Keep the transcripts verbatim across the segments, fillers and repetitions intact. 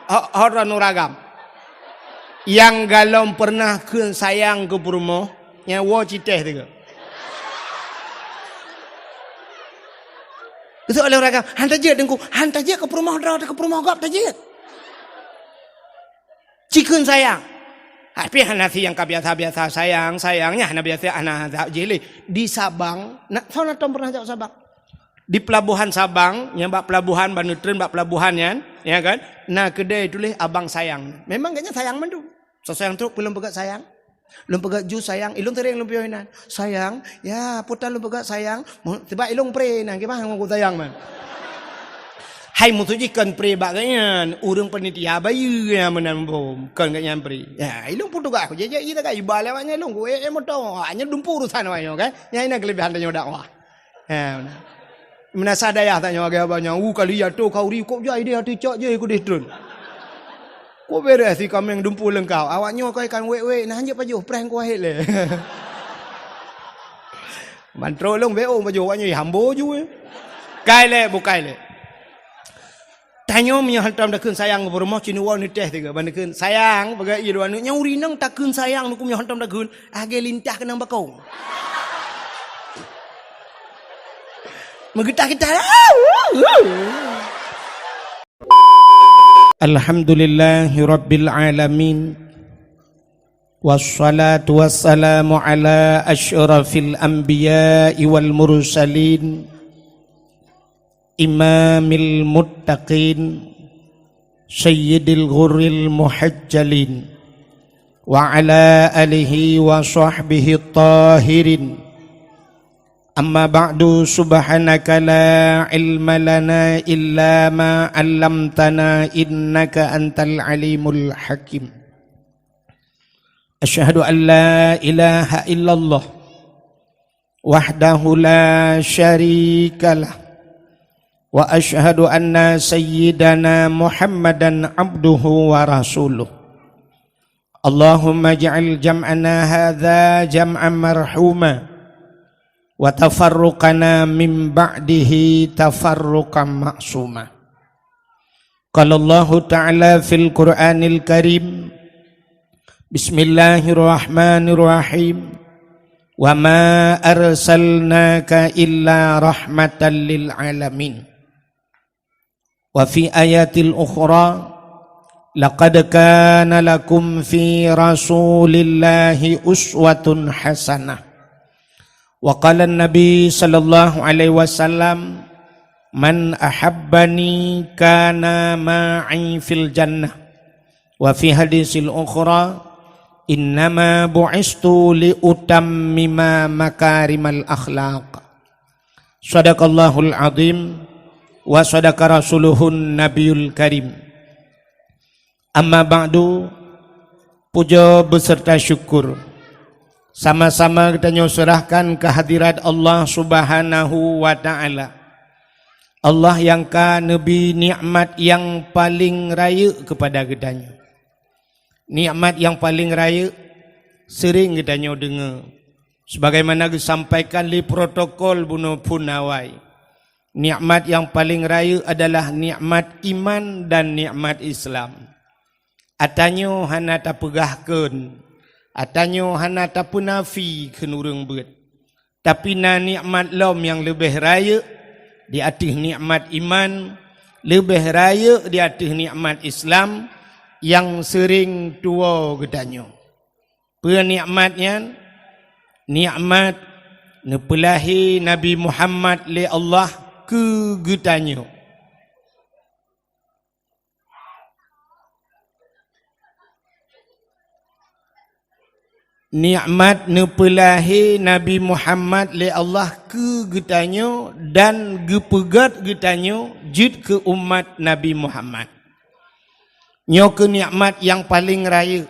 Ho-, ho droeneuh uragam. Nyang galom peureunah kheun sayang keu peurumoh, nyan woe citéh teuh. Geuseuôt lé uragam, "Han tajeuet Teungku, han tajeuet keu peurumoh droe, keu peurumoh gob tajeuet." Ci kheun sayang. Tapi hana si nyang ka biasa-biasa sayang, sayang nyan hana biasa, hana jak jih lé. Di Sabang, na, soe na tom peureunah jak Sabang? Di pelabuhan Sabang, nyang bak pelabuhan, ban neutreun bak pelabuhan nyan, ya kan? Na keudè tuléh Abang Sayang. Memang gobnyan sayang mandum. Soe sayang trok, peue lôn peugah sayang? Lôn peugah ju sayang, ilôn sering lôn piôh inan. Sayang, ya, puta lôn peugah sayang. Mu-, sebab ilôn pre inan, kiban ngon sayang man. Hai musoh jih kon pre bak gobnyan, ureuëng panitia bayeue nyang meunan bom, kon gobnyan pre. Ya, ilôn pun tugaih ku jijak, iya tagai iba lé awaknyan ilôn, ku ék moto, awaknyan dumpu urusan awaknyan kan. Nyan inan keulebihan tanyoe dakwah. Ha, meunan. Meunasah dayah tanyoe agak banyak. Uh, kali ya tu kau ri kok jai dia tu cok je ku deh trun. Ku beres si kameng dumpu lengkap. Awak nyoe kau ikan wek-wek nah hanjeuet pajoh prank ku wahid le. Mantro long beo pajoh awak nyoe hambo ju. Kai le bukai le. Tanyoe meunyoe hantom takheun sayang keu peurumoh, ci neuwoe neutéh teuh ban takheun sayang, peugah ié dua aneuk nyang urineueng takheun sayang nukum nyoe hantom takheun, lagée lintah keunong bakong. Meugeutah-geutah. Alhamdulillahirabbil alamin. Wassalatu wassalamu ala asyrafil anbiya'i wal mursalin. Imamil muttaqin, sayyidil ghurril muhajjalin, wa ala alihi wa sahbihi tahirin. Amma ba'du, subhanaka la ilma lana illa ma 'allamtana innaka antal alimul hakim. Asyhadu an la ilaha illallah wahdahu la syarikalah. Wa asyhadu anna sayyidana Muhammadan abduhu wa rasuluh. Allahumma ij'al jam'ana hadza jam'an marhuma wa tafarruqana min ba'dihi tafarruqan ma'suma. Qala Allahu ta'ala fil Qur'anil Karim, bismillahirrahmanirrahim. Wa ma arsalnaka illa rahmatan lil alamin. Wa fi ayatil ukhra, laqad kana lakum fi Rasulillahi uswatun hasanah. Wa qala Nabi sallallahu alaihi wasallam, "Man ahabbani kana ma'i fil jannah." Wa fi hadisil ukhra, "Innama bu'istu li utammima makarimal akhlaq." Sadaqallahul azim wa sadaqa rasuluhun nabiyul karim. Amma ba'du, puja beserta syukur sama-sama geutanyoe serahkan keu hadirat Allah Subhanahu wa Ta'ala. Allah nyang ka neubi nikmat nyang paleng rayeuk keupada geutanyoe. Nikmat nyang paleng rayeuk seuring geutanyoe deungoe, sebagaimana geusampaikan lé protokol bunoe phon awai. Nikmat nyang paleng rayeuk adalah nikmat iman dan nikmat Islam. Atanyoe hana tapeugah kheun, atanyoe hana tapeunafi kheun ureuëng beuet. Tapi na nikmat lom nyang leubeh rayeuk di ateueh nikmat iman, leubeh rayeuk di ateueh nikmat Islam nyang seuring tuwoe geutanyoe. Peue nikmat nyan? Nikmat neupeulahé Nabi Muhammad lé Allah keu geutanyoe. Nikmat neupeulahé Nabi Muhammad lé Allah keu geutanyoe dan geupeugét geutanyoe jeuet keu umat Nabi Muhammad. Nyoe keuh nikmat nyang paleng rayeuk.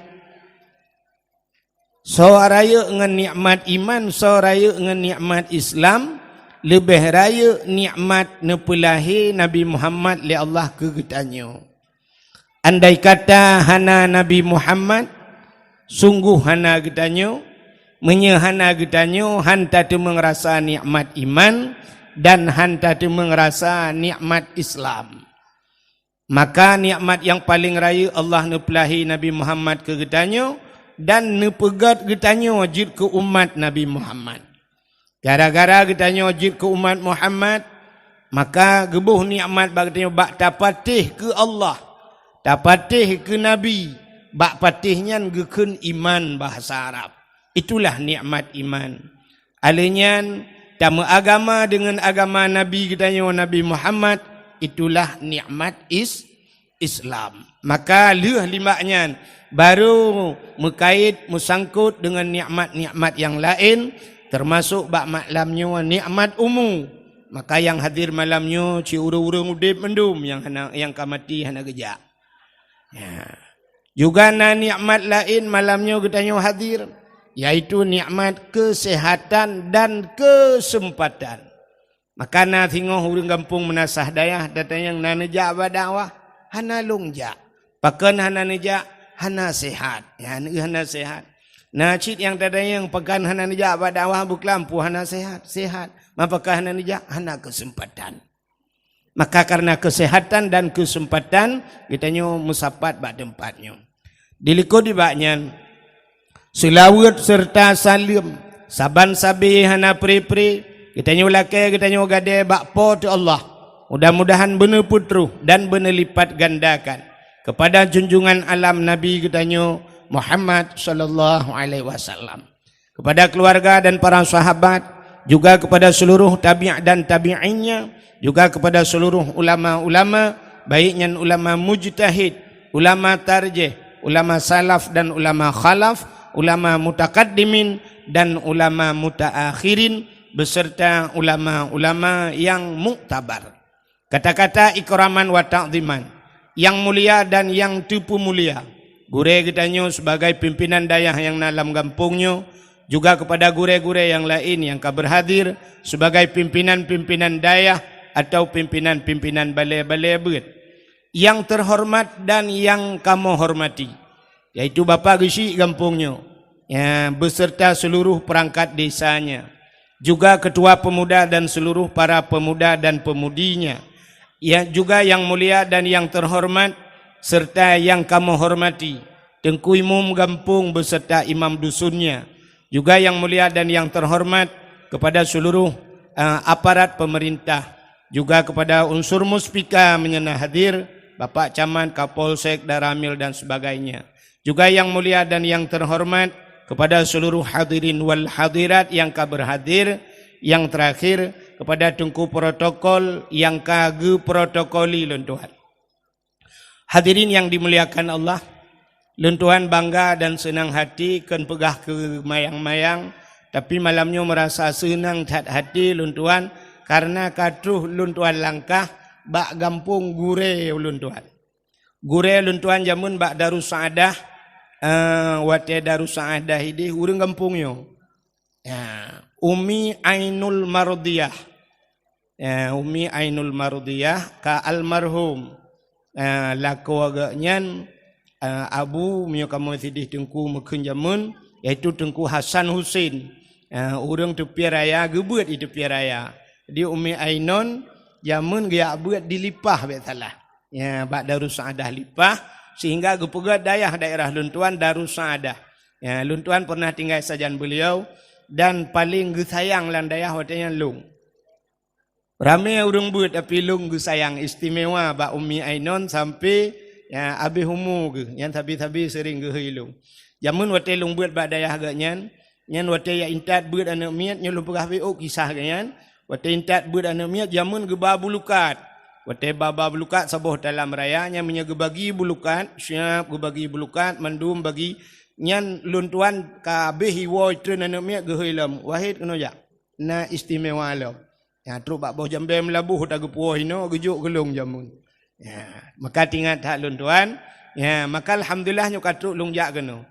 Soe rayeuk ngon nikmat iman, soe rayeuk ngon nikmat Islam, leubeh rayeuk nikmat neupeulahé Nabi Muhammad lé Allah keu geutanyoe. Andai kata hana Nabi Muhammad, sunggoh hana geutanyoe, meunyoe hana geutanyoe, han tateumeung rasa nikmat iman dan han tateumeung rasa nikmat Islam. Maka nikmat nyang paleng rayeuk Allah neupeulahé Nabi Muhammad keu geutanyoe dan neupeugét geutanyoe jeuet keu umat Nabi Muhammad. Gara-gara geutanyoe jeuet keu umat Muhammad, maka geuboh nikmat bak geutanyoe bak tapatéh keu Allah, tapatéh keu Nabi, bak patéh nyan geukheun iman bahasa Arab. Itulah nikmat iman. Alheuh nyan, tameuagama deungon agama Nabi geutanyoe Nabi Muhammad, itulah nikmat is-, Islam. Maka lheueh limbak nyan, barô meukait meusangkot deungon nikmat-nikmat nyang laén, teumasok bak malam nyoe nikmat umu. Maka nyang hadir malam nyoe cit ureuëng-ureuëng udeb mandum nyang hana, nyang ka maté hana geujak. Ya. Juga na nikmat laén malam nyoe geutanyoe hadir, yaitu nikmat keuseuhatan dan keuseumpatan. Maka na singoh ureuëng gampông meunasah dayah, tatanyong na neujak bak dakwah, hana lôn jak. Pakon hana neujak? Hana sehat. Ya, hana sehat. Na cit nyang tatanyong pakon hana neujak bak dakwah, beuklam peue hana sehat? Sehat. Ma pakon hana neujak? Hana keuseumpatan. Maka kareuna keuseuhatan dan keuseumpatan, geutanyoe meusapat bak teumpat nyoe. Dilikot nibak nyan, seulaweuet seureuta saleuem saban sabe hana pre-pre geutanyoe lakée geutanyoe gadée bak Po teu Allah. Mudah-mudahan beuneupeutroh dan beuneulipat gandakan keupada junjungan alam Nabi geutanyoe Muhammad sallallahu alaihi wasallam, kepada keluarga dan para sahabat, juga kepada seluruh tabi' dan tabi'innya, juga kepada seluruh ulama-ulama, baik nyan ulama mujtahid, ulama tarjih, ulama salaf dan ulama khalaf, ulama mutakaddimin dan ulama mutaakhirin, beserta ulama-ulama yang muktabar. Kata-kata ikraman wa ta'ziman, yang mulia dan yang teupeumulia, gurée geutanyoe sebagai pimpinan dayah nyang na lam gampông nyoe, juga kepada gurée-gurée nyang laén nyang ka berhadir sebagai pimpinan-pimpinan dayah atau pimpinan-pimpinan balée-balée beuet. Yang terhormat dan yang kamoe hormati, yaitu Bapak Geuchik gampông nyoe, ya, beserta seluruh perangkat desanya, juga ketua pemuda dan seluruh para pemuda dan pemudinya, ya, juga yang mulia dan yang terhormat serta yang kamoe hormati, Teungku Imum gampông beserta imam dusunnya, juga yang mulia dan yang terhormat kepada seluruh, eh, aparat pemerintah, juga kepada unsur muspika meunyoe na hadir, Bapak Camat, Kapolsek, Danramil dan sebagainya. Juga yang mulia dan yang terhormat kepada seluruh hadirin wal hadirat yang ka berhadir, yang terakhir kepada Teungku Protokol yang ka geuprotokoli lôn tuan. Hadirin yang dimuliakan Allah, lôn tuan bangga dan seunang hati kon peugah keu mayang-mayang, tapi malam nyoe meurasa seunang that hati lôn tuan kareuna ka troh lôn tuan langkah bak gampông gurée lôn tuan. Gurée lôn tuan jameun bak Darussaadah, eh, watée Darussaadah ideh ureuëng gampông nyoe. Ya, Umi Ainul Mardiyah. Ya, Umi Ainul Mardiyah ka almarhum. Ya, lakoe geuhnyan, ya, abu meunyoe kamoe sideh Teungku meukheun jameun, yaitu Teungku Hasan Husin. Ya, ureuëng Teupie Raya, geubeuet di Teupie Raya. Di Umi Ainon, jameun geujak beuet di Lipah bék salah. Ya, bak Darussaadah Lipah, sehingga geupeugét dayah daerah lôn tuan Darussaadah. Ya, lôn tuan pernah tinggai sajan beliau dan paling geusayang lam dayah watée nyan lôn. Ramé ureuëng beuet tapi lôn geusayang istimewa bak Umi Ainon sampai, ya, abéh umu geuh, nyan sabe-sabe sering geuhôi lôn. Jameun watée lôn beuet bak dayah geuhnyan, nyan watée jak intat beuet aneuëk miet, nyoe lôn peugah beuet kisah geuhnyan, watée intat beuet aneuëk miet jameun geuba bulukat. Watée ba-ba bulukat saboh talam raya, nyan meunyoe geubagi bulukat, siap geubagi bulukat, mandum bagi, nyan lôn tuan ka abéh iwoe treun aneuëk miet geuhôi lom, Wahid keunoe jak. Na istimewa lom. Ya, trok bak boh jambée meulaboh ta geupuwoe inoe geujok geulong jameun. Ya, maka tingat that lôn tuan. Ya, maka alhamdulillah nyoe ka trok lôn jak keunoe.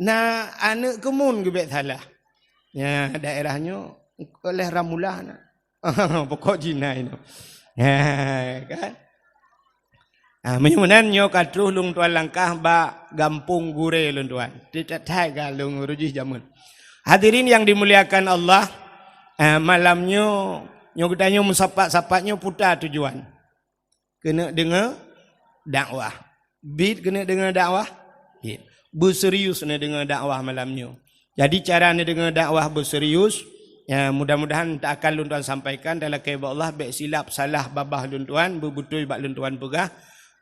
Na aneuëk keumun geubek salah. Ya, daerah nyoe oleh Ramula na. Pokok jina inoe. Ya, kan? Ah, meunyoe meunan nyoe ka troh lôn tuan langkah bak gampông gurée lôn tuan. Tieb that-that ka lôn rujih jameun. Hadirin yang dimuliakan Allah, ah, malam nyoe, nyoe geutanyoe meusapat-sapat nyoe peue tujuan. Keuneuk deungoe, dakwah. Bit keuneuk deungoe dakwah? Bit. Beuserius neudeungoe dakwah malam nyoe. Jadi cara neudeungoe dakwah beuserius, ya, mudah-mudahan tak akan lôn tuan sampaikan, talakée bak Allah, bék silap salah babah lôn tuan, beubeutôi bak lôn tuan peugah.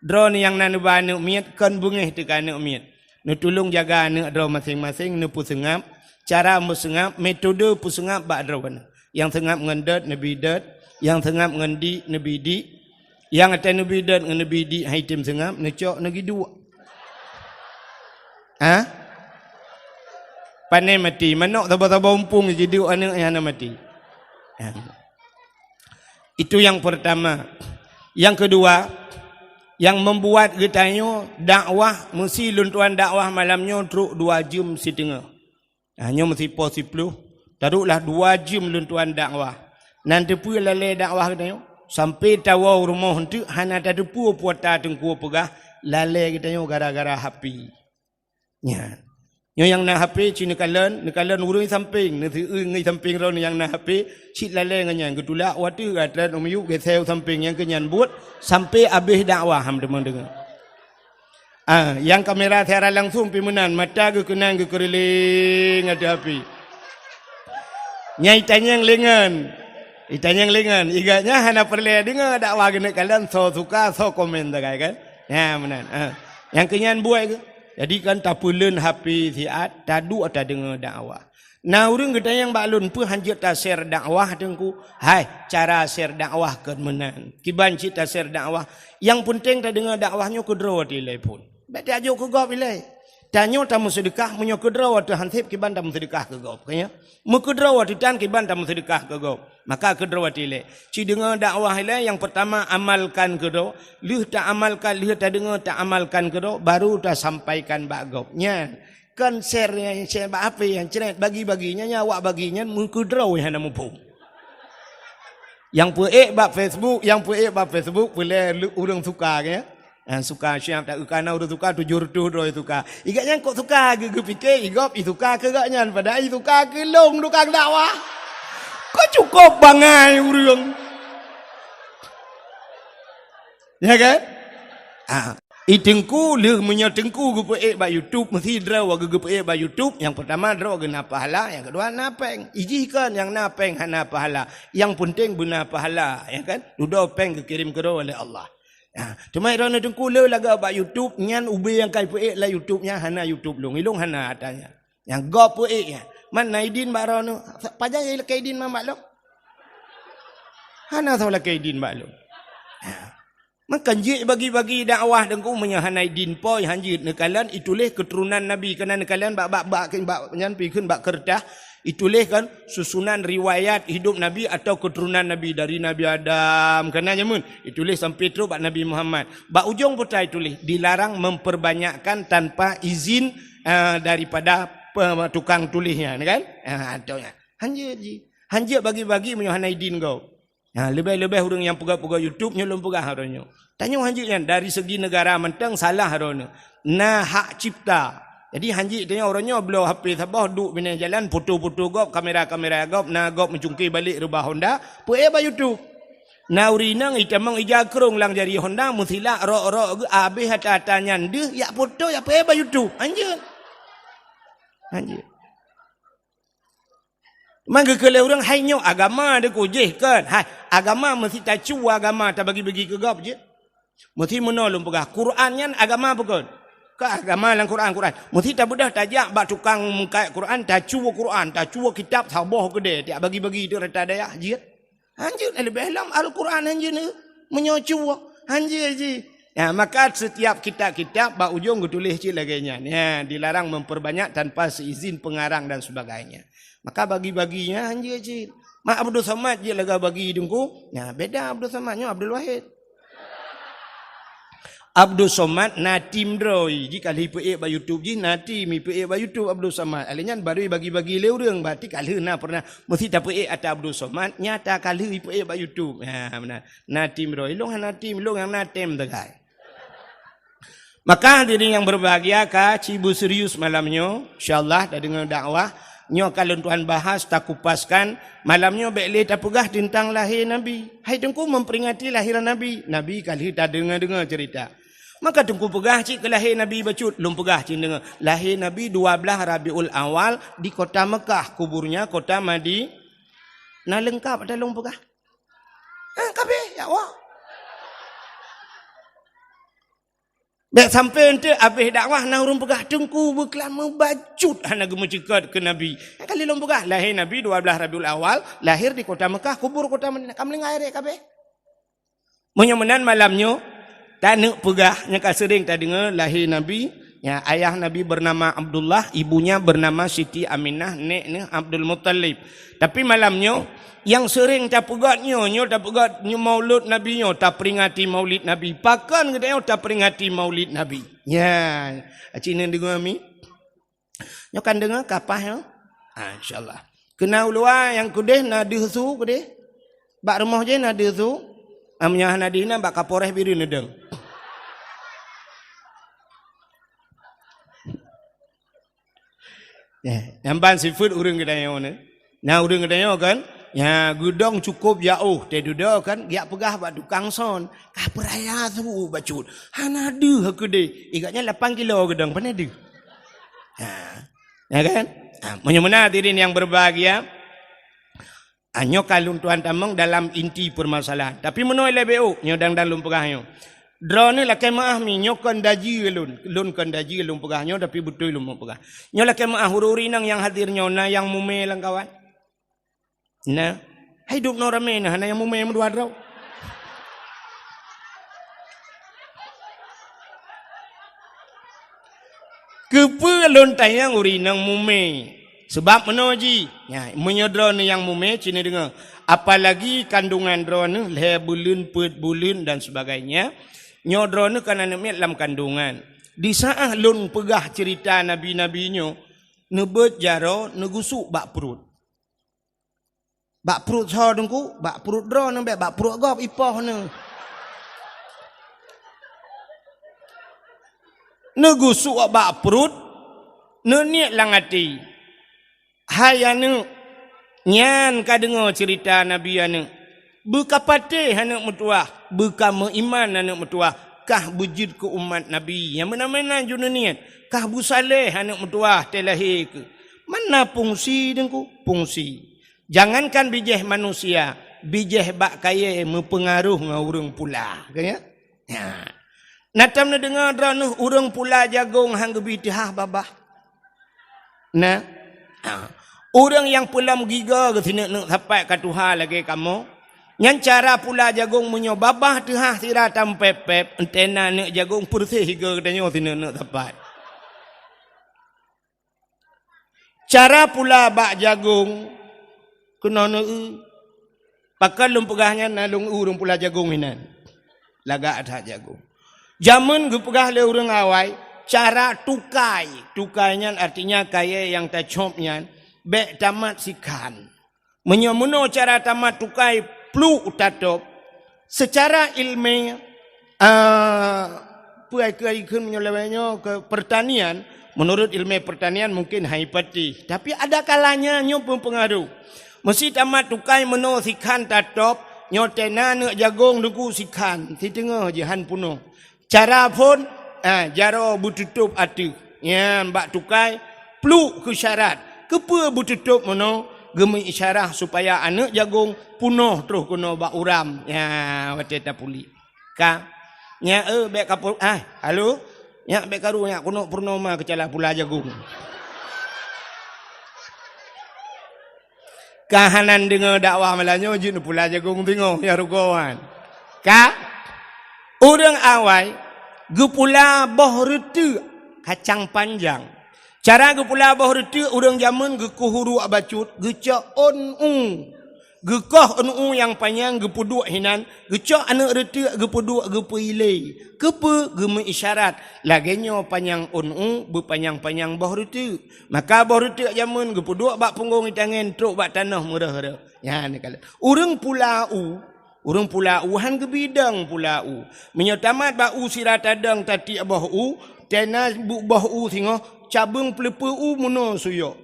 Droeneuh nyang na neuba aneuk miet, kon beungéh teuka aneuk miet. Neutulông jaga aneuk droe maséng-maséng, neupeuseungab, cara meuseungab, metode peuseungab bak droeneuh. Nyang seungab ngon dot, neubi dot, nyang seungab ngon dik, neubi dik. Nyang até neubi dot ngon neubi dik hai tem seungab, neucok neugi duek. Ha? Pane mati, manok saba-saba umpung jiduek aneuk nyang hana mati. Ha. Itu yang pertama. Yang kedua, yang membuat geutanyoe dakwah, meusi lôn tuan dakwah malam nyoe trok dua jeuem siteungoh. Ah, nyoe meusipo siploh, taduek lah dua jeuem lôn tuan dakwah. Nan teupeue lalée dakwah geutanyoe? Sampai tawoe u rumoh eunteuk hana tateupeue puata teungku peugah, lalée geutanyoe gara-gara H P. Nyan. Nyoe nyang na H P cit neukalon, neukalon ureuëng sampéng, neuseueu ngon sampéng droeneuh nyang na H P, cit lalée ngon nyan geutulak watée gata u miyueb geuseu sampéng nyang keu nyan buet sampai abéh dakwah ham teuma deungoe. Ah, nyang kamera siaran langsung pi meunan, mata geukeunang geukeureuléng ateueh api. Nyang itanyong lengan. Itanyong lengan. Iga nyan hana peureulée deungoe dakwah geuneuk kalon, soe suka, soe komen sagai kan. Nyan meunan. Ah. Nyang keu nyan buet geuh. Jadi kan tapeuleuen H P siat, taduek tadeungoe dakwah. Na ureuëng geutanyong bak lôn, "Peue hanjeuet ta-share dakwah, Teungku?" Hai, cara share dakwah kon meunan. Kiban cit ta-share dakwah. Nyang peunteng tadeungoe dakwah nyoe keudroe watée ilée phon. Bék tajok keu gob ilée. Tanyoe tameuseudeukah meunyoe keudroe watée han seb kiban tameuseudeukah keu gob. Ka nyan? Meukeudroe watée tan kiban tameuseudeukah keu gob. Maka keudroe watée ilée. Ci deungoe dakwah ilée nyang peurtama amalkan keudroe. Lheueh taamalkan, lheueh tadeungoe taamalkan keudroe, baru tasampaikan bak gob. Nyan. Kan share nyang share bak H P nyang cret bagi-bagi nyan, nyan awak bagi nyan meukeudroe hana muphom. Nyang peuék bak Facebook, nyang peuék bak Facebook peureulée ureuëng suka ke. Ha, suka siap tak kana ureuëng suka tujoh reutôh droe suka. Iga nyan kok suka geu-, geupike igob isuka keu gak nyan padahai isuka keu lôn tukang dakwah. Kok cukop bangai ureuëng. Ya kan? Ah, i teungku lheueh meunyoe teungku geupeuék bak YouTube, meusi droe geu-, geupeuék bak YouTube, nyang peurtama droe geuh na pahala, nyang keudua na péng. Ijih kon nyang na péng hana pahala. Nyang peunteng beuna pahala, ya kan? Dudoe péng geukirém keudroe lé Allah. Ha, teuma droeneuh teungku le lagak bak YouTube, nyan ubé nyang ka ipeuék lam YouTube nyan hana YouTube lôn. Ilôn hana ata nyan. Nyang gob peuék nyan. Man na idin bak droeneuh? Pajan ilakée idin man bak lôn? Hana soe lakée idin bak lôn. Ha. Maka jeuet bagi-bagi dakwah teungku meunyoe hana idin poi hanjeuet neukalon ituléh keuturonan Nabi keunan neukalon bak, bak, bak, bak nyan pi kheun bak keureutah ituléh kan susunan riwayat hidup Nabi atau keuturonan Nabi dari Nabi Adam keunan jameun ituléh sampai trok bak Nabi Muhammad. Bak ujong buta ituléh dilarang memperbanyakkan tanpa izin, eh, daripada pe-, tukang tuléh nyan kan? Ha, atau nyan. Hanjeuet ji. Hanjeuet bagi-bagi meunyoe hana idin gob. Ha, leubeh-leubeh ureuëng nyang peugah-peugah YouTube nyoe lôn peugah uroe nyoe. Tanyoe hanjeuet nyan dari segi negara mantong salah droeneuh. Na hak cipta. Jadi hanjeuet tanyoe uroe nyoe bloe H P saboh duek binéh jalan foto-foto gob, kamera-kamera gob, na gob meucungké balek reubah Honda, peuék bak YouTube. Na ureuëng inong itamong ija krong lam jari Honda meusilak rok-rok geuh abéh ata-ata nyan deuh yak foto yak peuék bak YouTube. Hanjeuet. Hanjeuet. Man geukheun lé ureuëng, "Hai nyoe agama deukujih kon." Hai, agama meusi tacu agama tabagi-bagi keu gob jeuet. Meusi meunoe lôn peugah, Quran nyan agama peue kon? Ka agama lam Quran, Quran. Meusi tabeudôh tajak bak tukang meukat Quran, tacu Quran, tacu kitab saboh keudée, tiak bagi-bagi teuk rata dayah jeuet. Hanjeuet leubeh lom Al-Quran hanjeuet neu. Meunyoe cuwoe, hanjeuet jih. Ya, maka setiap kitab-kitab bak ujong geutuléh cit lagée nyan. Ya, dilarang memperbanyak tanpa seizin pengarang dan sebagainya. Maka bagi-baginya hanjeuet cit. Mak Abdul Somad jeuet lagée bagi teungku. Ya, beda Abdul Somad nyoe Abdul Wahid. Abdul Somad na tim droe, ji ka lheueh peuék bak YouTube jih, na tim peuék bak YouTube Abdul Somad. Alèh nyan baru bagi-bagi lé ureuëng, berarti ka lheueh na pernah meusti tapeuék ata Abdul Somad, nyata ka lheueh peuék bak YouTube. Ha, meunan. Na tim droe, ilong hana tim, ilong nyang na tim teukai. Maka hadirin yang berbahagia, ka ci beuserius malam nyoe, insyaallah tadeungoe dakwah, nyoe ka lôn tuan bahas, takupaskan, malam nyoe bék lé tapeugah teuntang lahé Nabi. Hai teungku memperingati lahiran Nabi, Nabi ka lheueh tadeungoe-deungoe cerita. Maka Teungku peugah cit keu lahé Nabi bacut, lôn peugah cit deungoe. Lahé Nabi dua blaih Rabiul Awal di kota Mekah, kuburnya kota Madi-, na leungkap ata lôn peugah. Ha, kabeh, ya Allah. Bèk sampai ente abéh dakwah na ureueng peugah Teungku beuklam meubacut hana geumeuceukat keu Nabi. Nyang kali lôn peugah, lahé Nabi dua blaih Rabiul Awal, lahir di kota Mekah, kubur kota Madinah. Ka meulinggai rek kabeh. Meunyoe meunan malam nyoe, taneuk peugah nyang ka seuring tadeungoe lahé Nabi, ya, ayah Nabi bernama Abdullah, ibunya bernama Siti Aminah, nek neuh Abdul Muttalib. Tapi malam nyoe, nyang seuring tapeugöt nyoe, nyoe tapeugöt nyoe maulud Nabi nyoe, taperingati maulid Nabi. Pakon geutanyoe taperingati maulid Nabi? Nya, aci neudeungoe mi? Nyoe kan deungoe kapah nyoe? Ha, insya Allah. Keu na u luwa nyang keudeh na deuh su keudeh? Bak rumoh jih na deuh su? Ah, meunyoe hana deuh na bak Kapolres Bireuen neudong. Eh, nyang ban sifeuet ureueng geutanyoe nyoe. Na ureueng geutanyoe kan? Nya, geudong cukôp jaoh, teududoe kan, geujak peugah bak tukang son, ka peuraya su bacut. Hana deuh keudeh. Igatnya lapan kilo geudong, pane deuh. Ha. Ya kan? Ha, meunyoe meunan hadirin yang berbahagia, Ah, nyoe ka lôn tuan tamong dalam inti permasalahan. Tapi meunoe lé B O, nyoe dang-dang lôn peugah nyoe. Droeneuh lakée meuáh mi, nyoe kon daji lôn. Lôn kon daji lôn peugah nyoe, tapi beutôi lôn peugah. Nyoe lakée meuáh ureueng-ureueng inong nyang hadir nyoe, na nyang mumé lam kawan? Na. Hai dum noe ramé na, hana nyang mumé meudua droe. Keupeue lôn tanyong ureueng inong mumé? Sabab meunoe jih, nya, meunyoe droeneuh nyang mumé, ci neudeungoe, apalagi kandungan droeneuh lhée buleuen, peuet buleuen dan sebagainya, nyoe droeneuh kon aneuk miet lam kandungan. Di saát lôn peugah ceurita nabi-nabi nyoe, neubeuet jaroe, neugusuk bak pruet. Bak pruet soe Teungku? Bak pruet droeneuh bék, bak pruet gob ipoh neuh. Neugusuk bak pruet, neuniet lam até, "Hai aneuk, nyan ka deungoe ceurita nabi aneuk. Beukapatéh aneuk meutuwah, beukameuiman aneuk meutuwah, kah beujeuet keu umat nabi nyang meunan-meunan ju neuniet, kah beusaléh aneuk meutuwah teulahé keuh." Mana fungsi Teungku? Fungsi. Jangankan bijéh manusia, bijéh bak kayée meupeungaroh ngon ureuëng pula. Ka nyan? Nya. Na tom neudeungoe droeneuh ureuëng pula jagong han geubi teuhah babah? Na. Ha. Ureuëng nyang peulom gigoe geuh sineuk-neuk sapat ka tuha lagée kamoe. Nyan cara pula jagong meunyoe babah teuhah sira tampép-pép, entena neuk jagong peureuseh gigoe geutanyoe sineuk-neuk sapat. Cara pula bak jagong keunoe neu-eu. Pakon lôn peugah nyan na lôn eu ureuëng pula jagong inan. Lagak that jagong. Jameun geupeugah lé ureuëng awai, cara tukai. Tukai nyan artinya kayée nyang tacôb nyan bék tamat sikhan. Meunyoe meunoe cara tamat tukai pluek tatôb, seucara iéleumé, a, peue ai keu ai kheun meunyoe lawét nyoe keu pertanian, menurut iéleumé pertanian mungkin hai pati. Tapi ada kalanya nyoe meupeungaroh. Meusé tamat tukai meunoe sikhan tatôb, nyoe tena neuk jagong Teungku sikhan, siteungoh jih han peunoh. Cara phon, ah, jaroe beututôb ateueh. Nyan bak tukai, pluek keu syarat. Keupeue beututôb meunoe? Geumeuisyarah supaya aneuk jagong peunoh troh keunoe bak uram. Nya, watée tapuléh. Ka. Nya, eh, bék ka pu-, ah, halo? Nya, bék karu, nya, keunoe purnoma keucala pula jagong. Ka hana deungoe dakwah malam nyoe, jeuet neupula jagong singoh, ya rugoe wan. Ka? Ureuëng awai geupula boh reuteuek kacang panjang. Cara geupula boh reuteuek ureuëng jameun geukoh uruek bacut, geucok ôn u. Geukoh ôn u nyang panyang geupeuduek hinan, geucok aneuk reuteuek geupeuduek geupeuilée. Keupeue geumeuisyarat? Lagée nyoe panyang ôn u, beupanyang-panyang boh reuteuek. Maka boh reuteuek jameun geupeuduek bak punggong itangen trok bak tanoh meureuh-reuh. Nyan kala. Ureuëng pula u, ureuëng pula u han geubidong pula u. Meunyoe tamat bak u sira tadong tatiek boh u, tena bu-, boh u singoh, cabeueng peuleupeue u meunoe suyok.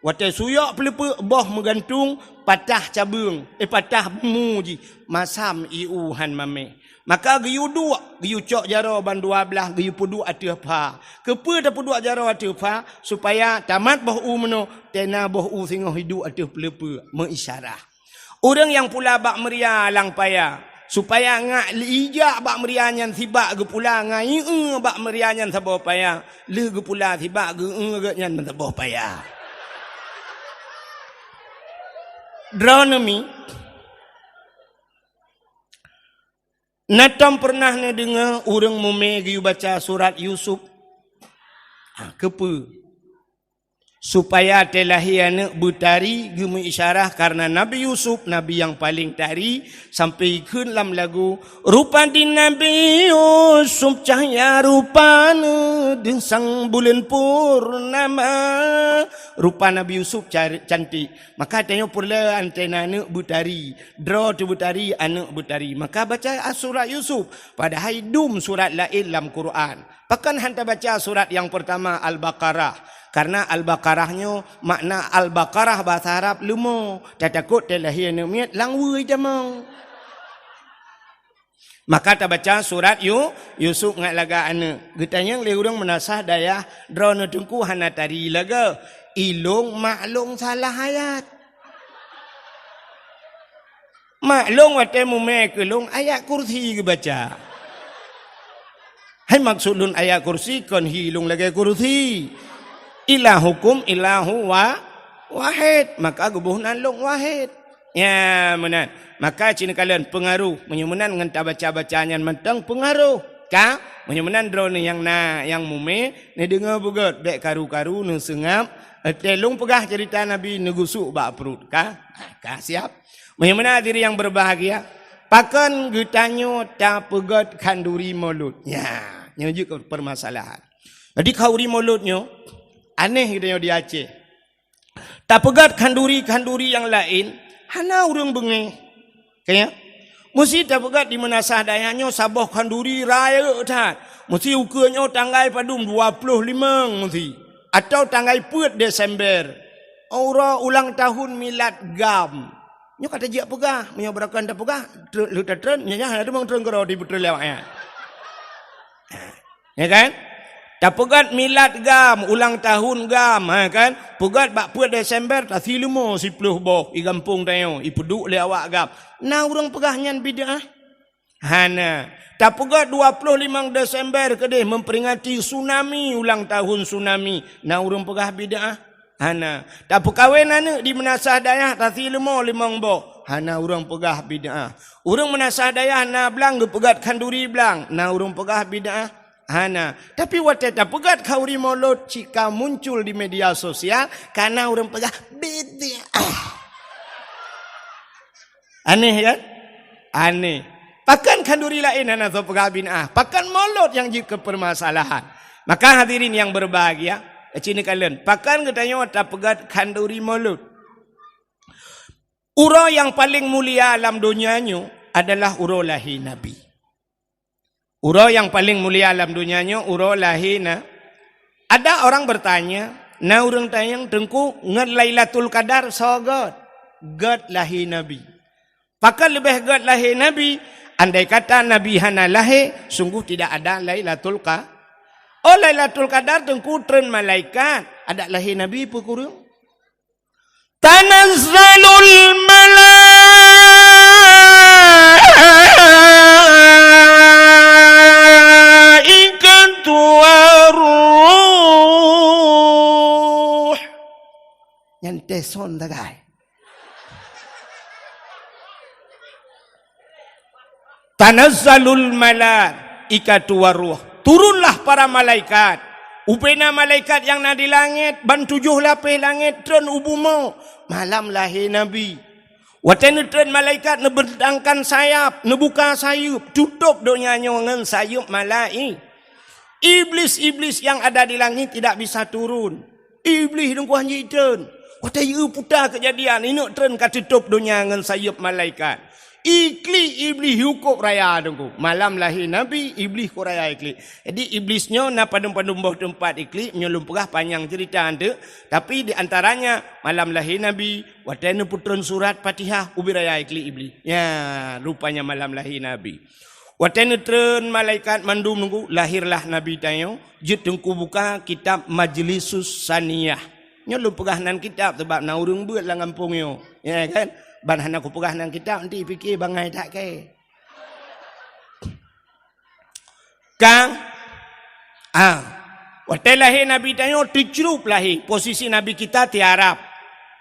Watée suyok peuleupeue boh meugantung, patah cabeueng, eh, patah bumu jih, masam ié u han mameh. Maka geuyue duek, geuyue cok jaroe ban dua blaih, geuyue peuduek ateueh pha. Keupeue tapeuduek jaroe ateueh pha? Supaya tamat boh u meunoe, tena boh u singoh iduek ateueh peuleupeue, meuisyarah. Ureuëng nyang pula bak meuria lam paya, supaya ngat ijak bak meuria nyan sibak geupula, ngat ié bak meuria nyan saboh paya, lheueh geupula sibak geu-eu geuh nyan meusaboh paya. Droeneuh mi, na tom peureunah neudeungoe ureuëng mumé geuyue baca surat Yusuf? Ah, keupeue? Supaya watée lahé aneuëk beutari, geumeuisyarah karena Nabi Yusuf, nabi nyang paleng tari, sampai ikheun lam lagu, "Rupa di Nabi Yusuf cahya rupane, deusang buleuen purnama." Rupa Nabi Yusuf car-, cantik. Maka tanyoe peureulée watée na aneuëk beutari, droe teuh beutari, aneuëk beutari. Maka baca surat Yusuf, padahai dum surat laén lam Quran. Pakon hana tabaca surat nyang peurtama Al-Baqarah? Karena Al-Baqarah nyoe makna Al-Baqarah bahasa Arab leumo, tatakot watée lahé aneuëk miet lam weueh tamong. Maka tabaca surat Yu-, Yusuf ngat lagak aneuëk. Geutanyong lé ureuëng meunasah dayah, "Droeneuh Teungku hana tari lagée, ilong mak lôn salah ayat." Mak lôn watée mumé keu lôn ayat kursi geubaca. Hai maksud lôn ayat kursi kon hi lôn lagée kursi. Ilahukum ilahu wa-, wahid. Maka geuboh nan lôn wahid. Ya, meunan. Maka ci neukalon peungaroh. Meunyoe meunan ngon tabaca-baca nyan mantong peungaroh. Ka? Meunyoe meunan droeneuh nyang na, nyang mumé, neudeungoe beugét, bék karu-karu, neuseungab. Watée lôn peugah ceurita Nabi, neugusuk bak pruet. Ka? Ka siap. Meunyoe meunan hadirin nyang berbahagia, pakon geutanyoe tapeugét khanduri Maulud? Nya, nyoe jeuet keu permasalahan. Jadi khanduri Maulud nyoe aneh geutanyoe di Aceh. Tapeugét khanduri-khanduri nyang laén, hana ureuëng beungéh. Kaya? Meusti tapeugét di meunasah dayah nyoe saboh khanduri rayeuk that. Meusti ukeue nyoe tanggai padum dua ploh limong meusti. Atau tanggai peuet Desember. Uroe ulang tahun milad GAM. Nyoe ka tajak peugah, meunyoe beurakan tapeugah, tre-, lheueh tatreun, nyan hana teumang treun keudroe di beutreun lewat nyan. Ya kan? Tapeugét milad GAM, ulang tahun GAM, ha kan? Peugét bak peuet Desember, tasi leumo siploh boh i gampông tanyoe, ipeuduek lé awak GAM. Na ureuëng peugah nyan bid'ah? Hana. Tapeugét dua ploh limong Desember keudeh memperingati tsunami, ulang tahun tsunami. Na ureuëng peugah bid'ah? Hana. Tapeukawen aneuëk di meunasah dayah tasi leumo limong boh. Hana ureuëng peugah bid'ah. Ureuëng meunasah dayah na blang geupeugét khanduri blang. Na ureuëng peugah bid'ah. Hana. Tapi watée tapeugét khanduri Maulud cit ka muncul di media sosial, ka na ureuëng peugah bid'ah. Aneh kan? Aneh. Pakon khanduri laén hana soe peugah bid'ah? Pakon Maulud nyang jeuet keu permasalahan? Maka hadirin nyang berbahagia, ci neukalon, pakon geutanyoe tapeugét khanduri Maulud? Uroe nyang paleng mulia lam donya nyoe adalah uroe lahé Nabi. Uroe nyang paleng mulia lam donya nyoe uroe lahé na. Ada orang bertanya, na ureuëng tanyong, "Teungku, ngon Lailatul Qadar soe gét?" Gét lahé Nabi. Pakon leubeh gét lahé Nabi? Andai kata Nabi hana lahé, sungguh tidak ada Lailatul Qa-, oh, Lailatul Qadar Teungku treun malaikat, adak lahé Nabi peue kureueng? Tanazzalul malaikatu waruh. Nyan teson tagai. Tanazzalul malaikatu waruh. Turunlah para malaikat. Ubena malaikat nyang na di langét, ban tujoh lapéh langét treun u bumoe. Malam lahé Nabi. Watée neutreun malaikat neubentangkan sayap, neubuka sayeuep, tutôp donya nyoe ngon sayeuep malai-, Iblis-iblis yang ada di langit tidak bisa turun. Iblih dungkuah jitreun. Watée jieu puta keujadian, ineuk treun ka teutôp donya ngon sayeuep malaikat. Iklik Iblih yukôb raya dungku. Malam lahé Nabi, Iblih kôb raya iklik. Jadi Iblis nyoe na padum-padum boh teumpat iklik, meunyoe lôn peugah panyang ceurita anteuk. Tapi di antaranya malam lahé Nabi, watée neupeutreun surat Fatihah, ubit raya iklik Iblih. Ya, rupanya malam lahé Nabi. Watée neutreun malaikat mandum nunggu, lahirlah Nabi tanyoe, jeuet teungku buka kitab Majlisus Saniyah. Nyoe lôn peugah nan kitab sabab na ureuëng beuet lam gampông nyoe. Ya kan? Ban hana kupeugah nan kitab, nanti pike bangai that kée. Kang, ah, watée lahé Nabi tanyoe teucrup lahé, posisi Nabi kita tiarap.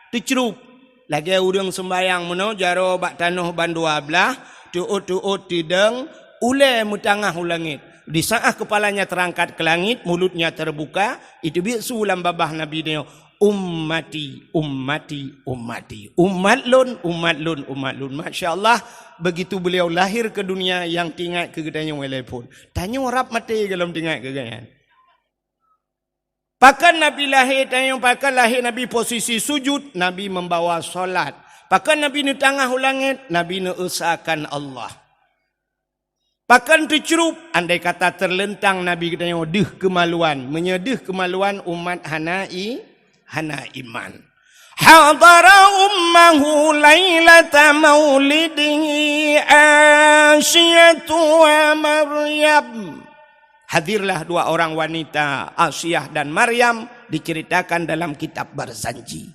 Teucrup. Lagée ureuëng seumbayang meunoe jaroe bak tanoh ban dua blaih, teuôt-teuôt teudong, ulée meutangah u langét. Di saat kepalanya terangkat ke langit, mulutnya terbuka, itu biet su lam babah Nabi tanyoe, "Ummati, ummati, ummati. Umat lôn, umat lôn, umat lôn." Masya Allah, begitu beliau lahir ke dunia, nyang teuingat keu geutanyoe lé phon. Tanyoe rab maté gohlom teuingat keu geuhnyan. Pakon Nabi lahé tanyoe, pakon lahé Nabi posisi sujud, Nabi membawa salat. Pakon Nabi neutangah u langét, Nabi neuesakan Allah. Pakon teucrup, andai kata teuleuntang Nabi geutanyoe deuh keumaluan. Meunyoe deuh keumaluan, umat hana i, hana iman. Hadara ummahu lailata maulidihi Asiyatu wa Maryam. Hadirlah dua orang wanita, Asiah dan Maryam, diceritakan dalam kitab Barzanji.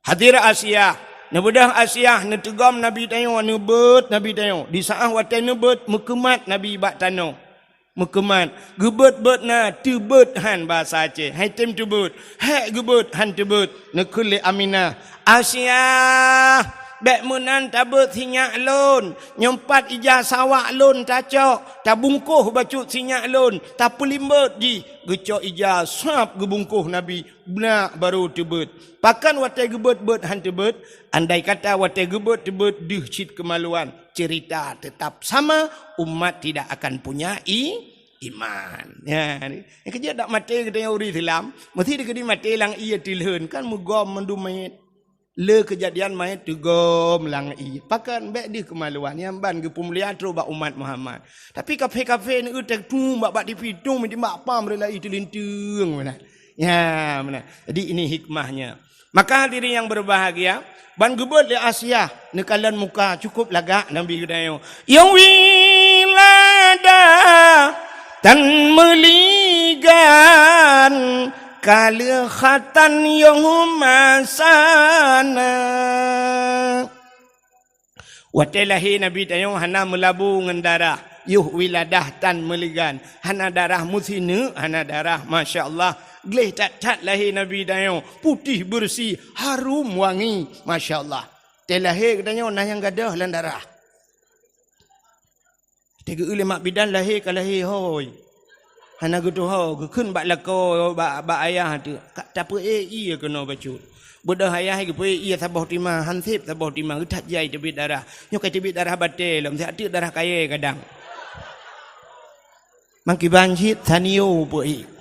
Hadir Asiah, neubeudôh Asiah, neuteugom Nabi tanyoe, neubeuet Nabi tanyoe. Di saat watée neubeuet, meukeumat Nabi bak tanoh. Meukeumat, geubeuet-beuet na, teubeuet han basa Aceh. Hai tem teubeuet, hék geubeuet han teubeuet. Neukheun lé Aminah, "Asiah, bék meunan tabeuet sinyak lôn. Nyoe pat ija sawak lôn tacok, tabungkôh bacut sinyak lôn, tapeulimbot jih." Geucok ija sab geubungkôh Nabi, beunak barô teubeuet. Pakon watée geubeuet-beuet han teubeuet? Andai kata watée geubeuet teubeuet deuh cit keumaluan, cerita tetap sama, umat tidak akan punya i, iman. Ya, ni. Nyang keujeuet dak maté geutanyoe ureuëng Islam, meusti dikeudi maté lam ié teulheueh, kan meugom mandum manyét. Le keujadian manyét teugom lam ié. Pakon bék deuh keumaluan, nyang ban geupeumulia trok bak umat Muhammad. Tapi kafé-kafé neueu teutung bak, bak tipi tung, meuti bak pam rela ié teulinteung meunan. Ya, meunan. Jadi ini hikmahnya. Maka hadirin yang berbahagia, ban geubeuet lé Asiah neukalon muka cukup lagak Nabi geutanyoe. Nyang wiladah tan meuligan, ka lheueh khatan nyang masa na. Watée lahé Nabi tanyoe hana meulabu ngon darah, yoh wiladah tan meuligan, hana darah meusineuk, hana darah, masya Allah. Gleh that-that lahé Nabi tanyoe, putéh beureusi, harum wangi, masya Allah. Watée lahé geutanyoe na nyang gadôh lam darah. Teugeue lé mak bidan lahé ka lahé hôi. Hana geutuho, geukheun bak lakoe, bak, bak ayah teuh. Ka tapeuék ié keunoe bacut. Beudôh ayah geupeuék ié saboh tima, han sép saboh tima, geuthat jai teubiet darah. Nyoe ka teubiet darah batée lom, siat teuk darah kayée kadang. Mangkiban cit sanio peuék.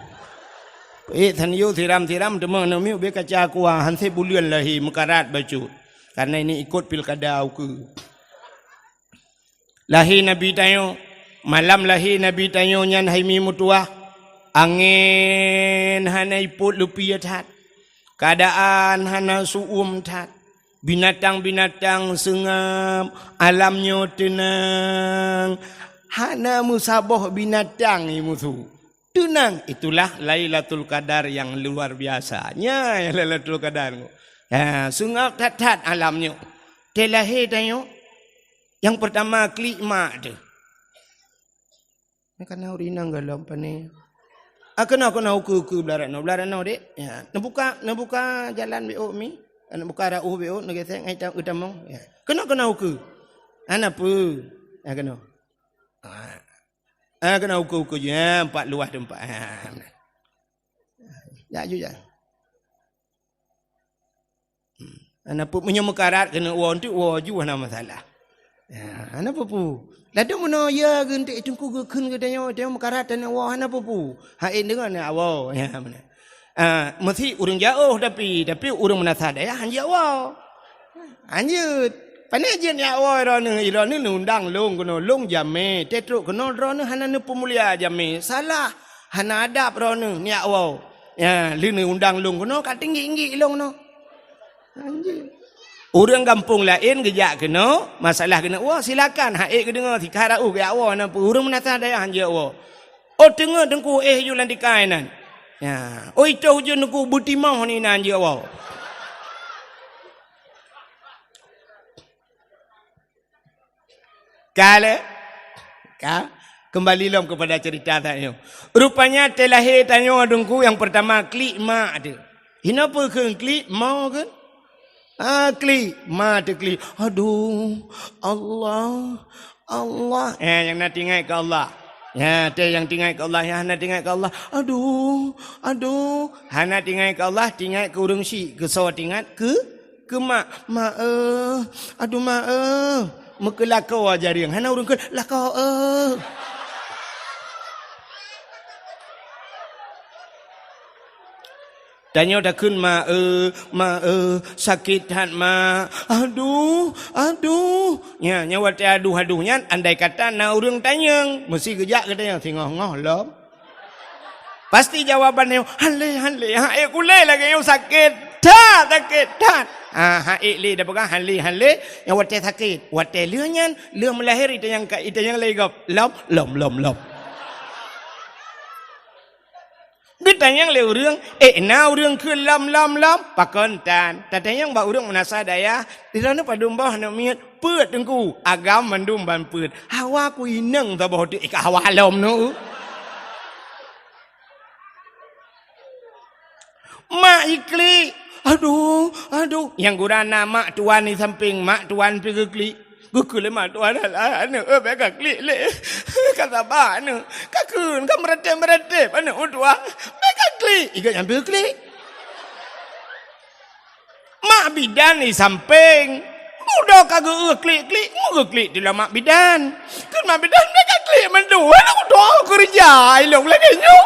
Peuék sanio siram-siram teuma aneuk miet ubé kaca aqua, han sép buleuen lahé meukarat bacut. Karena ini ikot pilkada ukeue. Lahé Nabi tanyoe, malam lahé Nabi tanyoe nyan hai mi meutuwah, angén hana ipot leupie that, keuadaan hana su'uem that, binatang-binatang seungab, alam nyoe teunang, hana meusaboh binatang i musu. Teunang, itulah Lailatul Qadar yang luar biasa. Nya, Lailatul Qadar. Ha, seungab that-that alam nyoe. Watée lahé tanyoe, nyang peurtama klik mak teuh. Nyoe kana ureuëng inong gohlom pane. Ah, keunoe, keunoe ukeue-ukeue blah rot noe, blah rot noe, Dek. Ya, neubuka, neubuka jalan bék ôk mi. Neubuka rot ueh bék ôk, neugesek ngon ita-, itamong. Ya. Keunoe, keunoe ukeue. Hana peue. Ya, keunoe. Ah. Ah, keunoe ukeue-ukeue jih. Ah, empat luwah teumpat. Ah, meunan. Jak ju jak. Hmm. Hana peue, meunyoe meukarat keuneuk woe, enteuk woe ju hana masalah. Ya, hana peue-peue. Ladôm meunoe ya geuntèe teungku geukheun geutanyoe, tanyoe meukarat taneuk woe, hana peue-peue. Hai deungon ya woe. Ya, meunan. Ah, meusti ureueng jiôh tapi, tapi ureueng meunasah dayah han jiôh woe. Han jeuet. Pane jeuet jak woe droeneuh, droeneuh neuundang lôn keunoe, lôn jamé, teutrok keunoe droeneuh hana neupeumulia jamé. Salah, hana adab droeneuh jak woe. Ya, lheueh neuundang lôn keunoe ka teunggik-nggik lôn keunoe. Han jeuet. Ureuëng gampông laén geujak keunoe, masalah keuneuk woe, silakan, han ék geudeungoe, sikha raôh geujak woe, na peue ureuëng meunasah dayah han jeuet woe. Oh, teungoh teungku éh yue lam tikai nan. Ya, oi toh ujeuen teungku beutimoh ni nan jeuet woe. Ka lé? Ka? Kembali lom kepada cerita tanyoe. Rupanya teulahé tanyoe teungku nyang pertama klik mak teuh. Hinoe peue kheun klik, mo kheun? Ah, klik, ma teuh klik. Aduh, Allah, Allah. Eh, nyang na teuingat keu Allah. Ya, teuh nyang teuingat keu Allah, nyang hana teuingat keu Allah. Aduh, aduh. Hana teuingat keu Allah, teuingat keu ureuëng syik. Keu soe teuingat? Keu Keu mak, "Mak, eh, aduh, mak, eh." Meukeulakoe jareueng, hana ureuëng kheun, "Lakoe, eh." Tanyoe takheun, "Mak, eh, mak, eh, sakét that, mak. Aduh, aduh." Nya, nyan watée aduh-aduh nyan, andai kata na ureuëng tanyong, meusti geujak geutanyong, singoh-ngoh lom. Pasti jawaban nyoe, "Han lé, han lé, han ék kulé lagée nyoe sakét that, sakét that." Ah, han ék lé, dak peugah han lé, han lé, nyang watée sakét. Watée lheueh nyan, lheueh meulahé itanyong ka, itanyong lé gob, "Lom, lom, lom, lom." Geutanyong lé ureuëng, "Ék na ureuëng kheun lom, lom, lom?" Pakon tan. Tatanyong bak ureuëng meunasah dayah, "Di droeneuh padum boh aneuk miet?" "Peuet, Teungku." "Agam mandum ban peuet." "Hawa ku inong saboh teuk, eh, ka hawa lom nyoe." Mak iklik. Aduh, aduh. Nyang gura na mak tuan di sampéng, mak tuan pih geuklik. Geukheun lé mak tuan, "Alah, aneuk, eh, bék kaklik lé. Ka saba aneuk. Kakheun, ka meuratéb-meuratéb aneuk tuan. Bék kaklik." Ikot nyang pih geuklik. Mak bidan di sampéng. Udah ka geu-eu klik-klik, mu geuklik di lam mak bidan. Kheun mak bidan, "Bék kaklik mandum, aneuk tuan keureuja ilong lagée nyoe."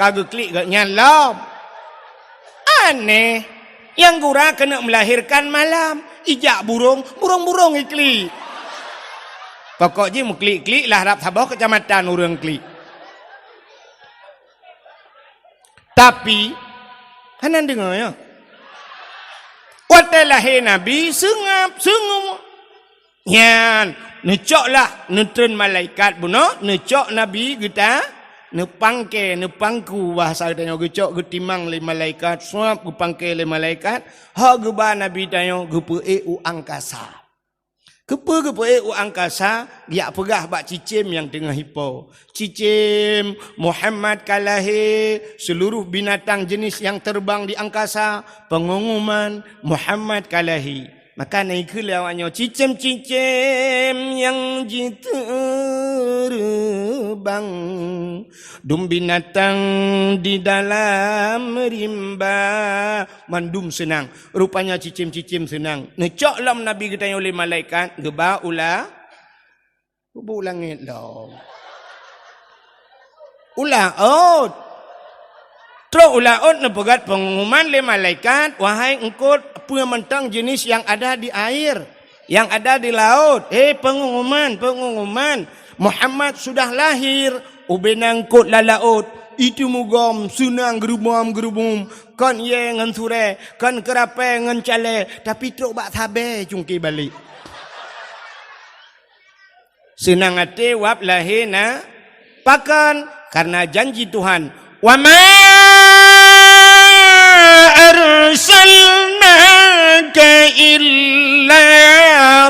Ka geuklik gobnyan lom. Aneh. Nyang gura keuneuk meulahérkan malam, ijak burông, burông-burông iklik. Pokok jih meuklik-klik lah rab saboh keucamatan ureuëng klik. Tapi, hana deungoe nyoe. Watée lahé Nabi, seungab, seungab. Nyan, neucok lah, neutreun malaikat bunoe, neucok Nabi geuta, neupangke, neupangku, bahasa geutanyoe geucok geutimang lé malaikat, suab geupangke lé malaikat, ho geuba Nabi tanyoe geupeuék u angkasa. Keupeue geupeuék u angkasa, geujak peugah bak cicém nyang teungoh ipo, "Cicém, Muhammad ka lahé, seuluruh binatang jeuneuh nyang teubang di angkasa, peungumuman, Muhammad ka lahé." Maka na ikheun lé awaknyoe, "Cicém-cicém nyang jiteubang, dum binatang di dalam rimba, mandum seunang." Rupanya cicém-cicém seunang. Neucok lom Nabi geutanyoe lé malaikat, geuba u la-, geuba u langét lom. U laôt. Trok u laôt neupeugét peungumuman lé malaikat, "Wahai eungkôt, peue mantong jeuneuh nyang ada di air, nyang ada di laôt, hé peungumuman, peungumuman, Muhammad sudah lahir." Ubena eungkôt lam laôt, iteumugom seunang geurubom-geurubom, kon yé ngon surée, kon keurapée ngon calée, tapi trok bak sabée cungké balek. Seunang até wab lahé na, pakon? Karena janji Tuhan, "Wa ma arsalnaka illa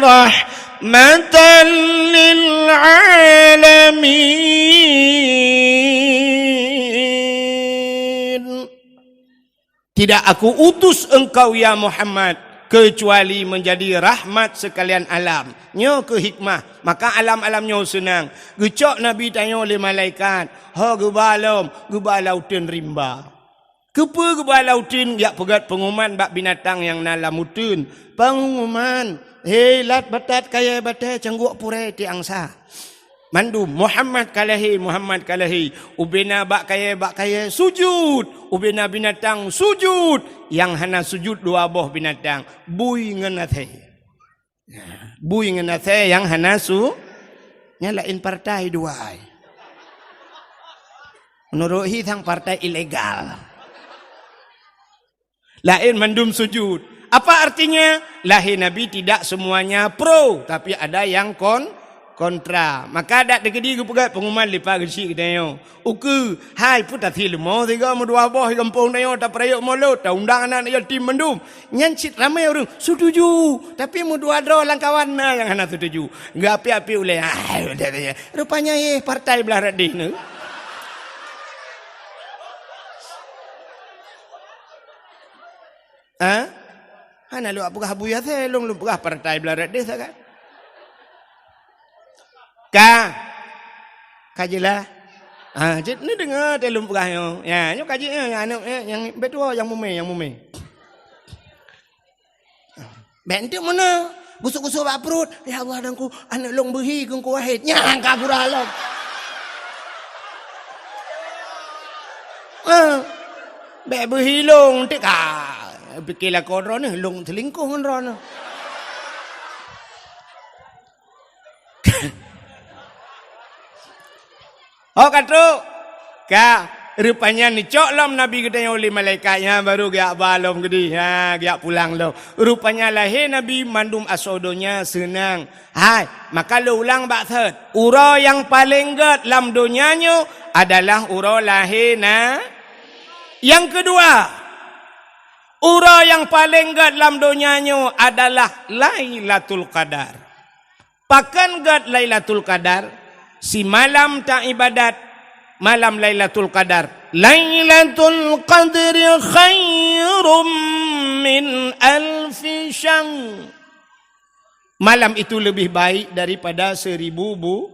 rahmatan lil alamin." Tidak Aku utus engkau, ya Muhammad, kecuali menjadi rahmat sekalian alam. Nyoe keuh hikmah, maka alam-alam nyoe seunang. Geucok Nabi tanyoe lé malaikat, ho geuba lom, geuba lam uteuen rimba. Keupeue geuba lam uteuen? Jak peugét peungumuman bak binatang nyang na lam uteuen. Peungumuman, "Hé lat batat kayée batée cangguek purée tiangsa." Mandum, "Muhammad ka lahé, Muhammad ka lahé." Ubena bak kayée, bak kayée sujut, ubena binatang sujut. Nyang hana sujut dua boh binatang, bui ngon asée. Bui ngon asée nyang hana su-, nyan laén partai dua ai. Meunurot hi sang partai ilegal. Laén mandum sujut. Apa artinya? Lahé Nabi tidak semuanya pro, tapi ada yang kon-, kontra. Maka dak teukeudi geupeugah pengumuman lipat geuchik geutanyoe. Ukeue, hai, peue taseuleumô sigoe meudua boh di gampông tanyoe tapeurayeuk mulod, taundang aneuk yatim mandum. Nyan cit ramé ureuëng setuju, tapi meudua droe lam kawan na nyang hana setuju. Geuapi-api ulée, "Ah, rupanya yeh partai blah radeh nyoe." Ha? Hana lôn peugah Abu Yasir, lôn, lôn peugah partai blah radeh sagai. Ka. Ka jeulaih. Ha, cit ni deungoe teuh lôn peugah nyoe. Ya, nyoe ka jeuet nyoe, aneuk, eh, nyang beutôi nyang mumé, nyang mumé. Bék enteuk meunan. Gusok-gusok bak pruet. "Ya Allah, Teungku, aneuk lôn beuhi keu Teungku Wahid." Nyang ka gura lom. Ha. Bék beuhi lôn, enteuk ka. Pike lakoe droeneuh, lôn seulingkoh ngon droeneuh. Oh, ka trok. Ka, rupanya neucok lom Nabi geutanyoe lé malaikat nyan, baru geujak ba lom keudeh. Ha, geujak pulang lom. Rupanya lahé Nabi mandum asoe donya seunang. Hai, maka lôn ulang bak thot. Uroe nyang paleng gét lam donya nyoe adalah uroe lahé na. Nyang keudua, uroe nyang paleng gét lam donya nyoe adalah Lailatul Qadar. Pakon gét Lailatul Qadar? Simalam taibadat malam Lailatul Qadar. "Lailatul Qadri khairum min alfi syahr." Malam itu lebih baik daripada seribu bu-,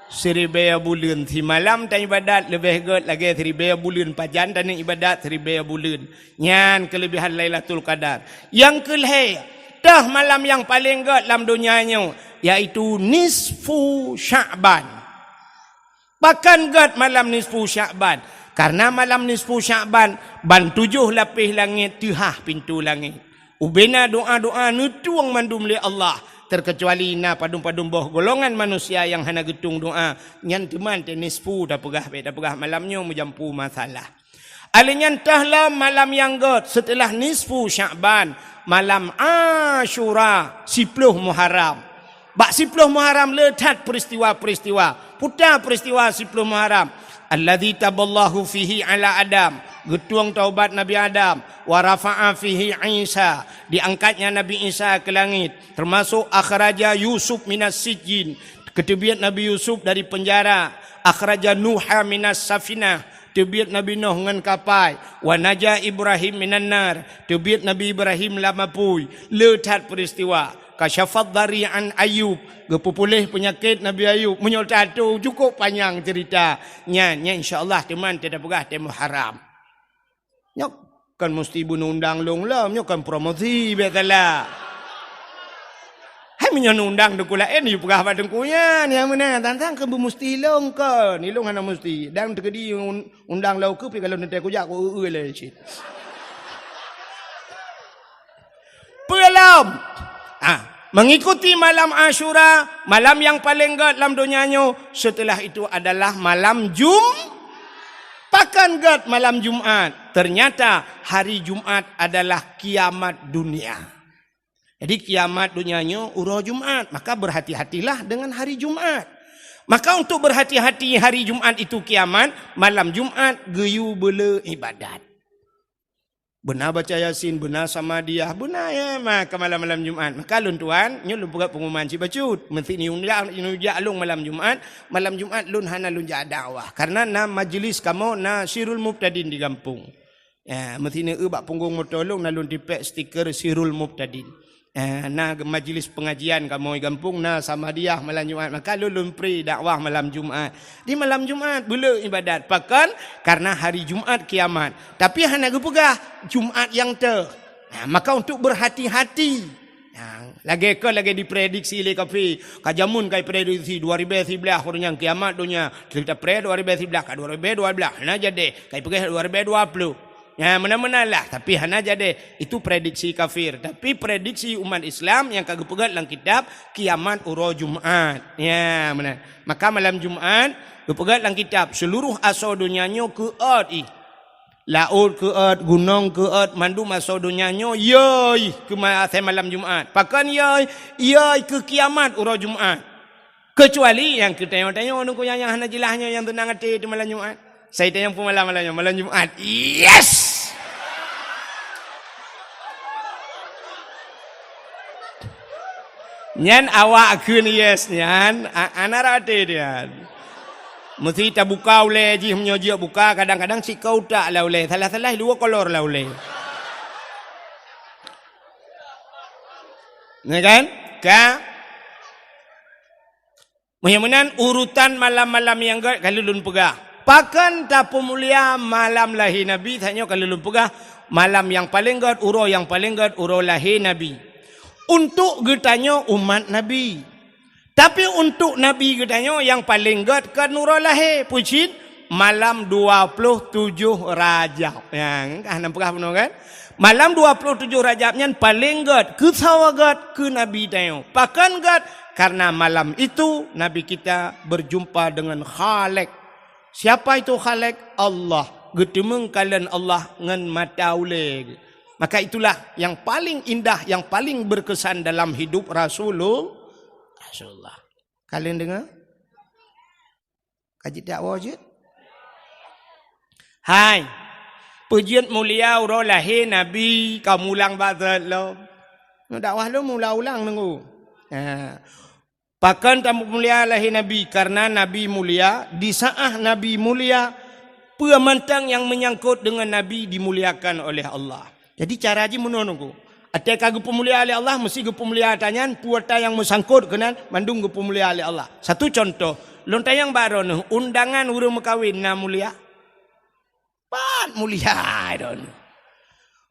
siribée buleuen. Simalam taibadat leubeh gét lagée siribée buleuen. Pajan taneuk ibadat siribée buleuen. Nyan keulebihan Lailatul Qadar. Nyang keulhée, toh malam nyang paleng gét lam donya nyoe, yaitu nisfu Sya'ban. Pakon gét malam nisfu Sya'ban? Karena malam nisfu Sya'ban, ban tujoh lapéh langét teuhah pintoe langét. Ubena doa-doa neutueng mandum lé Allah, terkecuali na padum-padum boh golongan manusia nyang hana geutueng doa, nyan teuma teuh nisfu tapeugah, bék tapeugah malam nyoe meujampu masalah. Alheuh nyan toh lom malam nyang gét seuteulah nisfu Sya'ban, malam Asyura, siploh Muharram. Bak siploh Muharram le that peuristiwa-peuristiwa. Peue ta peuristiwa siploh Muharram? "Alladzi taballahu fihi ala Adam." Geutueng taubat Nabi Adam. "Wa rafa'a fihi Isa." Diangkatnya Nabi Isa ke langit. Termasuk akhraja Yusuf minas sijjin. Geuteubiet Nabi Yusuf dari penjara. "Akhraja Nuha minas safinah." Teubiet Nabi Nuh ngon kapai. "Wa naja Ibrahim minan nar." Teubiet Nabi Ibrahim lam apui. Le that peuristiwa. "Kasyafad dhari an Ayub." Geupeupuléh peunyakét Nabi Ayub. Meunyoe tato, cukup panyang cerita. Nyan, nyan insya Allah teuma teuh tapeugah teuh Muharram. Nyoe kon musti beuneundang lôn lom, nyoe kon promosi, biasalah. Hai meunyoe neundang teungku laén, yue peugah bak teungku nyan, nyang meunan, tantang keu beumusti lôn kon, ilôn hana musti. Dan teukeudi un-, undang lôn keu pi kalau neutée kujak ku eu-eu lé cit. Peue lom? Ah, mengikuti malam Asyura, malam nyang paleng gét lam donya nyoe, setelah itu adalah malam Jum-, pakon gét malam Jumat. Ternyata hari Jumat adalah kiamat dunia. Jadi kiamat donya nyoe uroe Jumat, maka berhati-hatilah dengan hari Jumat. Maka untuk berhati-hati hari Jumat itu kiamat, malam Jumat geuyue beule ibadat. Beuna baca Yasin, beuna Samadiyah, beuna ya, maka malam-malam Jumat. Maka lôn tuan, nyoe lôn peugah pengumuman cit bacut. Meuseu neujak, neujak lôn malam Jumat, malam Jumat lôn hana lôn jak dakwah. Karena na majlis kamoe, na Sirul Mubtadin di gampông. Ya, meuseu neueu bak punggong moto lôn na lôn tipék stiker Sirul Mubtadin. Eh, na majlis pengajian kamoe gampông, na Samadiyah malam Jumat. Maka lôn, lôn pri dakwah malam Jumat. Di malam Jumat, beule ibadat. Pakon? Karena hari Jumat kiamat. Tapi hana geupeugah Jumat nyang teuh. Nah, maka untuk berhati-hati. Nah, lagée kon lagée diprediksi lé kafé. Ka jameun ka iprediksi dua ribée siblaih ureuëng nyang kiamat donya. Cerita pre dua ribée siblaih ka dua ribée dua blaih. Hana jadi. Ka ipeugah dua ribée dua ploh. Ya, meunan-meunan lah. Tapi hana jadi. Itu prediksi kafir. Tapi prediksi umat Islam nyang ka geupeugét lam kitab kiamat uroe Jumat. Ya, meunan. Maka malam Jumat, geupeugét lam kitab, seluruh asoe donya nyoe keuôt ih. Laôt keuôt, gunong keuôt, mandum asoe donya nyoe yôi keu ma-, asai malam Jumat. Pakon yôi? Yôi keu kiamat uroe Jumat. Keucuali nyang keu tanyoe-tanyoe nungku nyang, nyang hana jeulaih nyoe nyang teunang até di malam Jumat. Sai tanyong peumalam malam nyoe, malam Jumat. Yes! Nyan awak kheun yes nyan, a-, ana rate nyan. Meusti tabuka ulée jih, meunyoe jeuet buka, kadang-kadang sikoe utak lam ulée, salah-salah dua kolor lam ulée. Ya kan? Ka? Meunyoe meunan urutan malam-malam nyang gét ka lôn peugah. Pakon tapeumulia malam lahé Nabi, tanyoe ka lôn peugah, malam nyang paleng gét, uroe nyang paleng gét, uroe lahé Nabi. Untuk geutanyoe umat Nabi. Tapi untuk Nabi geutanyoe nyang paleng gét kon uroe lahé, peue cit? Malam dua puluh tujoh Rajab. Nyang ka hana peugah bunoe kan? Malam dua puluh tujoh Rajab nyan paleng gét, keusoe gét keu Nabi tanyoe. Pakon gét? Karena malam itu Nabi kita berjumpa dengan Khalik. Siapa itu Khalik? Allah. Geuteumeung kalon Allah ngon mata ulée. Maka itulah yang paling indah, yang paling berkesan dalam hidup Rasulul-, Rasulullah. Kalon deungoe? Ka jeuet dak woe jeuet? Hai. Peue jeuet mulia uroe lahé Nabi ka mulang bak zat lom. Nyoe dakwah lôn meuulang-ulang nunggu. Ha. Pakon tapeumulia lahé Nabi? Karena Nabi mulia, di saat Nabi mulia, peue mantong nyang menyangkut dengan Nabi dimuliakan oleh Allah. Jadi cara jih meunoe nunggu. Até ka geupeumulia lé Allah, meusti geupeumulia ata nyan, peue ata nyang meusangkot keunan, mandum geupeumulia lé Allah. Satu contoh, lôn tanyong bak droeneuh, undangan ureuëng meukawen na mulia? Pat mulia droeneuh.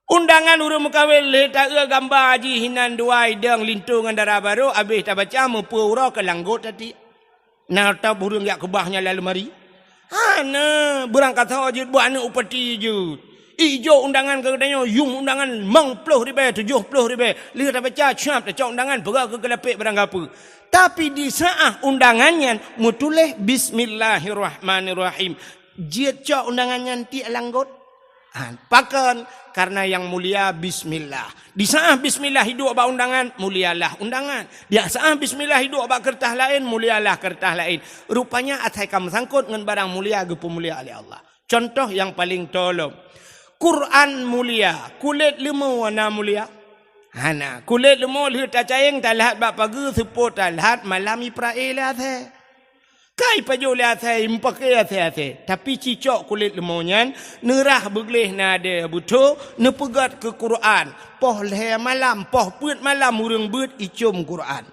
Undangan ureuëng meukawen lé taeu gamba jih hinan dua idong linto ngon dara barô, abéh tabaca meupeu uroe keu langgot tati. Na ata ureuëng jak keubah nyan lam leumari? Hana, beurangkasoe jeuet buet aneuëk upati jeuet. Ijok undangan keu geutanyoe, yum undangan limong ploh ribée, tujoh ploh ribée. Lheueh tabaca, siap tacok undangan, peugah keu keulapék barang gapeue. Tapi di saat undangan nyan meutuléh bismillahirrahmanirrahim. Jeuet cok undangan nyan tiek langgot. Ha, pakon? Karena yang mulia bismillah. Di saat bismillah iduek bak undangan, mulialah undangan. Di saat bismillah iduek bak keureutas laén, mulialah keureutas laén. Rupanya asai ka meusangkot ngon barang mulia geupeumulia lé Allah. Contoh nyang paleng tolom. Quran mulia, kulét leumô na mulia? Hana. Kulét leumô lheueh tacayeng talhat bak pageue, seupôt talhat malam iprae lé asée. Ka ipajoh lé asée, meupaké asée-asée. Tapi cicok kulét leumô nyan neurah beugleh nadée beutôi, neupeugét keu Quran. Poh lhée malam, poh peuet malam ureuëng beuet icom Quran.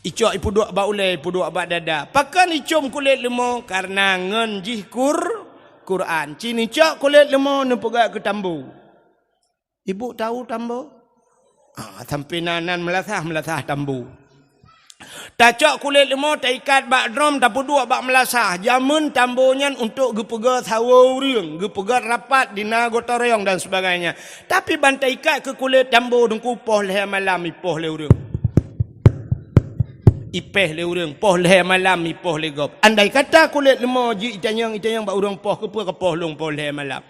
Icok ipeuduek bak ulée, ipeuduek bak dada. Pakon icom kulét leumô? Karena ngon jih Qur-, Quran. Ci neucok kulét leumô neupeugét keu tambo. Ibu tahu tambo? Ah, sampai na nan meulasah-meulasah tambo. Tacok kulét leumô taikat bak drom tapeuduek bak meulasah. Jameun tambo nyan untuk geupeugét sawoe ureuëng, geupeugét rapat di na gotong royong dan sebagainya. Tapi ban taikat keu kulét tambo teungku poh lhée malam ipoh lé ureuëng. Ipéh lé ureuëng, poh lhée malam ipoh lé gob. Andai kata kulét leumô jeuet itanyong-itanyong bak ureuëng poh, keupeue kapoh lôn poh lhée malam?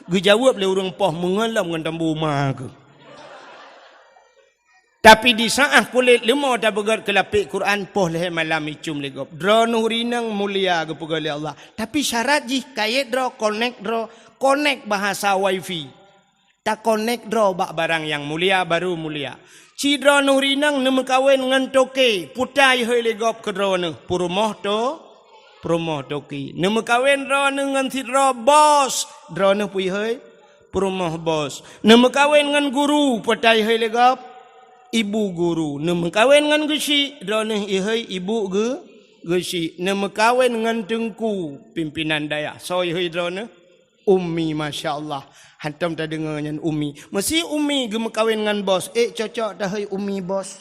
Geujaweueb lé ureuëng poh meungon lom ngon tambo ma keuh. Tapi di saat kulét leumô tapeugét keu lapék Quran poh lhée malam icom lé gob. Droeneuh rineueng mulia geupeugét lé Allah. Tapi syarat jih kayét droe, konek droe, konek bahasa wifi. Takonek droe bak barang nyang mulia baru mulia. Ci droeneuh rineueng neumeukawen ngon toke, putai hôi lé gob keu droeneuh, peurumoh to-, peurumoh toke. Neumeukawen droeneuh ngon sidroe bos, droeneuh pui hôi, peurumoh bos. Neumeukawen ngon guru, putai hôi lé gob, ibu guru. Neumeukawen ngon geusyik, droeneuh ihôi ibu geu-, geusyik. Neumeukawen ngon teungku, pimpinan dayah, soe ihôi droeneuh? Umi, masya Allah. Hantom tadeungoe nyan umi. Meusi umi geumeukawen ngon bos. Eh, cocok tahôi umi bos.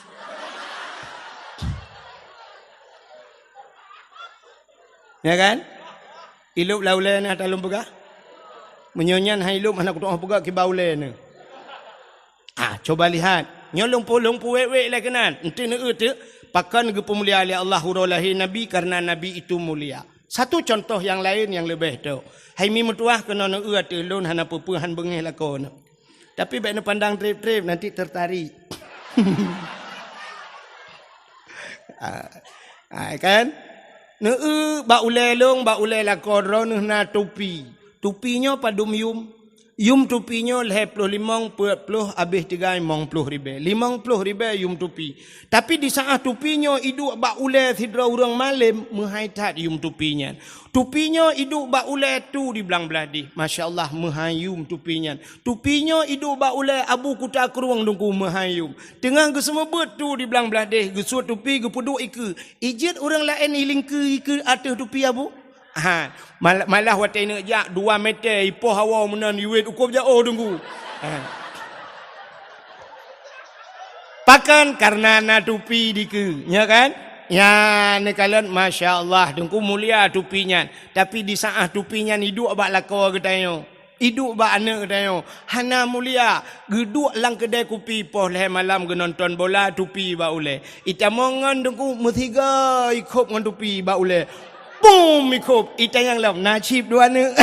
Ya kan? Ilop lam ulée na talom peugah. Meunyoe nyan hai ilop hana kutu'oh peugah kiban ulée na. Ah, coba lihat. Nyoe lôn pu-, lôn puwék-wék lé keunan. Enti neueu teuk, pakon geupeumulia lé Allah uroe lahé Nabi karena Nabi itu mulia. Satu contoh nyang laén nyang leubeh tok. Hai mi meutuah keunoe neueu ateueh lôn hana peue-peue han beungéh lakoe nyoe. Tapi bék neupandang treb-treb, nanti tertarik. Ah, ah, kan? Neueu bak ulée lôn, bak ulée lakoe droeneuh na tupi. Tupi nyoe padum yum? Yum tupi nyoe lhée ploh limong, peuet ploh, abéh tigai limong ploh ribée. Limong ploh ribée yum tupi. Tapi di saát tupi nyoe iduek bak ulée sidroe ureuëng malém, meuhai that yum tupi nyan. Tupi nyoe iduek bak ulée tu di blang blaih deh. Masya Allah, meuhai yum tupi nyan. Tupi nyoe iduek bak ulée Abu Kuta Krueng Teungku, meuhai yum. Teungoh geuseumeubeuet tu di blang blaih deh, geusuet tupi, geupeuduek ikeue. Ijeuet ureuëng laén ilingkeue ikeue ateueh tupi Abu? Ha, mal-, malah watée neuk jak dua meter ipoh hawa meunan iwet ukob jaoh Teungku. Ha. Pakon? Karena na tupi dikeue, nya kan? Nya, neukalon, masya Allah, Teungku mulia tupi nyan. Tapi di saát tupi nyan iduek bak lakoe geutanyoe. Iduek bak aneuëk geutanyoe, hana mulia, geuduek lam keudée kupi poh lhée malam geunonton bola, tupi bak ulée. Itamong ngon Teungku meusiga ikhôb ngon tupi bak ulée. Bum ikhôb, itanyong lom, na cit dua aneuëk.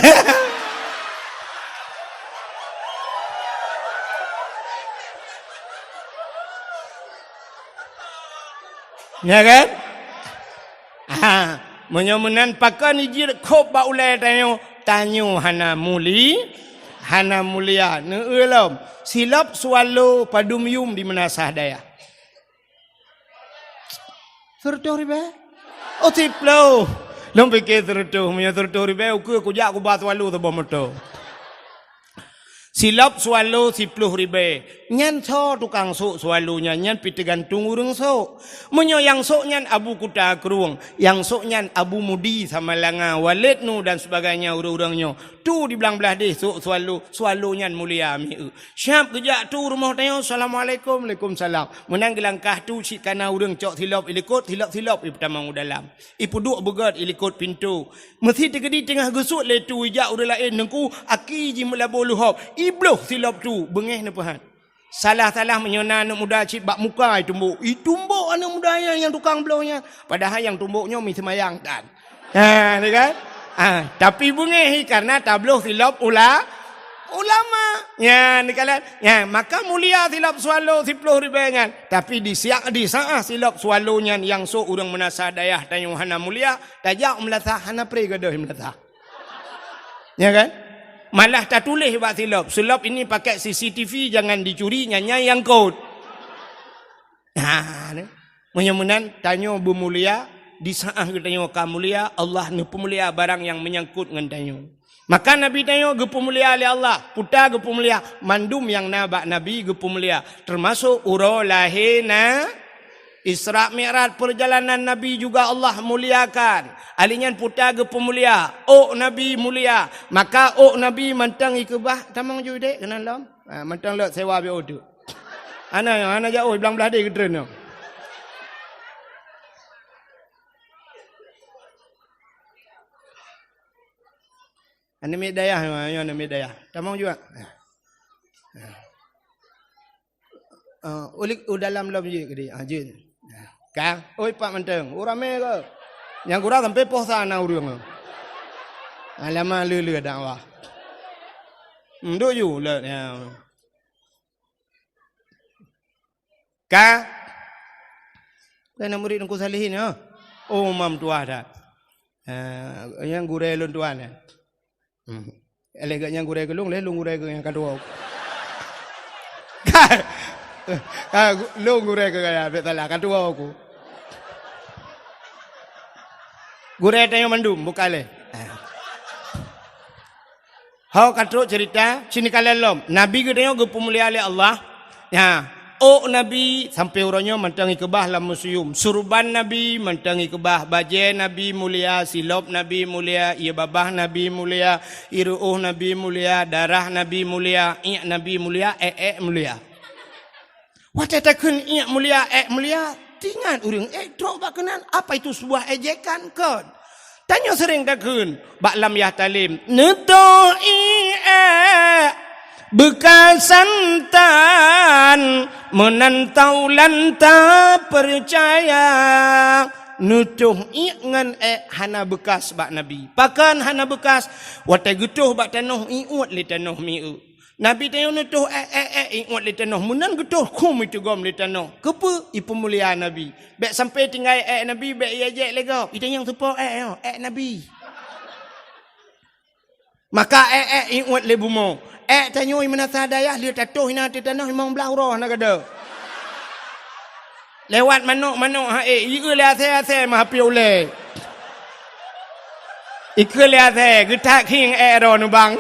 Ya kan? Ha, meunyoe meunan pakon ijeuet khôb bak ulée tanyoe, tanyoe hana muli-, hana mulia. Neueu lom, silop swallow padum yum di meunasah dayah? Seureutôh ribée? Oh, siploh. Lôn pike seureutôh, meunyoe seureutôh ribée, ukeue kujak kuba swallow saboh moto. Silop swallow siploh ribée. Nyan soe tukang sôk swallow nyan, nyan pih teugantung ureuëng sôk. Meunyoe nyang sôk nyan Abu Kuta Krueng, nyang sôk nyan Abu Mudi Samalanga, Walid Nu dan sebagainya ureuëng-ureuëng nyoe. Tu di blang blaih deh sôk swallow, swallow nyan mulia mieu. Siap geujak tu rumoh tanyoe, "Assalamualaikum." "Waalaikumsalam." Meunan geulangkah tu cit kana ureuëng cok silop ilikot, silop-silop ipeutamong u dalam. Ipeuduek beugét ilikot pintoe. Meusi teukeudi teungoh geusuet lé tu ijak ureuëng laén, Teungku, aki jih meulabô luhob, ibloh silop tu, beungéh neupeuhat. Salah-salah meunyoe na aneuëk muda cit bak muka itumbok. Itumbok aneuëk muda nyan nyang tukang bloh nyan. Padahai nyang tumbok nyoe mi seumayang tan. Ha, ni kan? Ha, tapi beungéh karena tabloh silop ula-, ulama. Nyan, ni kan? Nyan, maka mulia silop swallow siploh ribée nyan. Tapi di siak, di saát silop swallow nyan nyang sôk ureuëng meunasah dayah tanyoe hana mulia, tajak u meulasah hana pré gadôh meulasah. Ya kan? Malah tatuléh bak silop, "Silop ini pakai C C T V, jangan dicuri, nyan nyang kot." Ha, ni. Meunyoe meunan, tanyoe beumulia, di saát geutanyoe ka mulia, Allah neupeumulia barang nyang meunyangkot ngon tanyoe. Maka Nabi tanyoe geupeumulia lé Allah, peue ta geupeumulia, mandum nyang na bak Nabi geupeumulia, teumasok uroe lahé na Isra Mi'raj, perjalanan Nabi juga Allah muliakan. Ali nyan peue ta geupeumulia, ôk Nabi mulia. Maka ôk Nabi mantong ikeubah, tamong ju dek keunan lom. Ha, mantong lok sewa biôh tu. Hana, hana jauh, blang blaih deh geutreun nyoe. Aneuk miet dayah, nyoe aneuk miet dayah. Tamong juga. Ah, ulik u dalam lom jeuet keudeh. Ah, jeuet. Ka, oi, pat mantong. Oh, ramé ke? Nyang kurang sampai poh sa na ureuëng. Alamak, le-le dakwah. Hmm, duk ju, le, ya. Ka? Bukan murid Teungku Salihin, ya? Oh, mam tuah dah. Ah, nyang gurée lôn tuan, ya? Hmm. Leh geuh nyang gurée keu lôn, leh lôn gurée keu nyang ka tuwoe. Ka, ka, lôn gurée keu gaya, bèk salah, ka tuwoe ku. Gurée tanyoe mandum, buka leh. Ho ka trok cerita, sini kalon lom. Nabi geutanyoe geupeumulia lé Allah. Ya, ôk Nabi sampai uroe nyoe mantong ikeubah lam museum. Surban Nabi mantong ikeubah, bajée Nabi mulia, silop Nabi mulia, ie babah Nabi mulia, ie ruôh Nabi mulia, darah Nabi mulia, iék Nabi mulia, ék-ék mulia. Watée takheun iék mulia, ék mulia, teuingat ureuëng ék trok bak keunan, apa itu sebuah ejekan? Kon. Tanyoe seuréng takheun bak lam yah talem, "Neutôh iék beukasan tan, meunan taulan tapeucaya." Neutoh iék ngon ék hana beukas bak Nabi. Pakon hana beukas? Watée geutoh bak tanoh, iuet lé tanoh miék. Nabi tanyoe neutoh ék, ék, ék, iuet lé tanoh. Meunan geutoh khum iteugom lé tanoh. Keupeue? Ipeumulia Nabi. Bék sampai tinggai ék Nabi, bék ijak lé gob. Itanyong teupo ék nyoe, ék Nabi. Maka ék-ék iuet lé bumoe. Ék tanyoe meunasah dayah lheueh tatoh inan ateueh tanoh limong blaih uroe hana gada. Lewat manok-manok ha ék, ieu lé asée-asée meuhapé ulée. Ikeu lé asée, geutak khieng ék droe neubang.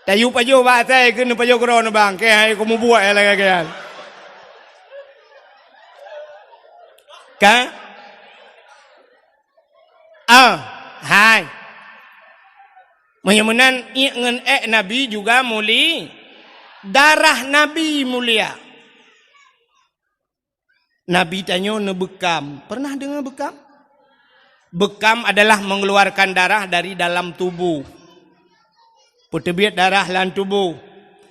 Tayue pajoh bak asée, ikeu neupajoh keudroe neubang. Keu hai keu mubuet lagée nyan. Ka? Ah, hai. Meunyoe meunan, iék ngon ék Nabi juga muli-, darah Nabi mulia. Nabi tanyoe neubeukam. Pernah deungoe beukam? Beukam adalah mengeluarkan darah dari dalam tubuh. Peuteubiet darah lam tuboh.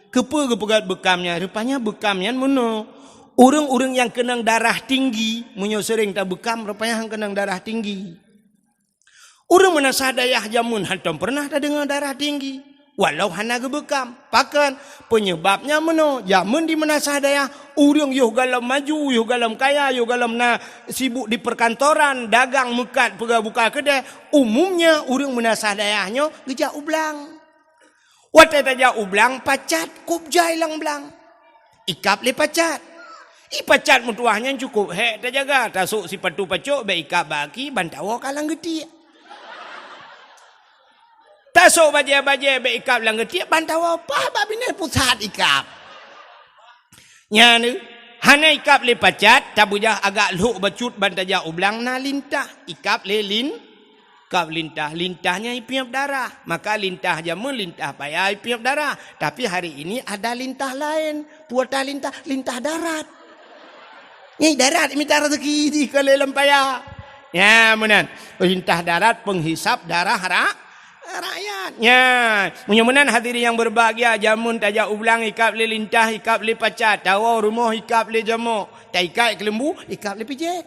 Keupeue geupeugét beukam nyan? Rupanya beukam nyan meunoe. Ureuëng-ureuëng nyang keunong darah tinggi, meunyoe seuréng tabeukam, rupanya han keunong darah tinggi. Ureuëng meunasah dayah jameun hantom peureunah tadeungoe darah tinggi, walau hana geubeukam. Pakon? Peunyeubabnya meunoe, jameun di meunasah dayah, ureuëng yoh galom maju, yoh galom kaya, yoh galom na sibuk di perkantoran, dagang meukat, peugah buka keudée, umumnya ureuëng meunasah dayah nyoe geujak u blang. Watée tajak u blang, pacat kub jai lam blang. Ikab lé pacat. I pacat meutuwah nyan cukôp hék tajaga, tasôk sipatu pacok bék ikab bak aki, ban tawoe ka lam geutiek. Tasôk bajée-bajée bék ikab lam geutiek, ban tawoe paih bak binéh pusat ikab. Nyan, hana ikab lé pacat, tabeujah agak lhok bacut ban tajak u blang na lintah, ikab lé lin-, ikab lintah. Lintah nyan ipiep darah. Maka lintah jameun lintah paya ipiep darah. Tapi hari ini ada lintah laén. Peue ata lintah? Lintah darat. Nyan darat mita rezeki di keu lé lam paya. Ya, meunan. Lintah darat penghisap darah ra-, rakyat. Nyan, meunyoe meunan hadirin yang berbahagia, jameun tajak u blang ikab lé lintah, ikab lé pacat, tawoe rumoh ikab lé jamok, taikat keuleumbu, ikab lé pijet.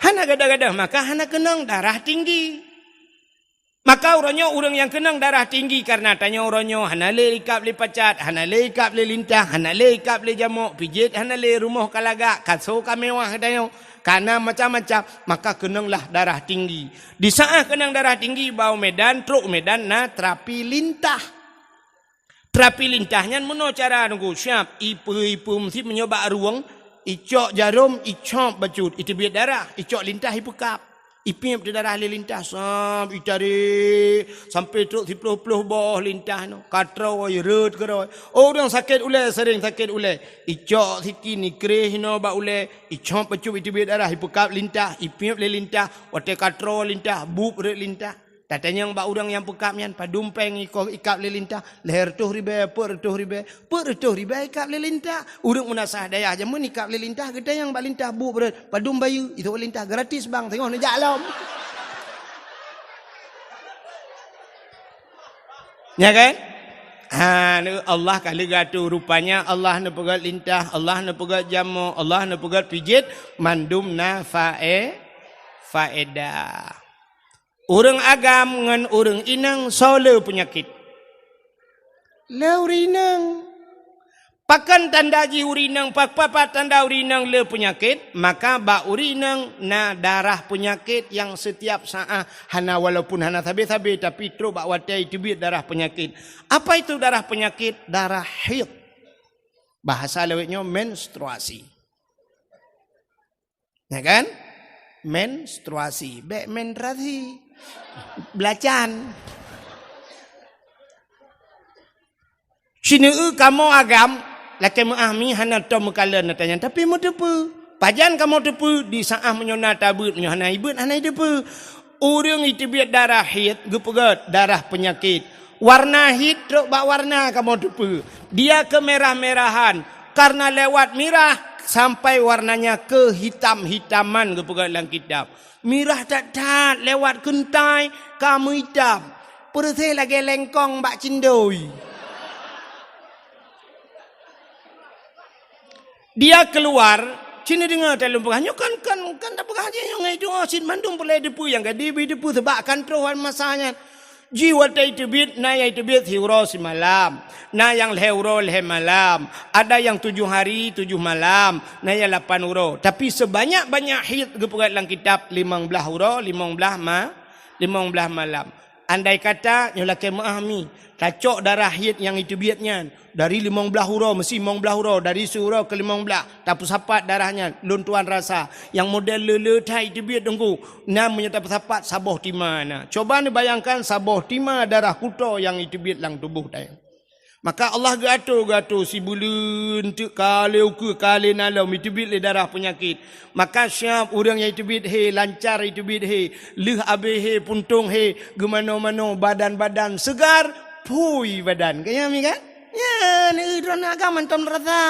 Hana gadoh-gadoh, maka hana keunong darah tinggi. Maka uroe nyoe ureuëng nyang keunong darah tinggi kareuna tanyoe uroe nyoe hana lé ikab lé pacat, hana lé ikab lé lintah, hana lé ikab lé jamok, pijet hana lé, rumoh ka lagak, kaso ka mewah tanyoe, kana macam-macam, maka keunonglah darah tinggi. Di saát keunong darah tinggi, bak u Medan, trok u Medan na terapi lintah. Terapi lintah nyan meunoe cara nunggu siab, ipeue-ipeue meusit meunyoe bak rueng, icok jarom, icop bacut, iteubiet darah, icok lintah ipeukab. Ipiep teuh darah lé lintah, sab itarek sampai trok siploh-ploh boh lintah nyoe. Ka troe, rhot keudroe. Oh, ureuëng sakét ulée, seuréng sakét ulée. Icok sikin, ikreh inoe bak ulée, icop bacut, iteubiet darah, ipeukab lintah, ipiep lé lintah. Watée ka troe lintah, bueb rhot lintah. Tatanyong bak ureuëng nyang peukab nyan, padum péng iko ikab lé lintah? Lhée reutôh ribée, peuet reutôh ribée, peuet reutôh ribée ikab lé lintah. Ureuëng meunasah dayah jameun ikab lé lintah, geutanyong bak lintah bueb rhot, padum bayeue, itu lintah gratis bang, teungoh neujak lom. Ya kan? Ha, Allah ka leuga tu. Rupanya Allah neupeugét lintah, Allah neupeugét jamok, Allah neupeugét pijet, mandum na fae-, faedah. Ureuëng agam ngon ureuëng inong soe le peunyakét? Le ureuëng inong. Pakon tanda jih ureuëng inong, pa-, pa-, pa tanda ureuëng inong le peunyakét? Maka bak ureuëng inong na darah peunyakét nyang setiap saát hana, walaupun hana sabe-sabe, tapi trok bak watée iteubiet darah peunyakét. Apa itu darah peunyakét? Darah haid. Bahasa lawét nyoe menstruasi. Ya kan? Menstruasi. Bék menstruasi. Belacan. Sineue kamoe agam, lakée meuah mi hana tom meukalon ata nyan, tapi meuteupeue. Pajan kamoe teupeue? Di saát meunyoe na tabeuet, meunyoe hana ibeuet, hana iteupeue. Ureuëng iteubiet darah haid, geupeugét darah peunyakét. Warna haid trok bak warna kamoe teupeue. Dia kemerah-merahan. Karena lewat mirah sampai warnanya kehitam-hitaman geupeugah lam kitab. Mirah that-that lewat keuntai ka meuitam. Peureuséh lagée lengkong bak cindoi. Dia keluar, ci neudeungoe that lôn peugah. Nyoe kan, kan, kan tapeugah jih nyoe ngon itu, oh, cit mandum peureulée teupeue nyang ka dibri teupeue, sabab kan troh masa nyan. Jih watée teubiet, na nyang teubiet siuroe simalam, na nyang lhée uroe lhée malam, ada nyang tujoh hari tujoh malam, na nyang lapan uroe. Tapi sebanyak-banyak haid geupeugét lam kitab, limong blaih uroe, limong blaih ma-, limong blaih malam. Andai kata nyoe lakée meu'ah mi, tacok darah haid nyang iteubiet nyan dari limong blaih uroe, meusi limong blaih uroe, dari siuroe keu limong blaih, tapeusapat darah nyan, lôn tuan rasa, nyang model le-le that iteubiet Teungku, na meunyoe tapeusapat saboh tima na. Coba neubayangkan saboh tima darah kuto nyang iteubiet lam tuboh tanyoe. Maka Allah geuato-geuato, sibuleuen teuk ka lé ukeue, ka lé na lom, iteubiet lé darah peunyakét. Maka siab ureuëng nyang iteubiet hé, lancar iteubiet hé, lheueh abéh hé, puntông hé, geumanoe-manoe, badan-badan segar, phui badan. Ka nyan mi kan? Nyan, eh, droeneuh agam mantong rasa.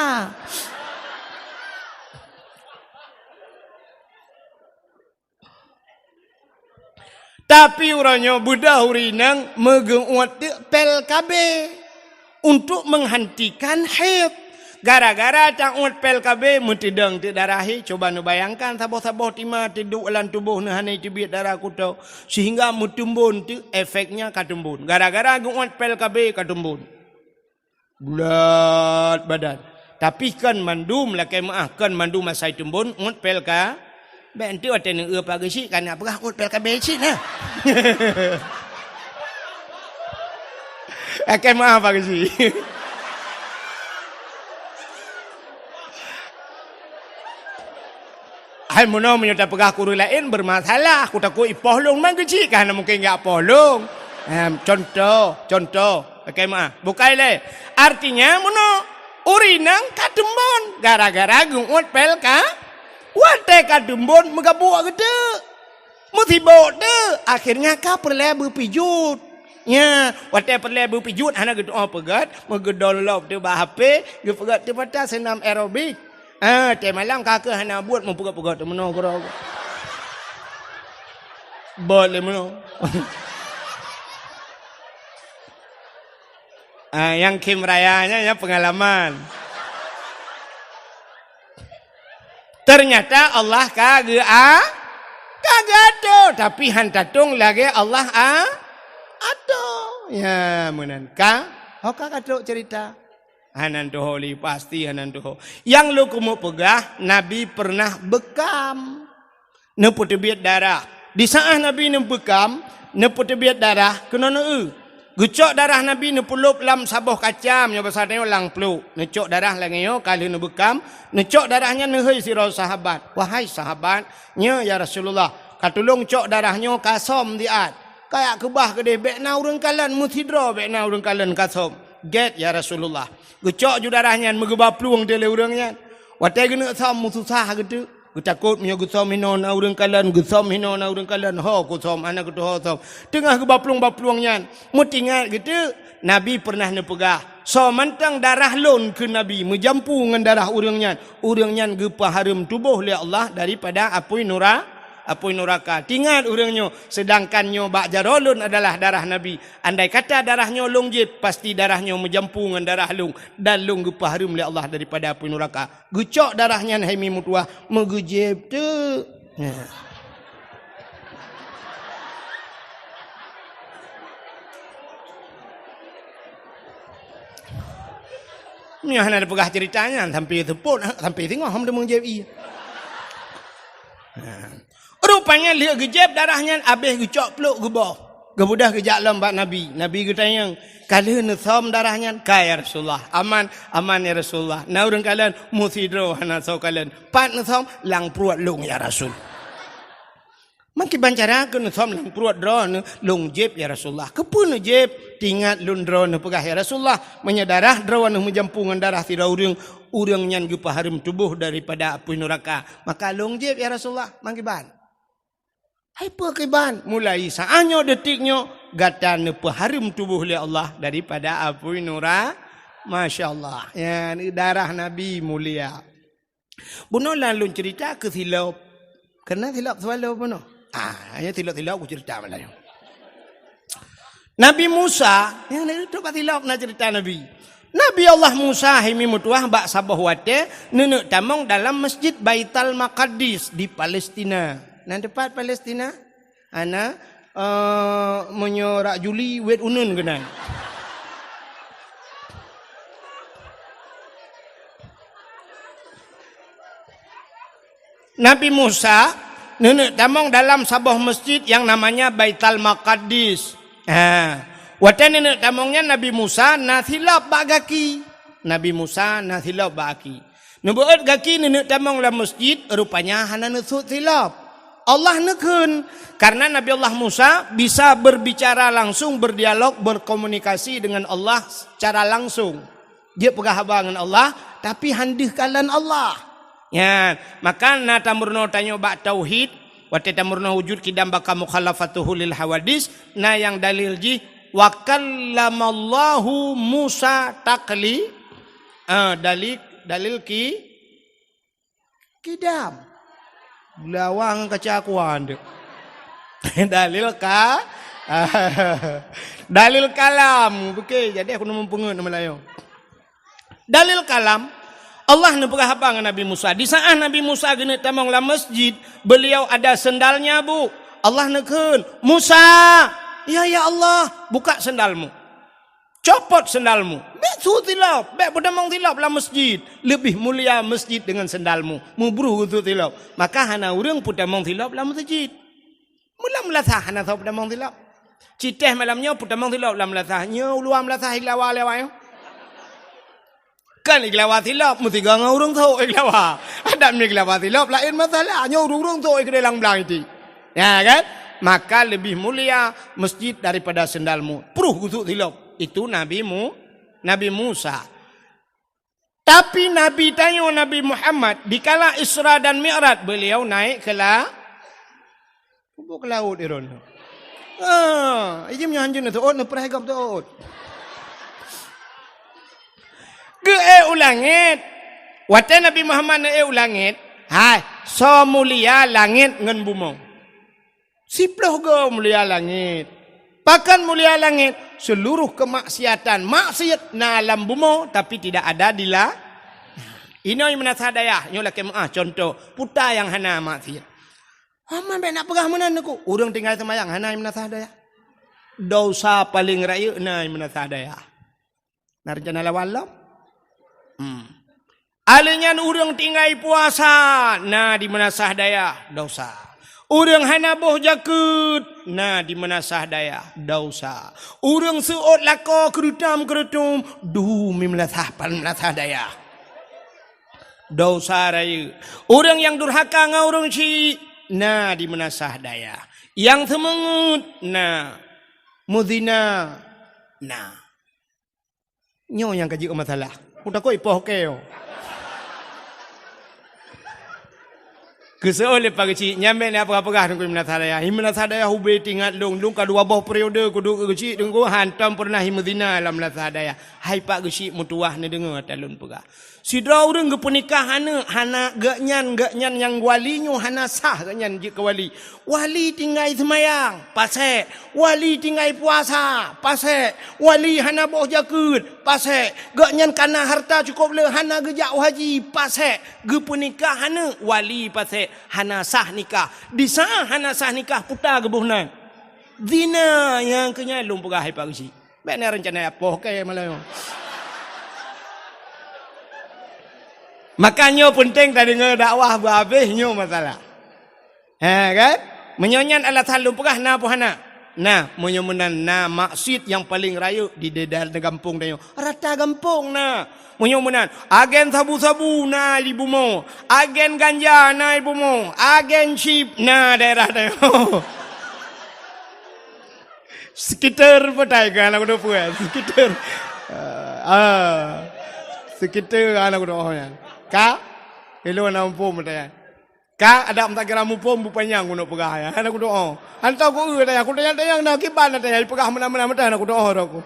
Tapi uroe nyoe beudôh ureuëng inong meugeuuet teuk pil K B untuk menghentikan haid. Gara-gara tauet pil K B meuteudong teuk darah haid, cuba neubayangkan saboh-saboh tima teuduek lam tuboh neuh hana teubiet darah kuto, sehingga meuteumbon teuk efeknya ka teumbon. Gara-gara geuuet pil K B ka teumbon. Bulat badan. Tapi kon mandum lakée meu'ah, kon mandum asai teumbon uet pil K B. Bèk enteuk watée neueu Pak Geuchik ka na peugah uet pil K B cit na. Lakée meu'ah Pak Geuchik. Hai meunoe meunyoe tapeugah keu ureuëng laén bermasalah, kutakot ipoh lôn, man Geuchik ka hana mungken geupoh lôn. Em, contoh, contoh. Lakée meu'ah. Bukai lé. Artinya meunoe ureuëng inong ka teumbon gara-gara geuuet pil K B. Watée ka teumbon meugabuk geuteuk. Meusibok teuk, akhirnya ka peureulée beupijuet. Nya, watée peureulée beupijuet hana geutu'oh peugét, meugeudon lom teuk bak H P, geupeugét teuk mata seunam aerobik. Ah, watée malam ka keuh hana buet meupeugét-peugét teuk meunoe keudroe. Bot lé meunoe. Ah, nyang khém raya nyan, nyan peungalaman. Ternyata Allah ka geu-, a-, ka geuatur, tapi han tatong lagée Allah a-, atur. Ya, meunan ka, ho ka ka trok cerita. Hana tuho lé, pasti hana tuho. Nyang lôn keumeung peugah, Nabi pernah beukam. Neupeuteubiet darah. Di saát Nabi neubeukam, neupeuteubiet darah keunoe neueu. Geucok darah Nabi neupeulop lam saboh kaca, meunyoe basa tanyoe lam pluek. Neucok darah lagée nyoe ka lheueh neubeukam, neucok darah nyan neuhôi sidroe sahabat. "Wahai sahabat, nyoe ya Rasulullah, ka tulông cok darah nyoe ka som siat. Kajak keubah keudeh, bèk na ureuëng kalon, meusidroe bèk na ureuëng kalon ka som." "Gét ya Rasulullah." Geucok ju darah nyan meugeuba plueng lé ureuëng nyan. Watée geuneuk som meususah geuteuk. Geutakot meunyoe geusom hinoe na ureuëng kalon, geusom hinoe na ureuëng kalon, ho kusom, hana kutuho som. Teungoh geuba plueng-ba plueng nyan, meutingat geuteuk, Nabi pernah neupeugah, "Soe mantong darah lôn," kheun Nabi, "meujampu ngon darah ureuëng nyan, ureuëng nyan geupeuhareuem tuboh lé Allah daripada apui nura-, apui nuraka." Tingat ureuëng nyoe, seudangkan nyoe bak jaroe lôn adalah darah Nabi. Andai kata darah nyoe lôn jieb, pasti darah nyoe meujampu ngon darah lôn, dan lôn geupeuhareuem lé Allah daripada apui nuraka. Geucok darah nyan hai mi meutuwah, meugeujieb teuk. Nyan. Nyoe hana tapeugah cerita nyan, sampai seupôt, sampai singoh hom teumeung jieb ie. Nyan. Rupanya lheueh geujieb darah nyan, abéh geucok pluek geuboh. Geubeudôh geujak lom bak Nabi. Nabi geutanyong, "Ka lheueh neusom darah nyan?" "Ka, ya Rasulullah." "Aman?" "Aman, ya Rasulullah." "Na ureuëng kalon?" "Meusidroe hana soe kalon." "Pat neusom?" "Lam pruet lôn, ya Rasul." "Meukiban cara keu neusom lam pruet droeneuh?" "Lôn jieb, ya Rasulullah." "Keupeue neujieb?" "Tingat lôn droeneuh peugah, ya Rasulullah, meunyoe darah droeneuh meujampu ngon darah sidroe ureuëng, ureuëng nyan geupeuhareuem tuboh daripada apui nuraka. Maka lôn jieb, ya Rasulullah." "Meukiban?" "Hai peue kiban?" "Mulai saát nyoe, detik nyoe, gata neupeuhareuem tuboh lé Allah daripada apui nura-, Masya Allah. Nyan darah Nabi mulia. Bunoe lôn cerita keu silop. Keureuna silop swallow bunoe. Ah, hanya silop-silop kucerita malam nyoe. Nabi Musa, nyang na trok bak silop na cerita Nabi. Nabi Allah Musa hai mi meutuwah bak saboh watée neuneuk tamong dalam Masjid Baital Maqdis di Palestina. Nan teupat Palestina? Hana, eh, meunyoe rak Juli, wet uneun keunan. Nabi Musa neuneuk tamong dalam saboh masjid yang namanya Baital Maqdis. Ha. Watée neuneuk tamong nyan Nabi Musa na silop bak gaki. Nabi Musa na silop bak gaki. Neubeuet gaki neuneuk tamong lam masjid, rupanya hana neusut silop. Allah neukheun, karena Nabi Allah Musa bisa berbicara langsung, berdialog, berkomunikasi dengan Allah secara langsung. Dia peugah haba ngon Allah, tapi han deuh kalon Allah. Nyan, maka na tameurunoe tanyoe bak tauhid, watée tameurunoe wujud qidam baqa mukhalafatuhu lil hawadis, na nyang dalil jih, "Wa kallamallahu Musa takli-," ah, dalil, dalil ki-, qidam. Beulawang kaca kuan tu. Dalil ka-, dalil kalam. Oke, jadi aku neumeupeungeut nama lain. Dalil kalam, Allah neupeugah haba ngon Nabi Musa. Di saat Nabi Musa geuneuk tamong lam masjid, beliau ada sendalnya, Bu. Allah neukheun, "Musa, ya, ya Allah, buka sendalmu. Copot sendalmu. Bék sut silop, bék peutamong silop lam masjid. Lebih mulia masjid dengan sendalmu." Meubruh geusut silop. Maka hana ureuëng peutamong silop lam masjid. Meulam meulasah hana soe peutamong silop. Citéh malam nyoe peutamong silop lam meulasah. Nyoe uluwa meulasah iglawa lewat nyoe. Kan iglawa silop, meusigoe ngon ureuëng sot iglawa. Adak meuiglawa silop laén masalah. Nyoe ureuëng-ureuëng sot keudeh lam blang iti. Ya kan? Maka lebih mulia masjid daripada sendalmu. Pruh geusut silop. Itu Nabi Mu-, Nabi Musa. Tapi Nabi tanyoe Nabi Muhammad, dikala Isra dan Mi'raj, beliau naik ke la-, Peubuet keu laôt Iron. Ah, ijim nyoe hanjeuet neuteuôt, neupreh gob teuôt. Geuék u langét. Watée Nabi Muhammad neuék u langét, hai, soe mulia langét ngon bumoe? Siploh goe mulia langét. Pakon mulia langét? Seluruh kemaksiatan, maksiat na lam bumoe, tapi tidak ada di la-, inoe meunasah dayah, nyoe lakée meuáh contoh, peue nyang hana maksiat. Hana bék nak peugah meunan Teungku. Ureuëng tinggai seumayang hana meunasah dayah. Dosa paleng rayeuk na meunasah dayah. Na reuncana lawan lom? Hmm. Alèh nyan ureuëng tinggai puasa na di meunasah dayah, dosa. Ureuëng hana boh jakeuet na di meunasah dayah, dosa. Ureuëng seuôt lakoe keureutom-keureutom dum di meunasah, meunasah dayah. Dosa rayeuk. Ureuëng nyang durhaka ngon ureuëng syik na di meunasah dayah. Nyang seumeungeut na. Meuzina na. Nyoe nyang ka jeuet masalah. Kutakot ipoh keu. Geuseuôt lé Pak Geuchik, nyan bék na peugah-peugah Teungku meunasah dayah. Hi meunasah dayah ubé teuingat lôn, lôn ka dua boh periode kuduek keu Geuchik Teungku, hantom peureunah hi meuzina lam meunasah dayah. Hai Pak Geuchik meutuwah neudeungoe ata lôn peugah. Sidroe ureuëng geupeunikah aneuk hana geuhnyan, geuhnyan nyang wali nyoe hana sah geuhnyan jeuet keu wali. Wali tinggai seumayang, pasék. Wali tinggai puasa, pasék. Wali hana boh jakeuet, pasék. Geuhnyan kana hareuta cukôp le hana geujak u haji, pasék. Geupeunikah aneuk wali, pasék. Hana sah nikah. Di saát hana sah nikah, peue geuboh nan? Zina. Nyang keu nyan lôn peugah hai Pak Geuchik. Bék na reuncana ipoh keu malam nyoe. Maka nyoe peunteng tadeungoe dakwah beuhabéh nyoe masalah. Ha kan? Meunyoe nyan alasan lôn peugah na peue hana? Na, meunyoe meunan na maksiat nyang paleng rayeuk di daerah gampông tanyoe. Rata gampông na. Meunyoe meunan, agen sabu-sabu na di bumoe, agen ganja na di bumoe, agen chip na daerah tanyoe. Sekitar petai kan aku tu peue? Sekitar. Ah. Sekitar kan aku tu oh nyan. Ka? Ilôn na muphom petai. Ka adak meutakira muphom bupanyang keuneuk peugah nyan. Hana kudoa. Hantom ku eu tanyong, kutanyong-tanyong na kiban na tanyong, ipeugah meunan-meunan meutan hana kudoa roh ku.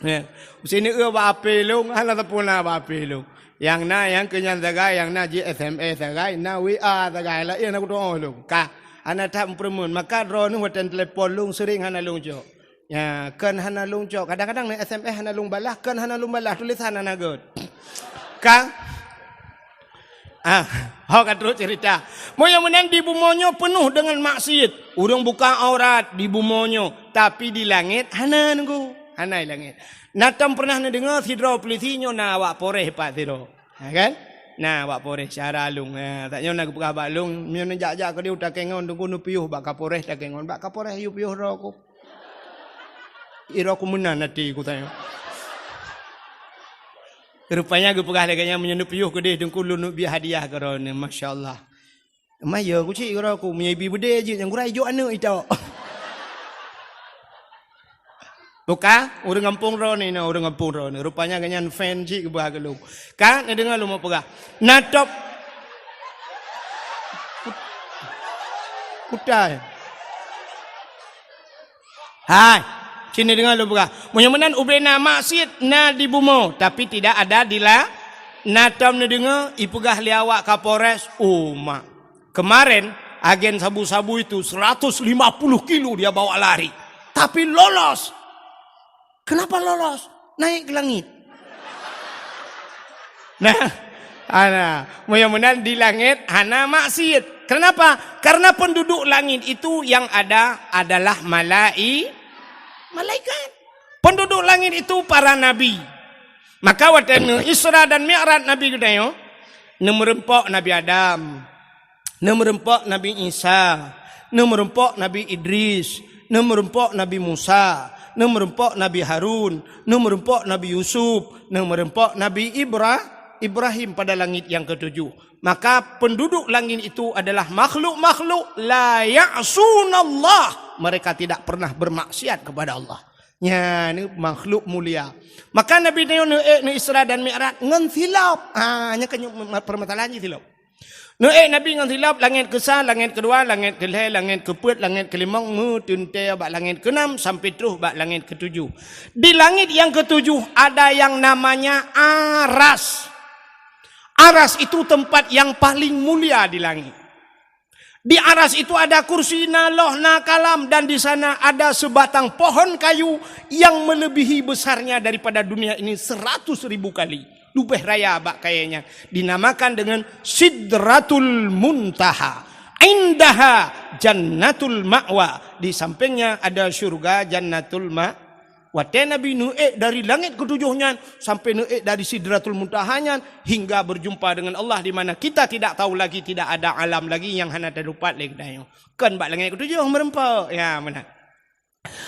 Ya. Usineuk eu bak ape lôn, hana sapeue na bak ape lôn. Nyang na nyang keu nyan sagai, nyang na jih S M S sagai, na W A sagai, laén hana kudoa lôn. Ka, hana that meupeureumeun. Maka droeneuh watèe telepon lôn sering hana lôn jaweueb. Ya, kon hana lôn cok. Kadang-kadang na S M S hana lôn balah, kon hana lôn balah, tulisan hana gét. Ka? Ah, ho ka trok cerita. Meunyoe meunan di bumoe nyoe peunoh deungon maksiet. Ureuëng buka aurat di bumoe nyoe, tapi di langét hana nunggu. Hana di langét. Na tom pernah neudeungoe sidroe polisi nyoe na awak Polres pat sidroe. Ha, kan? Na awak Polres syara lôn. Ha, tak nyoe na geupeugah bak lôn, meunyoe neujak-jak keudeh u Takengon, teungku neupiôh bak Kapolres Takengon. Bak Kapolres yue piôh droe ku. Iro ku meunan até ku tanyoe. Rupanya geupeugah lagée nyan, meunyoe neupiôh keudeh teungku lôn neubri hadiah keu droeneuh. Masya Allah. Maya ku cit keu droe ku, meunyoe ibi beudé jeuet nyang gura ijok aneuëk itok. Buka, ureuëng gampông droeneuh, ureuëng gampông droeneuh. Rupanya gobnyan fan cit geuba keu lôn. Ka, neudeungoe lôn peugah. Na top. Kutai. Hai, sini deungoe lôn peugah. Meunyoe meunan ubena maksiet na di bumoe, tapi tidak ada di la-, na tom neudeungoe ipeugah lé awak Kapolres, uma. Kemarin, agen sabu-sabu itu seratus lima puluh kilo dia bawa lari. Tapi lolos. Kenapa lolos? Naik ke langit. Nah, ana, mudah-mudahan di langit hana maksiat. Kenapa? Karena penduduk langit itu yang ada adalah malai-, malaikat. Penduduk langit itu para nabi. Maka watée neu Isra dan Mi'raj Nabi geutanyoe, neumeureumpok Nabi Adam, neumeureumpok Nabi Isa, neumeureumpok Nabi Idris, neumeureumpok Nabi Musa, neumeureumpok Nabi Harun, neumeureumpok Nabi Yusuf, neumeureumpok Nabi Ibra-, Ibrahim pada langit yang ketujuh. Maka penduduk langit itu adalah makhluk-makhluk la ya'sunallah. Mereka tidak pernah bermaksiat kepada Allah. Nyan makhluk mulia. Maka Nabi nyoe neuék neu Isra dan Mi'raj ngon silop. Ha, nyan kan permasalahan jih silop. Neuék Nabi ngon silop, langét keusa, langét keudua, langét keulhée, langét keupeuet, langét keulimong, meuteuntée bak langét keunam sampai troh bak langét keutujoh. Di langét nyang keutujoh ada nyang namanya Aras. Aras itu tempat yang paling mulia di langit. Di Aras itu ada kursi, na loh, na kalam, dan di sana ada sebatang pohon kayu yang melebihi besarnya daripada dunia ini seratus ribu kali. Leubeh raya bak kayée nyan. Dinamakan dengan Sidratul Muntaha. Indaha Jannatul Ma'wa. Di sampingnya ada syurga Jannatul Ma-, Watée Nabi neuék dari langét keutujoh nyan sampai neuék dari Sidratul Muntaha nyan hingga berjumpa dengan Allah di mana kita tidak tahu lagi, tidak ada alam lagi nyang hana teudapat lé geutanyoe. Kon bak langét keutujoh meureumpok. Ya, meunan.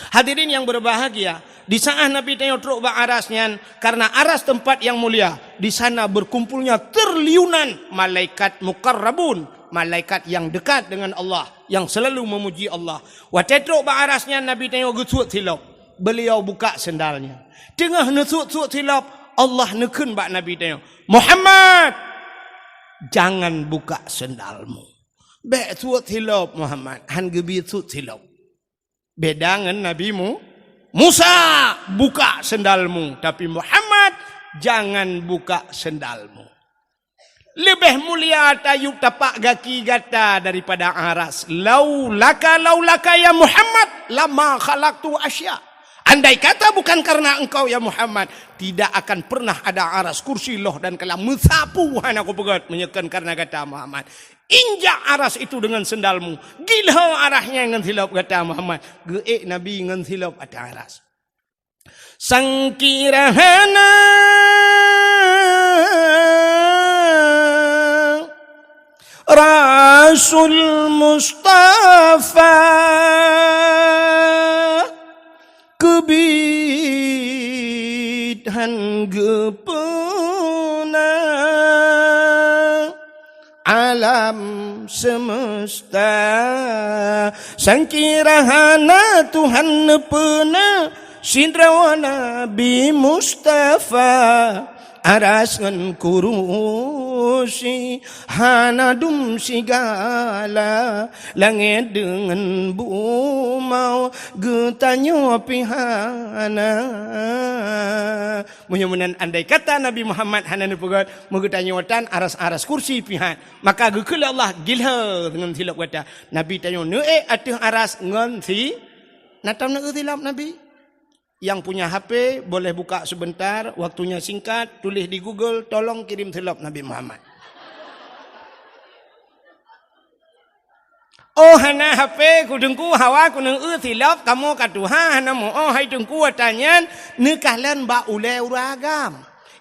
Hadirin yang berbahagia, di saat Nabi tanyoe trok bak Aras nyan, karena Aras tempat yang mulia, di sana berkumpulnya triliunan malaikat muqarrabun, malaikat yang dekat dengan Allah, yang selalu memuji Allah. Watée trok bak Aras nyan Nabi tanyoe geusuet silop. Beliau buka sendalnya. Teungoh neusuet-suet silop, Allah neukheun bak Nabi tanyoe, "Muhammad, jangan buka sendalmu." Bék suet silop, Muhammad, han geubi suet silop. Beda ngon Nabi Mu-, Musa, "Buka sendalmu," tapi Muhammad, "Jangan buka sendalmu." Leubeh mulia tayue tapak gaki gata daripada Aras. Laulaka, laulaka ya Muhammad, lama khalaqtu asya. Andai kata bukan karena engkau ya Muhammad, tidak akan pernah ada Aras, kursi, loh dan kalam. Meusapu hana kupeugét meunyoe kon karena gata Muhammad. Injak Aras itu dengan sendalmu. Gilho Aras nyan ngon silop gata Muhammad. Geuék Nabi ngon silop ateueh Aras. Sangkira hana Rasul Mustafa keubiet han geupeuna alam semesta. Sangkira hana Tuhan neupeuna sidroe Nabi Mustafa, aras ngon kurusi hana dum sigala, langét deungon bumoe geutanyoe pih hana. Meunyoe meunan andai kata Nabi Muhammad hana neupeugét, meugeutanyoe tan aras-aras kursi pih han, maka geukheun lé Allah gilho ngon silop gata. Nabi tanyoe neuék ateueh aras ngon si-, na tom neuék silop Nabi. Yang punya H P boleh buka sebentar, waktunya singkat, tulis di Google, "Tolong kirim silop Nabi Muhammad." Oh, hana H P, ku Teungku, hawa ku neueu silop, kamoe ka tuha, hana muoh, hai Teungku, ata nyan neukalon bak ulée ureuëng agam.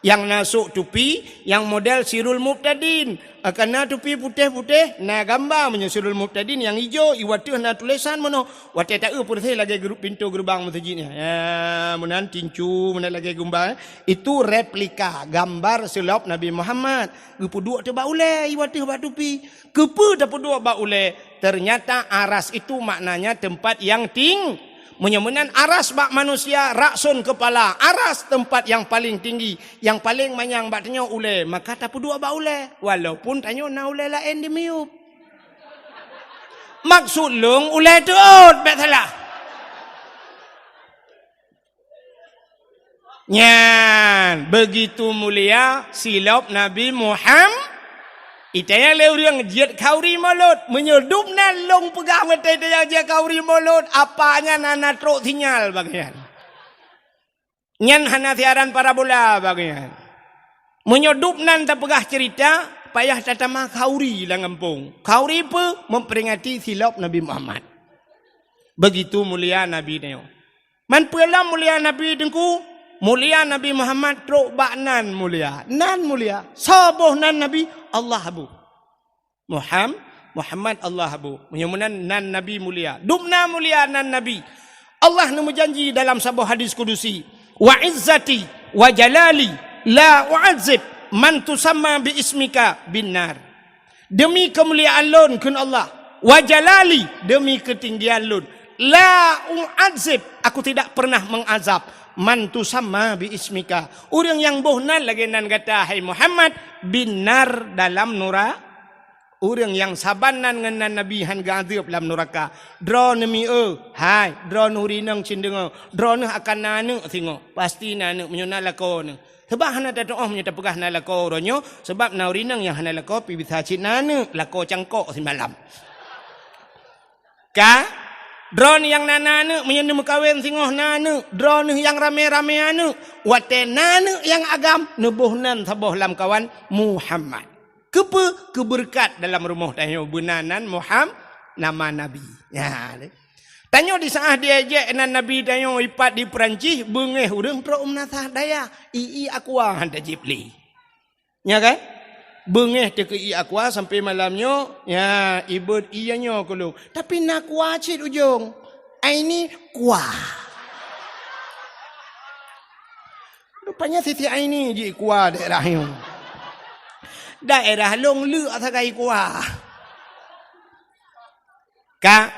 Nyang na sôk tupi, nyang model Sirul Mubtadin. Akan na tupi putéh-putéh, na gamba meunyoe Sirul Mubtadin nyang ijo, i wateuh na tulésan meunoe. Watée taeu peureséh lagée gru-, pintoe geureubang meuseujid nyan. Ya, meunan tincu, meunan lagée gumba, eh. Itu replika gambar silop Nabi Muhammad. Geupeuduek teuh bak ulée, i wateuh bak tupi. Keupeue tapeuduek bak ulée? Ternyata aras itu maknanya tempat yang ting-, meunyoe meunan aras bak manusia, rakson kepala, aras tempat yang paling tinggi, yang paling manyang bak tanyoe ulée, maka tapeuduek bak ulée, walaupun tanyoe na ulée laén di miyueb. Maksud lôn ulée teuôt, bék salah. Nyan, begitu mulia silop Nabi Muhammad. Itaya lé ureuëng jeuet khauri mulod. Meunyoe dubnan lôn peugah meutai-tai nyang jeuet khauri mulod, apa nyan hana trok sinyal bagian. Nyan hana siaran parabola bagian. Meunyoe dubnan tapeugah cerita, payah tatama khauri lam gampông. Khauri peue? Memperingati silop Nabi Muhammad. Begitu mulia Nabi nyoe. Man peue lom mulia Nabi Teungku? Mulia Nabi Muhammad trok bak nan mulia. Nan mulia. Soe boh nan Nabi? Allah boh. Muham-, Muhammad Allah boh. Meunyoe meunan nan Nabi mulia. Dubna mulia nan Nabi. Allah neumeujanji dalam saboh hadis kudusi, "Wa izzati wa jalali la u'adzib man tusamma bi ismika bin nar." Demi keumuliaan lôn, kheun Allah, wa jalali, demi keutinggian lôn, la u'adzib, aku tidak pernah mengazab, man tusamma bi ismika, ureuëng nyang boh nan lagée nan gata, hai Muhammad, bin nar, dalam nura-, ureuëng nyang saban nan ngon nan Nabi hán geuazeueb lam nuraka. Droeneuh mieu, hai, droeneuh rinong cit deungoe, droeneuh akan na aneuëk singoh, pasti na aneuëk meunyoe na lakoe neuh. Sabab hana tatuoh meunyoe tapeugah na lakoe uroe nyoe, sabab na ureuëng nyang hana lakoe pih bisa cit na aneuëk, lakoe cangkok simalam. Ka? Droeneuh nyang na, na aneuëk, meunyoe neumeukawen singoh na aneuëk, droeneuh nyang ramé-ramé aneuëk, watée na aneuëk nyang agam, neuboh nan saboh lamkawan Muhammad. Keupeue? Keubeureukat dalam rumoh tanyoe beuna nan Muham-, nama Nabi. Nyan. Tanyoe di saat diejek nan Nabi tanyoe ipat di Peurancih, beungéh ureuëng trok u meunasah dayah, ié aqua hán tajép lé. Nya kan? Beungéh teuh keu ié aqua sampai malam nyoe, nya, ibeuet ié nyoe keu lôn. Tapi na aqua cit ujong. Ai ni kuah. Rupanya sisi ai ni jikuah daerah nyoe. Daerah lôn leuk sagai kuah. Ka,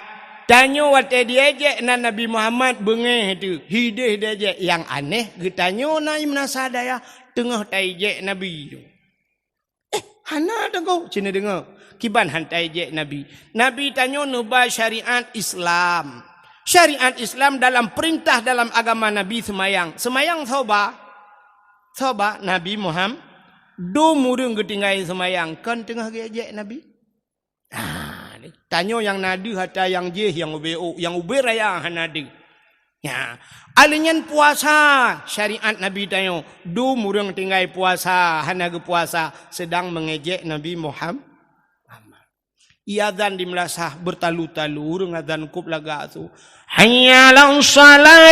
tanyoe watée diejek nan Nabi Muhammad beungéh teuh, hideh diejek. Nyang aneh, geutanyoe na i meunasah dayah teungoh taijek Nabi. Eh, hana deungoe, cina deungoe. Kiban hán taijek Nabi. Nabi tanyoe neuba syariat Islam. Syariat Islam dalam peurintah dalam agama Nabi seumayang. Seumayang soe ba? Soe ba? Nabi Muhammad. Dum ureuëng geutinggai seumayang, kon teungoh geuejek Nabi? Ah, tanyoe nyang na deuh ata nyang jéh nyang ubé ôk, nyang ubé raya hana deuh. Nya, alèh nyan puasa, syariat Nabi tanyoe, dum ureuëng tinggai puasa, hana geupuasa, seudang meungejek Nabi Muham-, Muhammad. Ié azan di meulasah beutalu-talu, ureuëng azan kôb lagak su. Hayya 'alas shalah.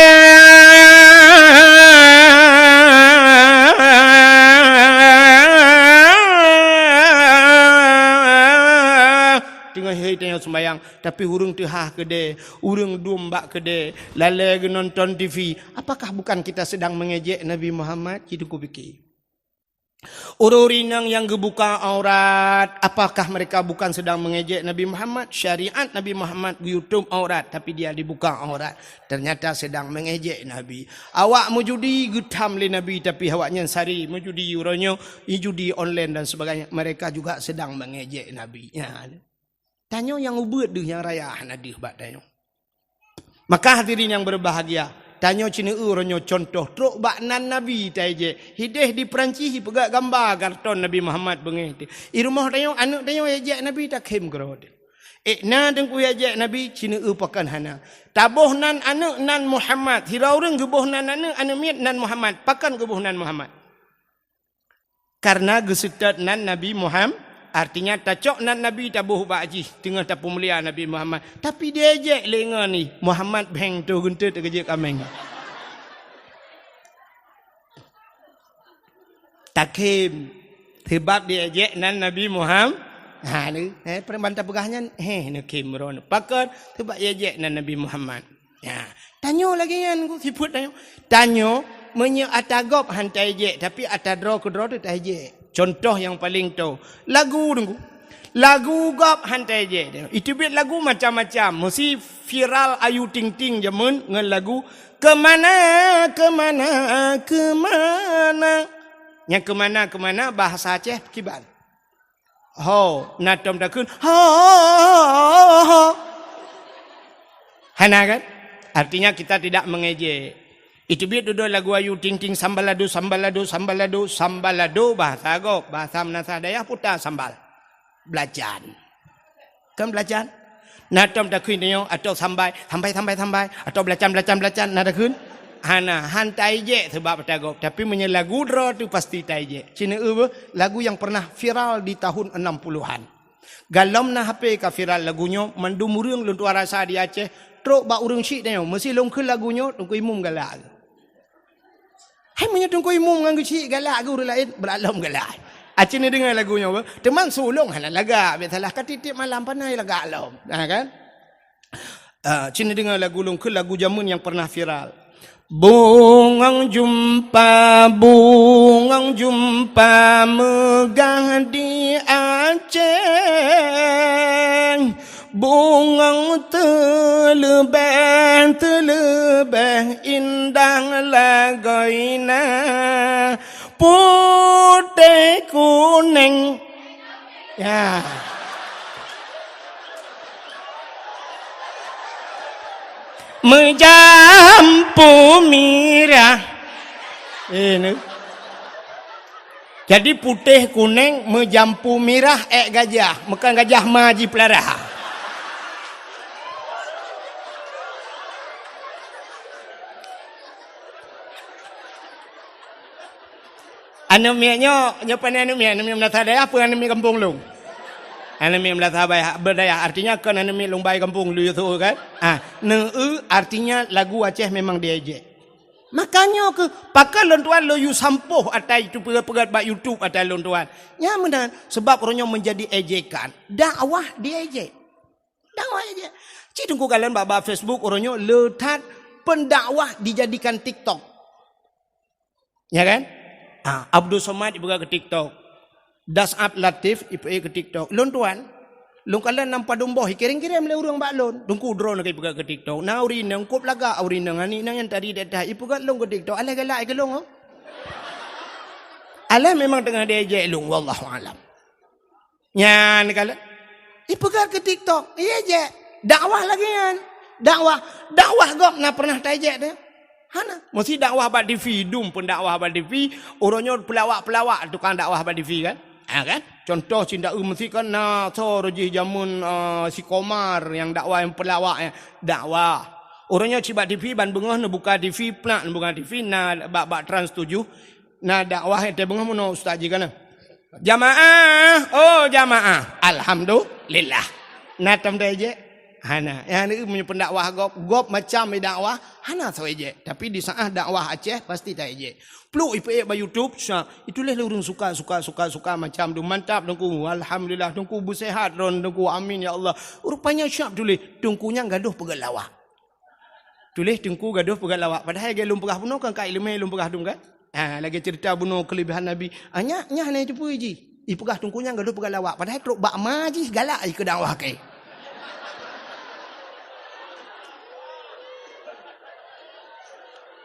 Teungoh hai tanyoe seumayang, tapi ureuëng teuhah keudè, ureuëng dum bak keudè, lalè geunonton T V. Apakah bukan kita sedang mengejek Nabi Muhammad? Cit teupike. Ureuëng inong nyang geubuka aurat, apakah mereka bukan sedang mengejek Nabi Muhammad? Syariat Nabi Muhammad geuyutob aurat, tapi dia dibuka aurat. Ternyata sedang mengejek Nabi. Awak meujudi geutham lé Nabi, tapi awak nyan sari meujudi uroe nyoe, judi online dan sebagainya. Mereka juga sedang mengejek Nabi. Nya. Tanyoe nyang ubeuet deuh nyang raya hana deuh bak tanyoe. Maka hadirin yang berbahagia, tanyoe ceuneue uroe nyoe contoh trok bak nan Nabi taijek. Hideh di Perancis ipeugah gamba karton Nabi Muhammad beungéh teuh. I rumoh tanyoe, aneuëk tanyoe ijek Nabi takhém keudroe teuh. Eh, na Teungku ejek Nabi, ci neueu pakon hana. Taboh nan aneuk nan Muhammad. Sidroe ureuëng geuboh nan aneuk, aneuk miet nan Muhammad. Pakon geuboh nan Muhammad? Karena geuseutôt nan Nabi Muhammad. Artinya tacok nan Nabi taboh bak jih, teungoh tapeumulia Nabi Muhammad. Tapi diejek lé ngon jih, Muhammad bheng toh geunteut teugeujek kaméng. Takhém. Sebab diejek nan Nabi Muhammad. Ha, ni, eh, peureuman tapeugah nyan, heh, neukhém droeneuh. Pakon? Sebab ejek nan Nabi Muhammad. Ya, tanyoe lagée nyan ku sifeuet tanyoe. Tanyoe meunyoe ata gob han taejek, tapi ata droe keudroe teuh taejek. Contoh nyang paleng toe, lagu Teungku. Lagu gob han taejek. Iteubiet lagu macam-macam. Meusi viral Ayu Ting Ting jameun ngon lagu Kemana, kemana, kemana. Nyang kemana, kemana bahasa Aceh kiban? Ho, na tom takheun, ho, ho, ho. Hana kan? Artinya kita tidak mengejek. Iteubiet dudoe lagu Ayu Ting Ting, sambalado, sambalado, sambalado. Sambalado bahasa gob, bahasa meunasah dayah puta sambal. Belacan. Kan belacan? Na tom takheun nyoe, atau sambai, sambai, sambai, sambai, atau belacan, belacan, belacan, na takheun? Hana, han taejek sebab ata gob. Tapi meunyoe lagu droe teuh pasti taejek. Ci neueu beuh, lagu yang pernah viral di tahun enam puluhan. Galom na H P ka viral lagu nyoe, mandum ureuëng lôn tuan rasa di Aceh, trok bak ureuëng syiek tanyoe, meusi lôn kheun lagu nyoe, Teungku Imum galak. Hai meunyoe Teungku Imum ngon geuchik galak keu ureuëng laén, brat lom galak. Aci neudeungoe lagu nyoe, teuma sulong hana lagak, biasalah ka tiep-tiep malam panai lagak lom. Ha kan? Ah, ci neudeungoe lagu lôn keu lagu jameun nyang pernah viral. Bungong jumpa, bungong jumpa meugah di Aceh. Bungong teuleubeh, teuleubeh indah lagoina, putéh kuneng. Ya. Meujampu mirah. Eh, ni. Jadi putéh kuneng meujampu mirah ék gajah, meukan gajah ma jipeulara. Aneuk miet nyoe, nyoe pane aneuk miet, aneuk miet meunasah dayah peue aneuk miet gampông lôn? Aneuk miet meunasah baya-, beudayah, artinya kon aneuk miet lôn bai gampông lôn yue su kan? Ah, neueu artinya lagu Aceh memang diejek. Makanya keu pakon lôn tuan lôn yue sampôh ata itu peugét-peugét bak YouTube ata lôn tuan. Nyan meunan, sebab uroe nyoe menjadi ejekan. Dakwah diejek. Dakwah ejek. Cit teungku kalon bak, bak Facebook uroe nyoe le that pendakwah dijadikan TikTok. Ya kan? Ah, Abdul Somad ipeugah keu TikTok. Das'ab Latif ipeugah keu TikTok. Lôn tuan, lôn kalon lam padum boh, ikirém-kirém lé ureuëng bak lôn. Teungku droeneuh ka ipeugah keu TikTok. Na ureuëng inong kop lagak ureuëng inong, aneuk inong nyang tadi that-that ipeugah lôn keu TikTok. Alah galak keu lôn, oh. Alah memang teungoh diejek lôn, wallahu alam. Nyan kalon. Ipeugah keu TikTok, iejek. Dakwah lagée nyan. Dakwah, dakwah gob na pernah taejek teuh? Hana. Meusi dakwah bak TV, dum pendakwah bak TV, uroe nyoe peulawak-peulawak tukang dakwah bak TV kan? Ha kan? Contoh cit taeu meusi kan na soe jih jameun, eh, si Komar nyang dakwah nyang peulawak nyan. Dakwah. Uroe nyoe cit bak TV ban beungoh neubuka TV, plak neubuka TV na bak, bak Trans tujuh. Na dakwah nyang teungoh meunoe ustaz jih kana. Jamaah, oh jamaah. Alhamdulillah. Na tom taejek? Hana. Nyang ni meunyoe pendakwah gob, gob macam dakwah, hana soe ejek. Tapi di saat dakwah Aceh pasti taejek. Pluk ipeugét bak YouTube, sa, itulah lé ureuëng suka, suka, suka, suka macam tu. Mantap teungku. Alhamdulillah teungku beusehat droen teungku. Amin ya Allah. Rupanya siap tuléh teungku nyang gadoh peugét lawak. Tuléh teungku gadoh peugét lawak. Padahai lagée lôn peugah bunoe kan ka ileumé lôn peugah dum kan? Ha, lagée ceurita bunoe keulebihan Nabi. Ah, nyak, nyak hana jiteupeu jih. Ipeugah teungku nyan gadoh peugét lawak. Padahai trok bak ma jih galak jih keu dakwah keu.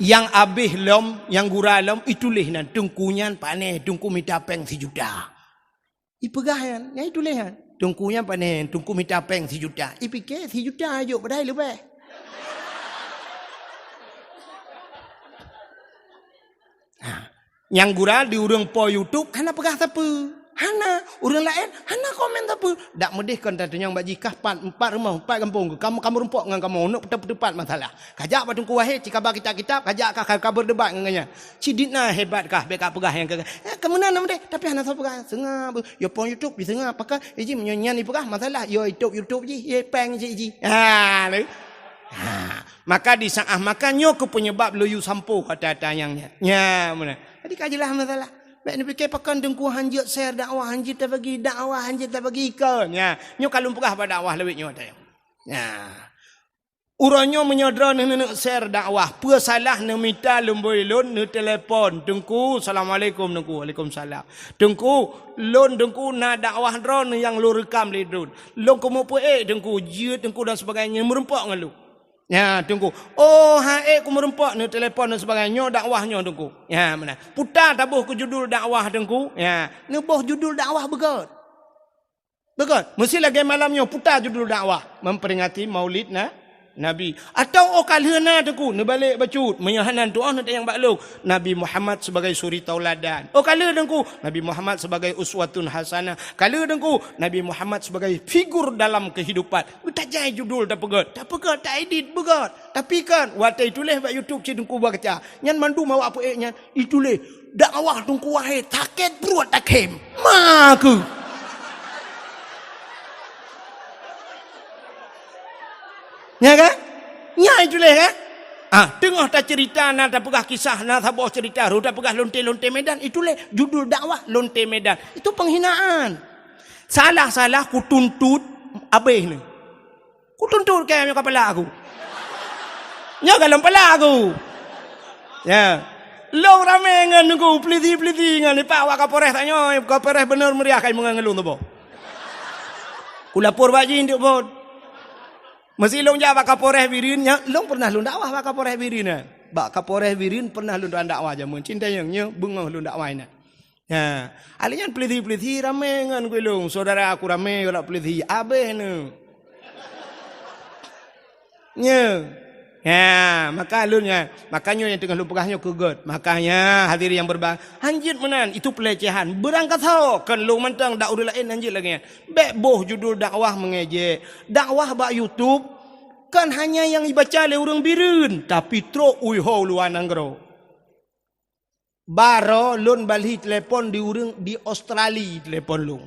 Nyang abéh lom, nyang gura lom, ituléh nan teungku nyan pane, teungku mita péng sijuta. Ipeugah nyan, nyan ituléh nyan. Teungku nyan pane, teungku mita péng sijuta. Ipike sijuta jok padahai leubeh. Ha. Nyang gura di ureuëng po YouTube hana peugah sapeue. Hana, ureuëng laén hana komen sapeue. Dak meudeh kon tatunyang bak jih kah pat, empat rumoh, empat gampông, kamoe, kamoe rumpok ngon kamoe, uneuk peuteupat masalah. Kajak bak Teungku Wahid, cikaba kitab-kitab, kajak kah ka, ka berdebat ngon nyan. Cidit na hebat kah, bèk ka peugah nyang keu, eh, kamoe na meudeh, tapi hana soe peugah, seungab. Yo pon YouTube, diseungab, pakon, iji meunyoe nyan ipeugah masalah, yo YouTube, YouTube jih, ye pèng jih, jih. Ha, lé. Ha, maka di saat makan nyoe keuh penyebab lôn yue sampoe kata-kata nyang nyan. Nya, meunan. Jadi ka jeulaih masalah. Bèk neupike pakon Teungku hanjeuet share dakwah, hanjeuet tabagi dakwah, hanjeuet tabagi ikon. Nya, nyoe ka lôn peugah bak dakwah lawét nyoe tayong. Nya. Uroe nyoe meunyoe droeneuh neuneuk share dakwah, peue salah neumita lumbôi lôn neutelepon, "Teungku, assalamualaikum Teungku." "Waalaikumsalam." "Teungku, lôn Teungku na dakwah droeneuh nyang lôn reukam lé droen. Lôn keumeupeuék Teungku, jeuet Teungku dan sebagainya, meureumpok ngon lôn." Nya, Teungku. "Oh, han ék kumeurumpok," neutelepon dan sebagainya. "Nyoe dakwah nyoe, Teungku." Nya, meunan. "Puta taboh keu judul dakwah, Teungku." Nya, neuboh judul dakwah beugöt. Beugöt. Meusi lagèe malam nyoe puta judul dakwah, memperingati Maulid na, Nabi. Atawa, "Oh, ka lheueh na, Teungku," neubalek bacut. Meunyoe hana tuoh neutanyong bak lôn, "Nabi Muhammad sebagai suri tauladan." "Oh, ka lheueh, Teungku," "Nabi Muhammad sebagai uswatun hasanah." "Ka lheueh, Teungku," "Nabi Muhammad sebagai figur dalam kehidupan." Tajai judul tapeugöt, tapeugöt, taedit beugöt. Tapi kan, watèe ituléh bak YouTube cit Teungku baca. Nyan mandum awak peuék nyan, ituléh, "Dakwah Teungku Wahid, sakét pruet takhém." Ma keuh. Nya kan? Nya ituléh kan? Ah, teungoh taceurita na tapeugah kisah, na saboh ceurita, rôh tapeugah lonte-lonte Medan, ituléh judul dakwah lonte Medan. Itu penghinaan. Salah-salah kutuntut abéh ni. Kutuntut kèe nyoe kapala aku. Nyoe galom pala aku. Ya. Lôn ramé ngon Teungku, peulisi-peulisi ngon, ipak awak Kapolres tanyoe, Kapolres beuneu meriah kai meungon ngon lôn tuboh. Kulapor bak jih untuk bot. Meusi lôn jak bak Kapolres Bireuen, nya, lôn pernah lôn dakwah bak Kapolres Bireuen, eh. Bak Kapolres Bireuen pernah lôn dakwah jameun. Cinta nyang nyoe beungoh lôn dakwah inan. Ha, alèh nyan peulisi-peulisi ramé ngon gulong, saudara aku ramé ngon peulisi, abéh neu. Nyoe. Ha, maka lôn nyan, maka nyoe nyang teungoh lôn peugah nyoe keu göt. Makanya hadirin yang berbahagia, hanjeuet meunan, itu pelecehan. Beurangkasoe, kon lôn mantong dak ureueng laén hanjeuet lagèe nyan. Bèk boh judul dakwah mengejek. Dakwah bak YouTube, kon hanya nyang ibaca lé ureueng Bireuen, tapi trok u luwa nanggroe. Baroe lôn balhi telepon di ureueng di Australia telepon lôn.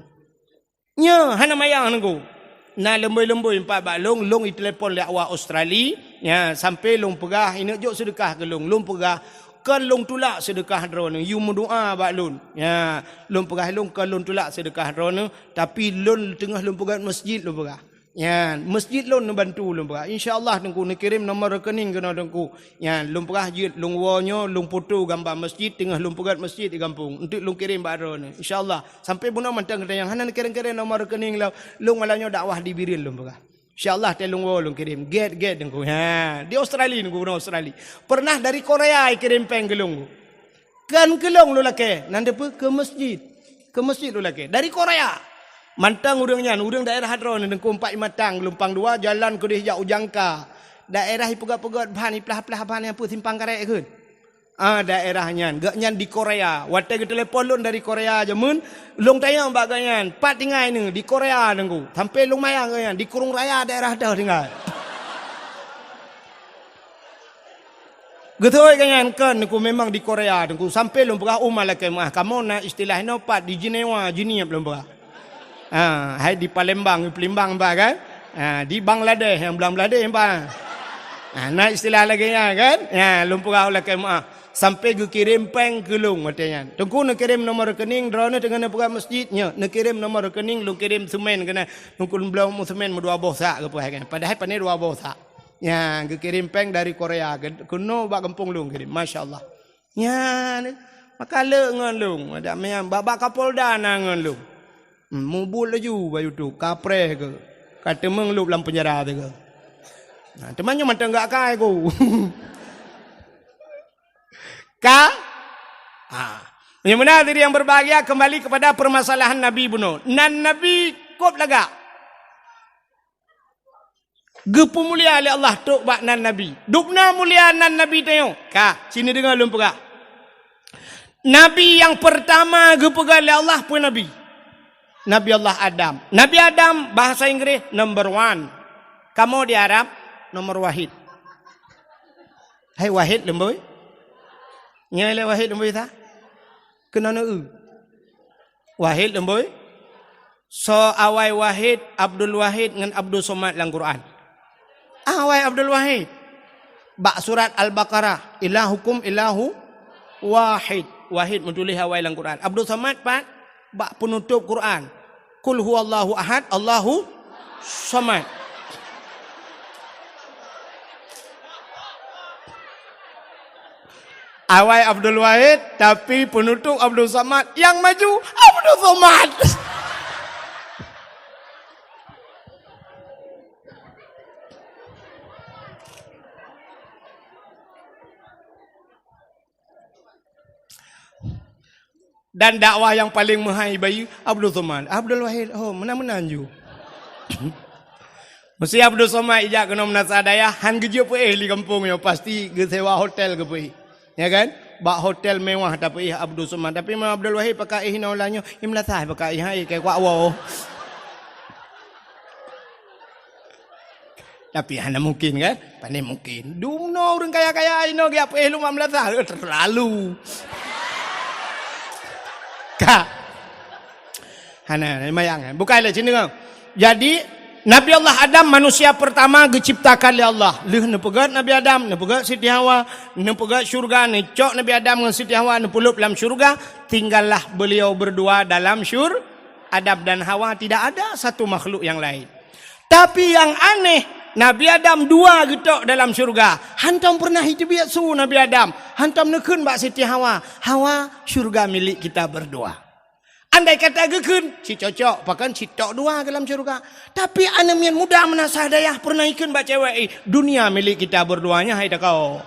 Nyoe hana manyang Teungku. Na leumbôi-leumbôi empat bak lôn, lôn itelepon lé awak Australia. Nya, sampai lôn peugah, "Ineuk jok seudeukah keu lôn." Lôn peugah, "Kon lôn tulak seudeukah droeneuh, yue meudoa bak lôn." Nya, lôn peugah lôn, "Kon lôn tulak seudeukah droeneuh, tapi lôn teungoh lôn peugöt masjid," lôn peugah. Nyan, masjid lôn neubantu lôn peugah. Insya Allah Teungku neukirém nomor rekening keunoe Teungku. Nyan, lôn peugah jeuet lôn woe nyoe, lôn foto gamba masjid, teungoh lôn peugöt masjid di gampông. Enteuk lôn kirém bak droeneuh. Insya Allah. Sampai bunoe mantong geutanyoe hana neukirém-kirém nomor rekening lôn. Lôn malam nyoe dakwah di Bireuen lôn peugah. Insya Allah, watèe lôn woe lôn kirém. Gèt-gèt Teungku. Ha, di Australia Teungku, bunoe Australia. Pernah dari Korea ikirém péng keu lôn. Kon keu lôn lôn lakèe, nan deuh peue keu masjid. Keu masjid lôn lakèe. Dari Korea. Mantong ureueng nyan, ureueng daerah droeneuh Teungku, Empat Imatang, Geulumpang Dua, jalan keudeh jak u Jangka. Daerah ipeugöt-peugöt ban, iplah-plah ban nyang peue simpang karet kheun. Ah, daerah nyan. Gobnyan di Korea. Watèe geutelepon lôn dari Korea jameun, lôn tanyong bak gobnyan, "Pat tinggai neuh?" "Di Korea, Teungku." Sampai lôn manyang gobnyan, "Di Krueng Raya daerah deuh tinggai." Geutôi ka nyan kon Teungku memang di Korea Teungku. Sampai lôn peugah, "Oh, malaikat meuah, kamoe na istilah inoe pat di Jenewa, Jeunieb," lôn peugah. Ha, hai di Palembang, di Palembang bah kan? Ha, di Bangladesh, nyang Bangladesh bah. Ha, na istilah lagèe nyan kan? Ha, lôn peugah, "Malaikat meuah." Sampai geukirém péng keu lôn watèe nyan. Teungku neukirém nomor rekening, droeneuh teungoh neupeugah masjid, nyoe, neukirém nomor rekening, lôn kirém seumén keunan. Teungku lôn bloe seumén meudua boh sak geupeugah kan. Padahai pané dua boh sak. Nya, geukirém péng dari Korea, ke-, keunoe bak gampông lôn kirém. Masya Allah. Nya, maka le ngon lôn, ada meunan, bak, bak Kapolda na ngon lôn. Hmm, mubul laju bak YouTube, kapreh keu. Ka teumeung lôn lam penjara teuh keu. Nah, teuma nyoe mantong gak kai ku. Ka? Ha. Meunyoe meunan, hadirin yang berbahagia, kembali kepada permasalahan Nabi bunoe. Nan Nabi kop lagak. Geupeumulia lé Allah trok bak nan Nabi. Dubna mulia nan Nabi tanyoe. Ka, sini deungoe lôn peugah. Nabi nyang peurtama geupeugah lé Allah peue Nabi? Nabi Allah Adam. Nabi Adam bahasa Inggris number one. Kamoe di Arab nomor wahid. Hai wahid leumboi. Nyoe lé wahid leumboi sa? Keunoe neu-eu. Wahid leumboi. Soe awai Wahid, Abdul Wahid ngon Abdul Somad lam Quran? Awai Abdul Wahid. Bak surat Al-Baqarah, "Ilahukum ilahu wahid." Wahid meutuléh awai lam Quran. Abdul Somad pat bak peunutôp Quran. "Qul huwallahu ahad, Allahu somad." Awai Abdul Wahid, tapi peunutôp Abdul Somad, nyang maju Abdul Somad. Dan dakwah nyang paleng meuhai bayeue Abdul Somad. Abdul Wahid, oh, meunan-meunan ju. Meusé Abdul Somad ijak keunoe meunasah dayah, han geujeuet peuéh lé gampông nyoe, pasti geusewa hotel geupeuéh. Ya kan? Bak hotel mewah tapeuéh Abdul Somad. Tapi meunyoe Abdul Wahid pakai éh inoe ulah nyoe, i meulasah pakai éh, hai, kai kuak woe. Tapi hana mungkin kan? Pane mungkin. Dumnoe ureuëng kaya-kaya inoe geujak peuéh lumak meulasah. Eh, terlalu. Ka. Hana, mayang kan? Bukai lé sini kan? Jadi, Nabi Allah Adam manusia pertama geuciptakan lé Allah. Lheueh neupeugét Nabi Adam, neupeugét Siti Hawa, neupeugét syurga, neucok Nabi Adam ngon Siti Hawa, neupeulop lam syurga, tinggallah beliau berdua dalam syur-, Adam dan Hawa, tidak ada satu makhluk yang lain. Tapi nyang aneh, Nabi Adam dua geutok dalam syurga. Hantom pernah iteubiet su Nabi Adam. Hantom neukheun bak Siti Hawa, "Hawa, syurga milik kita berdua." Andai kata geukheun, cit cocok, pakon cit tok dua dalam syurga. Tapi aneuk miet muda meunasah dayah pernah ikheun bak cewek, "Eh, dunia milik kita berdua nyan, hai takau."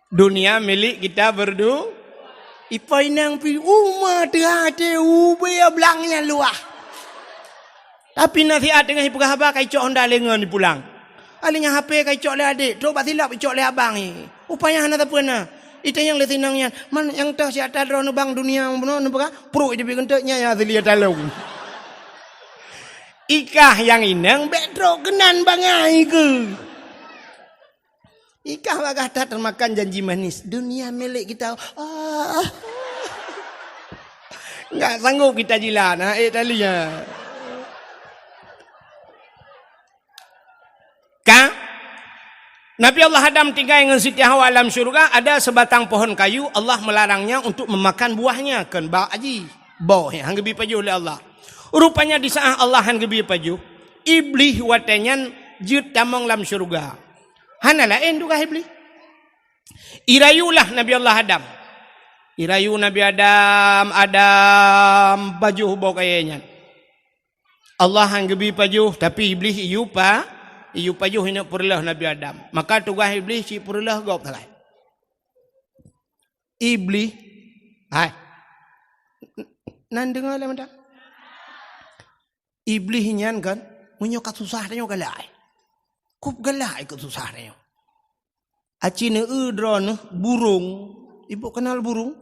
Dunia milik kita berdu-, ipo inong pi uma teuhah teuh ubé blang nyang luwah. Tapi na siat teungoh ipeugah haba ka icok honda lé ngon ipulang. Aléh nyan H P ka icok lé adék, trok bak silop icok lé abang i. Upaya hana sapeue na. Itanyong lé sinong nyan, "Man nyang toh si ata droeneuh bang dunia bunoe neupeugah?" Pruek iteubiet keuneuk nyan nyang asli ata lôn. Ikah nyang inong bék trok keunan bangai keuh. Ikah bagah that teumakan janji manis. Dunia milik kita. Ah. Enggak sanggup kita jilat, ha, eh, tali, ha. Ka? Nabi Allah Adam tinggai ngon Siti Hawa lam syurga, ada sebatang pohon kayu, Allah melarangnya untuk memakan buahnya, kon bak aji. Boh, han geubi pajoh lé Allah. Rupanya di saat Allah han geubi pajoh, Iblih watée nyan jeuet tamong lam syurga. Hana laén tugaih Iblih. Irayulah Nabi Allah Adam. Irayu Nabi Adam, Adam, pajoh boh kayée nyan. Allah han geubi pajoh, tapi Iblih iyue pa-, iyue pajoh ineuk peureuleuh Nabi Adam. Maka tugaih Iblih cit peureuleuh gob sagai. Iblih, hai. Nan deungoe lé mantong. Iblih nyan kan, meunyoe ka susah tanyoe galak. Kup galak ikot susah tanyoe. Aci neu-eu droeneuh burông. Ibu kenal burông?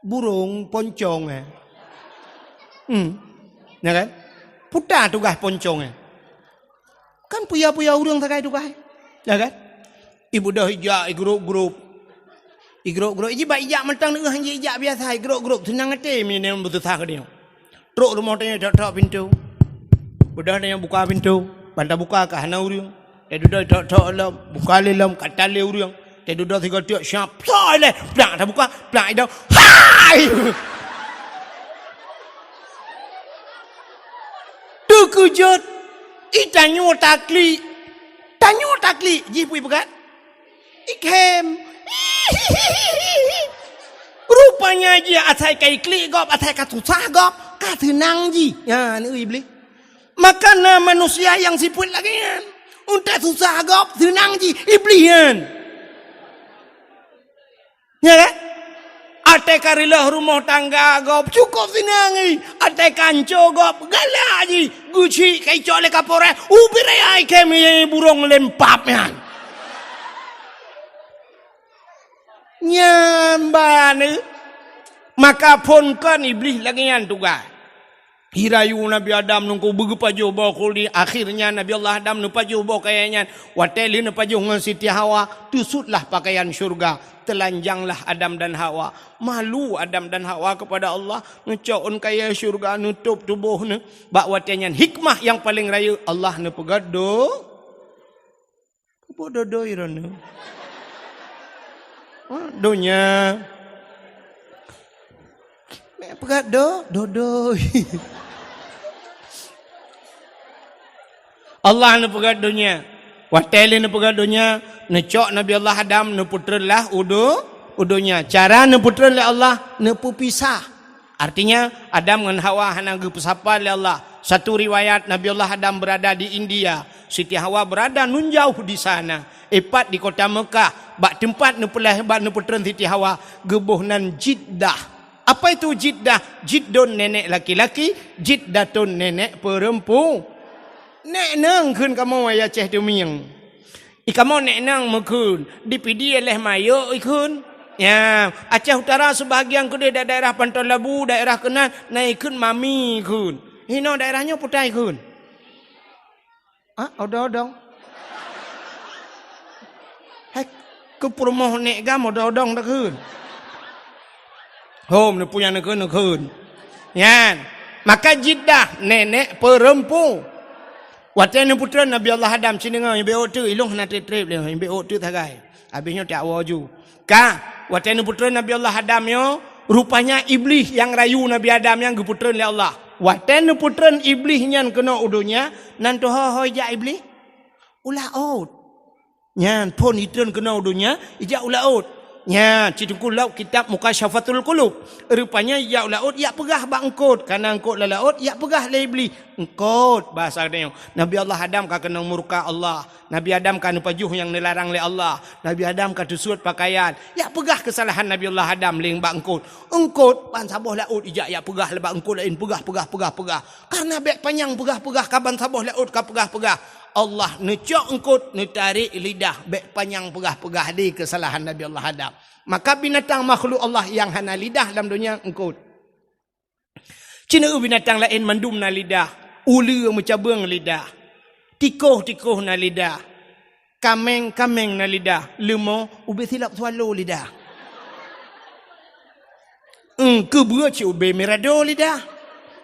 Burông poncong, eh. Hmm. Ya kan? Puta tugaih poncong, eh. Kan puya-puya ureuëng sagai tugaih. Ya kan? Ibu dah ijak i grup-grup. I grup-grup. Iji bak ijak mantong neu-eu han ji ijak biasa, i grup-grup. Seunang até mi neu beususah keu nyoe. Trok rumoh tanyoe tok-tok pintoe. Beudôh tanyoe buka pintoe, ban tabuka ka hana ureuëng. Tadudoe tok-tok lom, buka lé lom, ka tan lé ureuëng. Tadudoe sigoe tiek siap, plak ilée, plak tabuka, plak idong. Hai! Teukeujot, i tanyoe taklik. Tanyoe taklik, jih pui peugah. Ikhem. Rupanya jih asai ka iklik gob, asai ka susah gob, ka seunang jih. Ya, ni Iblih. Maka na manusia nyang sifeuet lagée nyan. Untée susah gob, seunang jih Iblih nyan. Ya kan? Até ka reuloh rumoh tangga gob, cukôp seunang jih. Até ka anco gob, galak jih. Geuchik ka icok lé kapolres, ubit raya ikhem burông lempap nyan. Nyan ban, eh. Maka phon kon Iblih lagée nyan tugaih. Hirayu Nabi Adam nungku beugeupajoh boh khuldi, akhirnya Nabi Allah Adam neupajoh boh kayée nyan. Watée lé neupajoh ngon Siti Hawa, teusutlah pakaian syurga, telanjanglah Adam dan Hawa. Malu Adam dan Hawa kepada Allah, neucok ôn kayée syurga, neutôb tuboh neu. Bak watée nyan hikmah nyang paleng rayeuk Allah neupeugét do Boh dodoi droeneuh. Ha, donya. Mek peugah do, dodoi. Allah neupeugah donya. Watée lé neupeugah donya, neucok Nabi Allah Adam, neupeutreun lah u do-, u donya. Cara neupeutreun lé Allah, neupeupisah. Artinya, Adam ngon Hawa hana geupeusapat lé Allah. Satu riwayat, Nabi Allah Adam berada di India, Siti Hawa berada nun jauh di sana. Ipat di kota Mekah, bak teumpat neupeulahé, bak neupeutreun Siti Hawa, geuboh nan Jiddah. Apa itu Jiddah? Jiddun nenek laki-laki, Jiddatun nenek perempu-, Nek nang kheun kamoe ya Aceh Tumieng. I kamoe nek nang meukheun, di Pidie leh mayok ikheun. Ya, Aceh Utara sebahagian keudeh da-, daerah Panton Labu, daerah keunan, na ikheun mami ikheun. Hino daerah nyoe putai ikheun. Ah, odong-odong. Hai, keu peurumoh nek gam odong-odong dak kheun. Hom, neupue nyang neukheun, neukheun. Nyan. Maka Jiddah, nenek perempu. Watée neupeutreun Nabi Allah Adam, ci deungoe, nyang bék ôk teuk, ilong hana treb-treb lé, nyang bék ôk teuk sagai. Habéh nyoe tak woe ju. Ka, watée neupeutreun Nabi Allah Adam nyoe, rupanya Iblih nyang rayu Nabi Adam nyang geupeutreun lé Allah. Watée neupeutreun Iblih nyan keunoe u donya, nan teuho-ho ijak Iblih? U laôt. Nyan phon itreun keunoe u donya, ijak u laôt. Nyan, ci teungku lok kitab Mukasyafatul Qulub. Rupanya ijak u laôt, ijak peugah bak eungkôt. Kana eungkôt lam laôt, ijak peugah lé Iblih. Eungkôt, bahasa geutanyoe. Nabi Allah Adam ka keunong murka Allah. Nabi Adam ka neupajoh nyang neularang lé Allah. Nabi Adam ka teusuet pakaian. Ijak peugah keusalahan Nabi Allah Adam lé bak eungkôt. Eungkôt, ban saboh laôt ijak, ijak peugah lé bak eungkôt laén. Peugah, peugah, peugah, peugah. Karena bék panyang peugah-peugah ka ban saboh laôt ka peugah-peugah. Allah neucok eungkôt, neutarek lidah, bék panyang peugah-peugah di keusalahan Nabi Allah Adam. Maka binatang makhluk Allah nyang hana lidah lam donya eungkôt. Ci na binatang laén mandum na lidah, uleue meucabeueng lidah, tikoh-tikoh na lidah. Kaméng-kaméng na lidah, leumo ubé silop swallow lidah. Eungkôt beue cit ubé mirado lidah.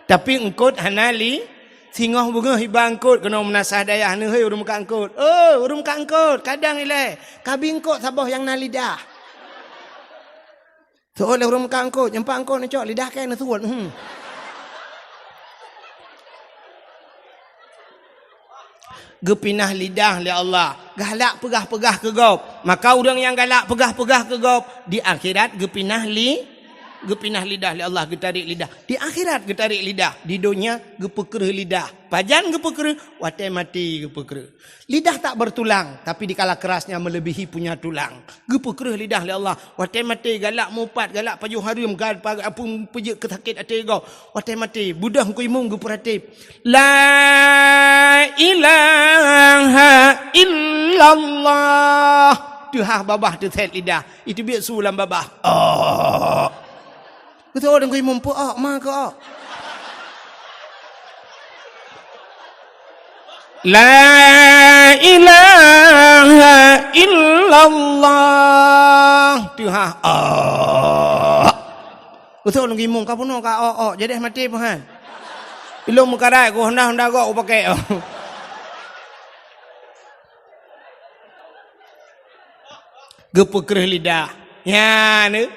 Tapi eungkôt hana li, singoh beungoh iba eungkôt keunoe meunasah dayah neuhôi ureuëng meukat eungkôt. Oh, ureuëng meukat eungkôt, kadang ilée, kabi eungkôt saboh nyang na lidah. Seuôt lé ureuëng meukat eungkôt, nyang pat eungkôt neucok lidah kée neusuet. Hmm. Geupinah lidah lé Allah, galak peugah-peugah keu gob. Maka ureuëng nyang galak peugah-peugah keu gob, di akhirat geupinah li-, geupinah lidah lé Allah, geutarek lidah. Di akhirat geutarek lidah, di donya geupeukreueh lidah. Pajan geupeukreueh? Watée maté geupeukreueh. Lidah tak bertulang, tapi dikala kerasnya melebihi punya tulang. Geupeukreueh lidah lé Allah. Watée maté galak mupat, galak pajoh hareuem, gal pa-, apui peujeuet keu sakét até gob. Watée maté, beudôh Teungku Imum geupeuratéb. La ilaha illallah. Teuhah babah teusét lidah. Iteubiet su lam babah. Oh. Beutôi Teungku Imum peu-ok, ma keu-ok. La ilaha illallah. Teuhah. Ok. Beutôi Teungku Imum ka bunoe ka ok-ok. Jadi maté peuhan. Ilong meukarat ku honda-honda gok upakek. Geupeukreueh lidah. Nyan, eh.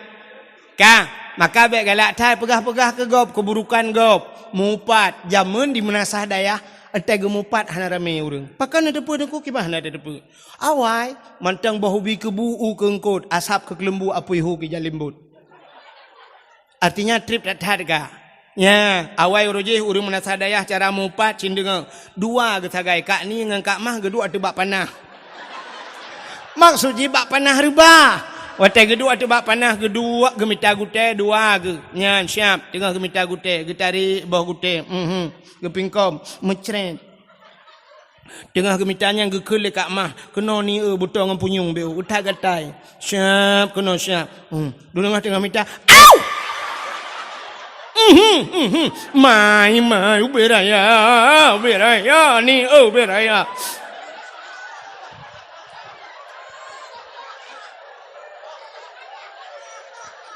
Ka, maka bék galak that peugah-peugah keu gob, keuburukan gob. Mupat, jameun di meunasah dayah, entai geumupat hana ramé ureuëng. Pakon na teupeu Teungku, kiban hana teupeu. Awai, mantong boh ubi keubu u keu eungkôt, asab keu keuleumbu apui hu keu jalimbot. Artinya treb that-that ka. Nya, awai uroe jih ureuëng meunasah dayah cara mupat cit deungoe. Dua geusagai, Kak Ni ngon Kak Mah geuduek ateueh bak panah. Maksud jih bak panah reubah. Watée geuduek ateueh bak panah geuduek geumita gutée dua geu. Nyan siab, teungoh geumita gutée, geutarek boh gutée. Mhm. Geupingkom, meucret. Teungoh geumita nyan geukheun lé Kak Mah, keunoe ni, eh, butôi ngon punyueng beu, utak gatai. Siap, keunoe siap. Hmm. Dulu teungoh mita, au! Mhm, mhm. Mai, mai, ubé raya, ubé raya ni, oh, ubé raya.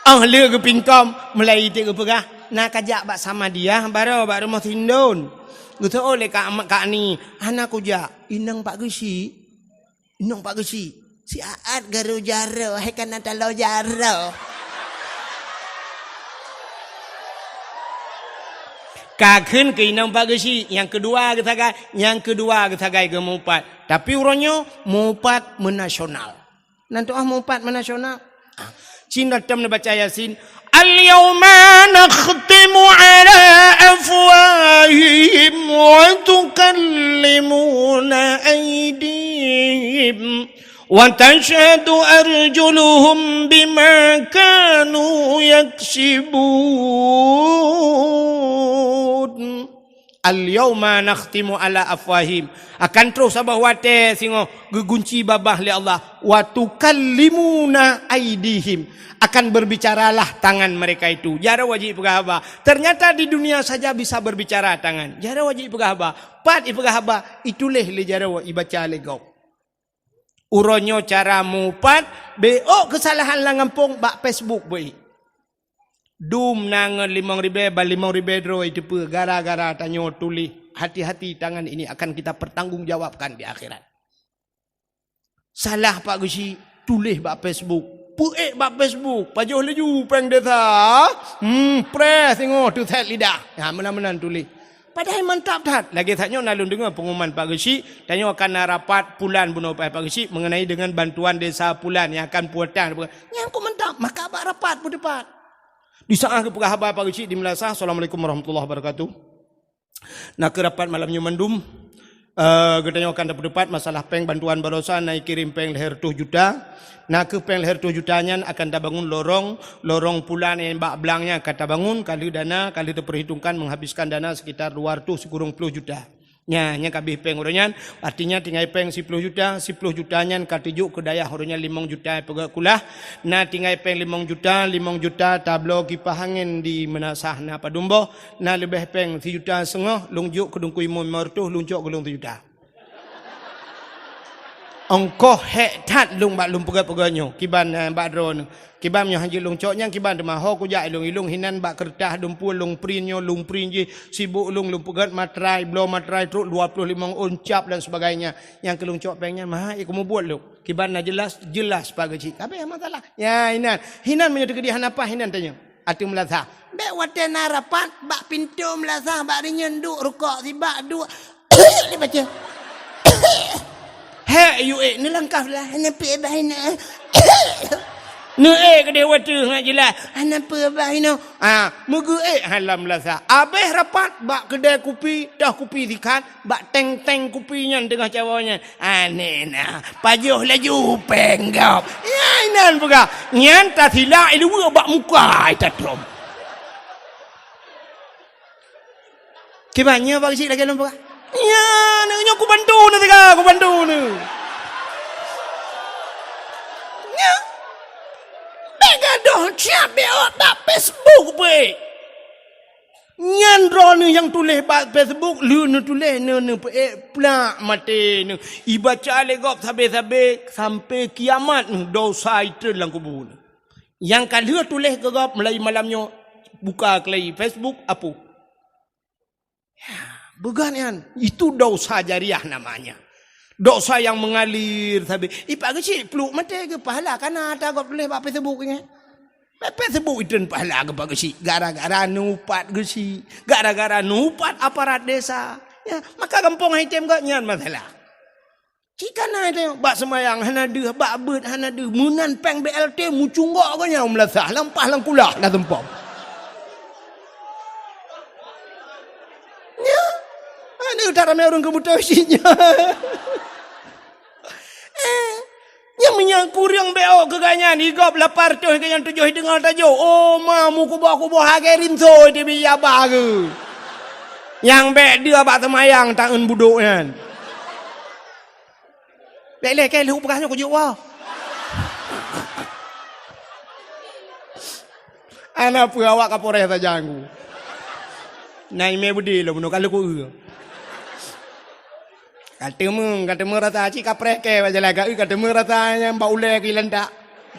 Oh, le geupingkom, mulai iték geupeugah, na kajak bak Samadiyah, baroe bak rumoh Sindon. Geuseuôt lé Kak, Kak Ni, hana kujak, inong Pak Geuchik. Inong Pak Geuchik, si Aat garo jaroe, hai kana talo jaroe. Ka kheun keu inong Pak Geuchik, nyang keudua geusagai, nyang keudua geusagai geumeuupat. Tapi uroe nyoe meuupat meunasional. Nan tuah meuupat meunasional. Ah, cina tem neubaca Yasin. Al-yauma nakhtimu ala afwahihim wa tukallimuna aidihim wa tashhadu arjuluhum bima kanu yaksibun. Al-yauma nakhtimu ala afwahim. Akan troh saboh watée singoh geugunci babah lé Allah. Wa tukallimuna aidihim. Akan berbicaralah tangan mereka itu. Jaroe jih peugah haba. Ternyata di dunia saja bisa berbicara tangan. Jaroe jih peugah haba. Pat ipeugah haba, ituléh lé jaroe, ibaca lé gob. Uroe nyoe cara meuupat, beuôt keusalahan lam gampông bak Facebook beuôt. Dum na ngon limong ribée, ban limong ribée droe iteupeue gara-gara tanyoe tuléh, hati-hati tangan ini akan kita pertanggungjawabkan di akhirat. Salah Pak Geuchik, tuléh bak Facebook. Peuék bak Facebook, pajoh laju péng desa. Hmm, preh singoh teuset lidah. Ha, meunan-meunan tuléh. Padahai mantap that. Lagée that nyoe na lôn deungoe pengumuman Pak Geuchik, tanyoe akan na rapat pulan bunoe Pak Geuchik mengenai dengan bantuan desa pulan nyang akan pulang. Nyang kok mantap, maka bak rapat peuteupat. Di saat geupeugah haba Pak Geuchik di Meulasah, Assalamualaikum warahmatullahi wabarakatuh. Na keuh rapat malam nyoe mandum, eh, geutanyoe akan dapat-dapat masalah péng bantuan baroesa na ikirém péng lhée reutôh juta. Na keuh péng lhée reutôh juta nyan akan tabangun lorong, lorong pulan nyang bak blang nyan akan tabangun, ka lheueh dana, ka lheueh teupeurhitungkan menghabiskan dana sekitar dua reutôh sikureueng ploh juta. Nya, nyang ka abéh péng uroe nyan, artinya tinggai péng siploh juta, siploh juta nyan ka teujok keu dayah uroe nyan limong juta peugét kulah, na tinggai péng limong juta, limong juta tabloe kipah angén di Meulasah na padum boh, na leubeh péng sijuta seungoh, lôn jok keu Teungku Imum limong reutôh, lôn cok keu lôn sijuta. Ongkoh hék that lôn bak lôn peugét-peugét nyoe, kiban, eh, bak droeneuh. Kiban nyoe hana jeuet lôn cok nyan, kiban teuma ho kujak ilong-ilong hinan bak keureutah dumpue lôn print nyoe, lôn print jih, sibok lôn, lôn peugét matrai, bloe matrai trok dua ploh limong ôn cap dan sebagainya. Nyang keu lôn cok péng nyan, maha, eh, kumubuet lôn. Kiban na jeulaih, jeulaih Pak Geuchik. Ka abéh masalah. Ya, hinan. Hinan meunyoe teukeudi hana paih, hinan tanyoe. Ateueh Meulasah. Bék watée na rapat, bak pintoe Meulasah, bak rinyeun duek rukok sibak duek. Dibaca. Hék, yue, neulangkah lah, hana peue bah hina. Neuék keudeh watée ngat jeulaih, hana peue bah hina. Ah, meugeuék halam Meulasah. Abéh rapat bak keudée kupi, toh kupi sikat, bak teng-teng kupi nyan teungoh cawoe nyan. Aneh na, pajoh laju péng gob. Ya, inan peugah. Nyan tasilak iluwa bak muka ita trom. Kiban nyoe Pak Geuchik lagée lôn peugah. Nyan, nyoe kubantu neuh teuka, kubantu neuh. Nyan. Bék gadoh siab bék ôt bak Facebook beuh. Nyan droeneuh nyang tuléh bak Facebook, lheueh neutuléh neuh neupeuék plak maté neuh. Ibaca lé gob sabe-sabe sampai kiamat neuh dosa itreun lam kubu neuh. Nyang ka lheueh tuléh keu gob mulai malam nyoe buka keulai Facebook apu. Ya, beugan nyan, itu dosa jariah namanya. Dosa yang mengalir sabe. Ipak geuchik pluek maté geupahala kana ata gob tuléh bak Facebook nyan. Bak Facebook itreun pahala geupak geuchik gara-gara neuupat geuchik, gara-gara neuupat aparat desa. Ya, maka gampông hai tem geuh nyan masalah. Cit kana teuh, bak seumayang hana deuh, bak beuet hana deuh, meunan péng B L T meucunggok geuh nyan meulasah, lampah lam kulah na teumpom. Nyan, aneuk that ramé ureueng keu beutôi cit nyan. Eh, nyang meunyoe kureueng B O keu gobnyan, i gob lapan reutôh keu nyang tujoh i teungoh tajok. Oh, ma, meukuboh-kuboh lagée rinso teubiet yaba geuh. Nyang bék deuh bak seumayang taeun budok nyan. Lé-lé kèe lheueh peugah nyoe kujok woe. Ana peue awak Kapolres sajan ku. Na imé beudé lom, meunoe ka lheueh ku eu. Ka teumé, ka teumé rasa cit kapreh kèe bak jalan ka eu, ka teumé rasa nyang bak ulèe keu ilantak.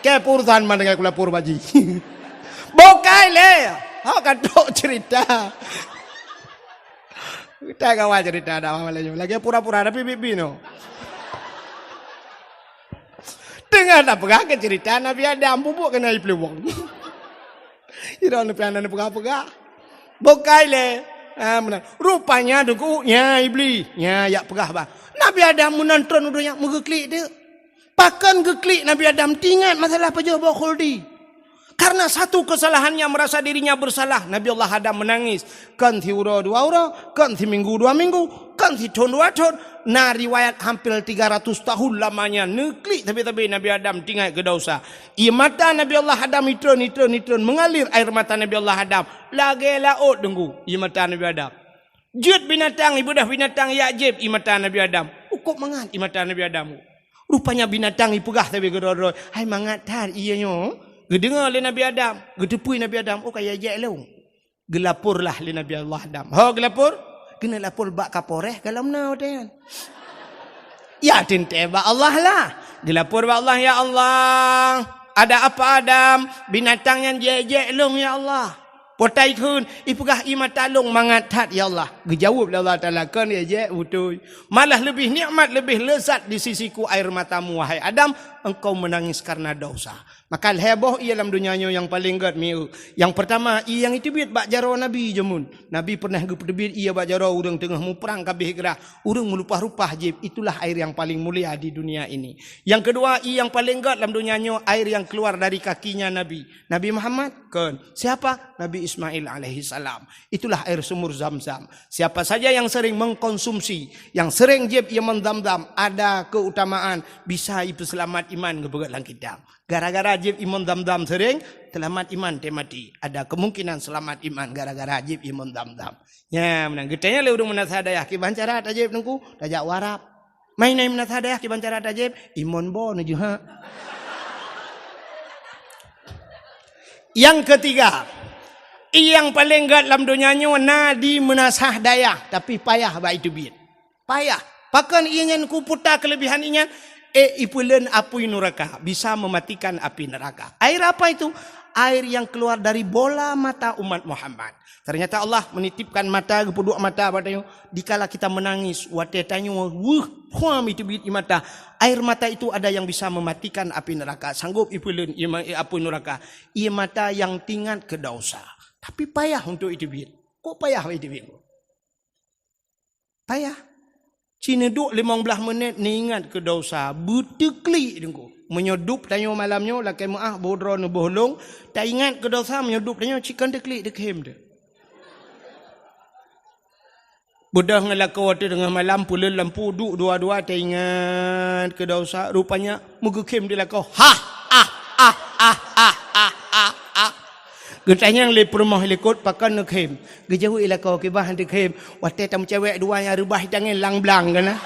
Kèe peurusan mandum ku lapor bak jih. Bukai lé. Ha, ka trok cerita. Kita kawan cerita dah malam nyoe. Lagèe pura-pura tapi bibi no. Teungoh tapeugah keu cerita Nabi Adam, bubuk keunan ipluwong. Ira neupian neupeugah-peugah. Bukai lé. Ha, meunan. Rupanya deungon nyan Iblis. Nyan jak peugah bah. Nabi Adam meunan tron u donya meugeuklik teuk. Pakon geuklik Nabi Adam teuingat masalah pajoh boh khuldi. Karena satu kesalahannya merasa dirinya bersalah, Nabi Allah Adam menangis. Kon siuroe dua uroe, kon siminggu dua minggu, kon sithon dua thon. Na riwayat hampir tiga ratus tahun lamanya neuklik sabe-sabe Nabi Adam teuingat keu dosa. Ie mata Nabi Allah Adam itron, itron, itron, mengalir air mata Nabi Allah Adam. Lagèe laôt deungon ie mata Nabi Adam. Jeuet binatang, ibeudôh binatang jak jieb ie mata Nabi Adam. Ukôb mangat ie mata Nabi Adam. Rupanya binatang ipeugah sabe keudroe-droe, "Hai mangat that ie nyoe." Geudeungoe lé Nabi Adam, geuteupeue Nabi Adam, "Oh, ka ijak lôn." Geulaporlah lé Nabi Allah Adam. Ho geulapor? Keuneuk lapor bak Kapolres ka lom na watèe nyan. Ya teuntèe bak Allah lah. Geulapor bak Allah, "Ya Allah, ada apa Adam? Binatang nyan jijak lôn, ya Allah." Potai kheun, ipeugah ie mata lôn mangat that, ya Allah. Geujaweueb lé Allah Taala, "Kon ijak beutôi. Malah leubeh nikmat, leubeh lezat di sisiku air matamu, wahai Adam, engkau menangis karena dosa." Maka lhèe boh ie lam donya nyoe nyang paleng gèt mieu. Nyang peurtama, ie nyang iteubiet bak jaroe Nabi jameun. Nabi peureunah geupeuteubiet ie bak jaroe ureueng teungoh muprang ka abéh grah. Ureueng meulupah-lupah jieb, itulah air yang paling mulia di dunia ini. Nyang keudua, ie nyang paleng gèt lam donya nyoe, air yang keluar dari kakinya Nabi. Nabi Muhammad? Kon. Siapa? Nabi Ismail alaihissalam. Itulah air sumur Zam-Zam. Siapa saja yang sering mengkonsumsi, yang sering jieb ie mon Zam-Zam, ada keutamaan bisa ipeuseulamat iman geupeugah lam kitab. Gara-gara jieb ie mon Zam-Zam sering, seulamat iman teuh maté. Ada kemungkinan seulamat iman gara-gara jieb ie mon Zam-Zam. Nyan meunan. Geutanyong lé ureueng meunasah dayah, "Kiban cara tajieb Teungku?" "Tajak u Arab." "Mai na meunasah dayah, kiban cara tajieb?" "Ie mon bo neujeuhak." Nyang keutiga, ie nyang paleng gèt lam donya nyoe na di meunasah dayah, tapi payah bak iteubiet. Payah. Pakon ie nyan kuputa kelebihan ie nyan? Eh, ipeuleuen apui nuraka, bisa mematikan api neraka. Air apa itu? Air yang keluar dari bola mata umat Muhammad. Ternyata Allah menitipkan mata, geupeuduek mata bak tanyoe. Dikala kita menangis, watèe tanyoe weueh, phuam iteubiet ie mata, air mata itu ada yang bisa mematikan api neraka, sanggup ipeuleuen ie ma-, apui nuraka. Ie mata yang teuingat keu dosa. Tapi payah untuk iteubiet. Kok payah iteubiet? Payah. Ci neuduek limong blaih menit neuingat keu dosa, beuteuklik Teungku. Meunyoe dub tanyoe malam nyoe lakèe meu'ah boh droe neuboh lông, taingat keu dosa meunyoe dub tanyoe cit kon teuklik teukhem teuh. Beudôh ngon lakoe watèe teungoh malam peuleuen lampu duek dua-dua taingat keu dosa, rupanya meugeukhem di lakoe. Hah, ah, ah, ah, ah, ah, ah, ah. Geutanyong lé peurumoh likot, "Pakon neukhem?" Geujaweueb lakoe, "Kiban han teukhem. Watèe tameucewek dua nyang reubah tangieng lam blang keunan."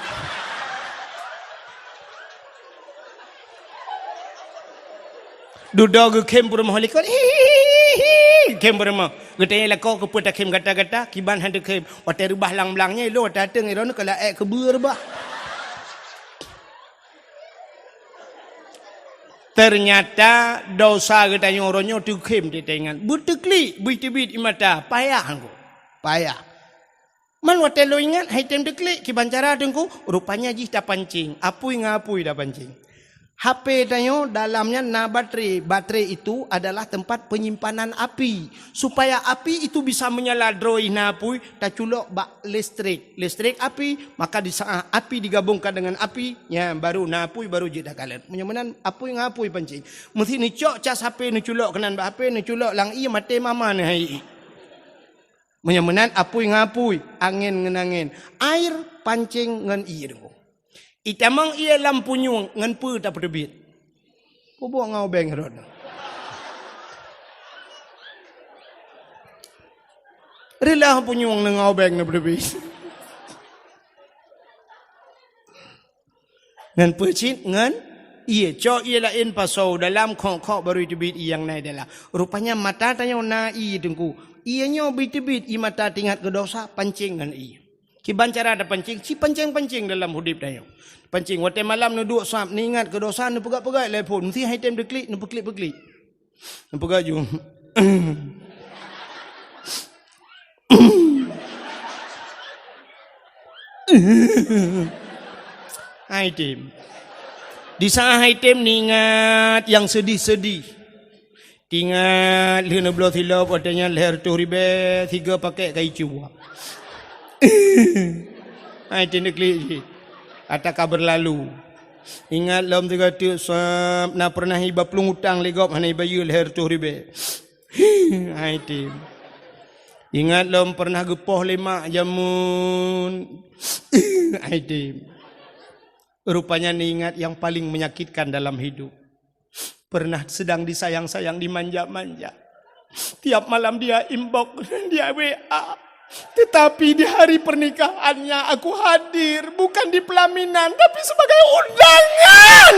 Dudoe geukhem peurumoh likot. Hihihi, khem peurumoh. Geutanyong lakoe, "Keupeue takhem gata-gata?" "Kiban han teukhem. Watèe reubah lam blang nyan, ilôn watèe ateueng, droeneuh ka laék keubeue reubah." Ternyata dosa geutanyoe uroe nyoe teukhem teuingat. Beuteuklik, beuteubit ie mata, payah Teungku. Payah. Man watèe lôn ingat, hai tem teuklik, kiban cara Teungku, rupanya jih tapancing. Apui ngon apui tapancing. H P tanyoe dalam nyan na baterai. Baterai itu adalah tempat penyimpanan api. Supaya api itu bisa menyala droe na apui, taculok bak listrik. Listrik api, maka di saat api digabungkan dengan api, nyan baru na apui, baru jeuet takalon. Meunyoe meunan apui ngon apui pancing. Meusti neucok cas H P, neuculok keunan bak H P, neuculok lam ié, maté mama neuh hai ié. Meunyoe meunan apui ngon apui, angén ngon angén, air pancing ngon ié Teungku. Itamong ié lam punyueng ngon peue tapeuteubiet? Peubuet ngon ubeng rot. Reuloh punyueng ngon ubeng neupeuteubiet. Ngon peue cit? Ngon ié. Cok ié laén pasoe dalam, khok-khok barô jiteubiet ié nyang na dalam. Rupanya mata tanyoe na ié, Teungku. Ié nyoe beuteubiet ié mata teuingat keu dosa, pancéng ngon ié. Kiban cara tapancéng, ci pancéng-pancéng dalam udép tanyoe. Pancéng, watée malam neuduek sab, neuingat keu dosa, neupeugah-peugah lé phon, meusti hai tem deuklik, neupeuklik-peuklik. Neupeugah ju. Hai tem. Di saat hai tem neuingat nyang seudih-seudih. Teuingat lheueh neubloe silop, watée nyan lhée reutôh ribée, sigoe pakét ka icue. Hai tem deuklik jih. Ata ka beurlalu. Ingat lom sigoe teuk sab, na peureunah iba plueng utang lé gob hana ibayeue lhée reutôh ribée. Hai tem. Ingat lom peureunah geupoh lé mak jameun. Hai tem. Rupanya neuingat nyang paléng menyakitkan dalam hidup. Pernah sedang disayang-sayang, dimanja-manja. Tiap malam dia inbox, dia W A. Tetapi di hari pernikahannya aku hadir, bukan di pelaminan, tapi sebagai undangan.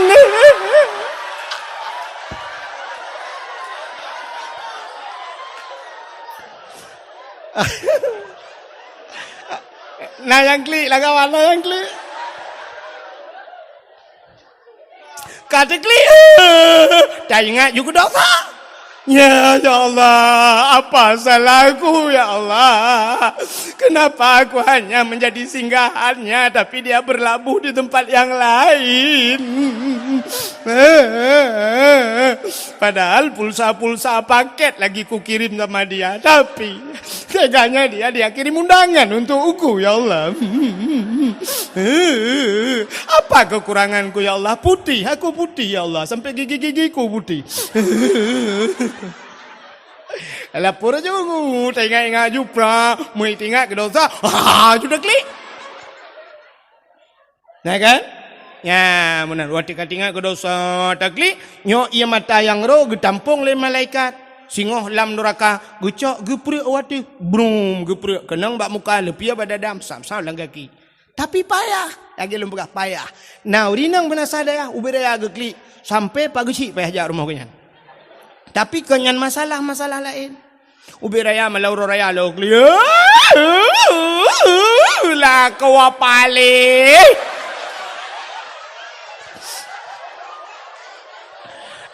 Na nyang klik lah kawan, na nyang klik. Ka teuklik, eh, taingat ju keu dosa. Ya, ya Allah, apa salahku, ya Allah? Kenapa aku hanya menjadi singgahannya, tapi dia berlabuh di tempat yang lain? Padahal pulsa-pulsa paket lagi kukirim sama dia, tapi teganya dia, dia kirim undangan untuk uku, ya Allah. Apa kekuranganku, ya Allah? Putih, aku putih, ya Allah. Sampai gigi-gigiku putih. Lapor ju, taingat-ingat ju pra, meuingat keu dosa. Ha, sudah klik. Nah kan? Ya, meunan. Watée ka teuingat keu dosa, taklik, nyoe ié mata nyang roh geutampong lé malaikat. Singoh lam nuraka, geucok geupreuek watée, brum, geupreuek keunong bak muka, leupie bak dada, sam-sam lam gaki. Tapi payah, lagée lôn peugah payah. Na ureuëng inong beunasa dayah, ubé raya geuklik, sampai pak geuchik payah jak rumoh geuhnyan. Tapi kon nyan masalah, masalah laén. Ubé raya malam uroe raya lôn klik. Lakoe paléh.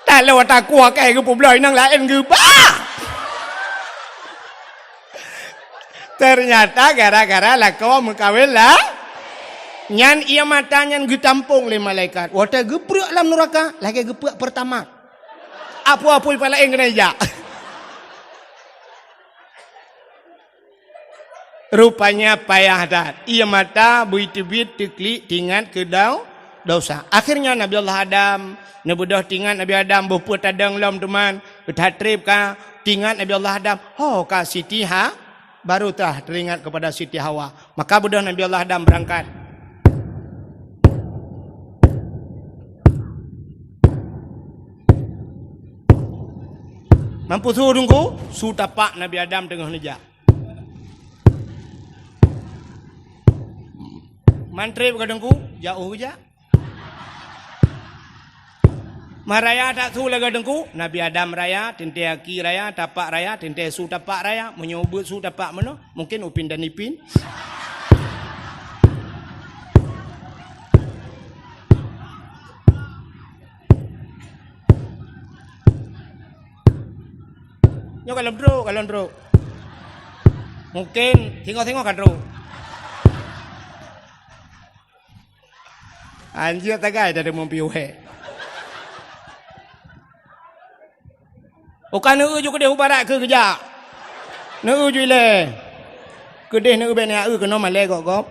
Taloe takue keu geupubloe inong laén geuba. Ternyata gara-gara lakoe meukawen lah. Nyan ié mata nyan geutampong lé malaikat. Watée geupreuek lam nuraka, lagée geupreuek Pertamax. Apui-apui pih laén keuneuk jak. Rupanya payah that. Ié mata beuteubiet teuklik teuingat keu dau-, dosa. Akhirnya Nabi Allah Adam, neubeudôh teuingat Nabi Adam boh peue tadong lom teuma, that treb ka teuingat Nabi Allah Adam, ho ka Siti Ha-, baru tah teuingat kepada Siti Hawa. Maka beudôh Nabi Allah Adam beurangkat. Mampu su Teungku, su tapak Nabi Adam teungoh neujak. Mantreb ka Teungku, jak u jak. Meuraya that su lagée Teungku, Nabi Adam raya, teuntée aki raya, tapak raya, teuntée su tapak raya, meunyoe ubeuet su tapak meunoe, mungken Upin dan Ipin. Nyoe ka lôn trok, ka lôn trok. Mungken singoh-singoh ka trok. Anjir tagai dari mumpi uhé. Uka neu ju keudeh u barat keu keujak. Neu ju ilée. Keudeh neu bèk neu keunoe malée gop-gop.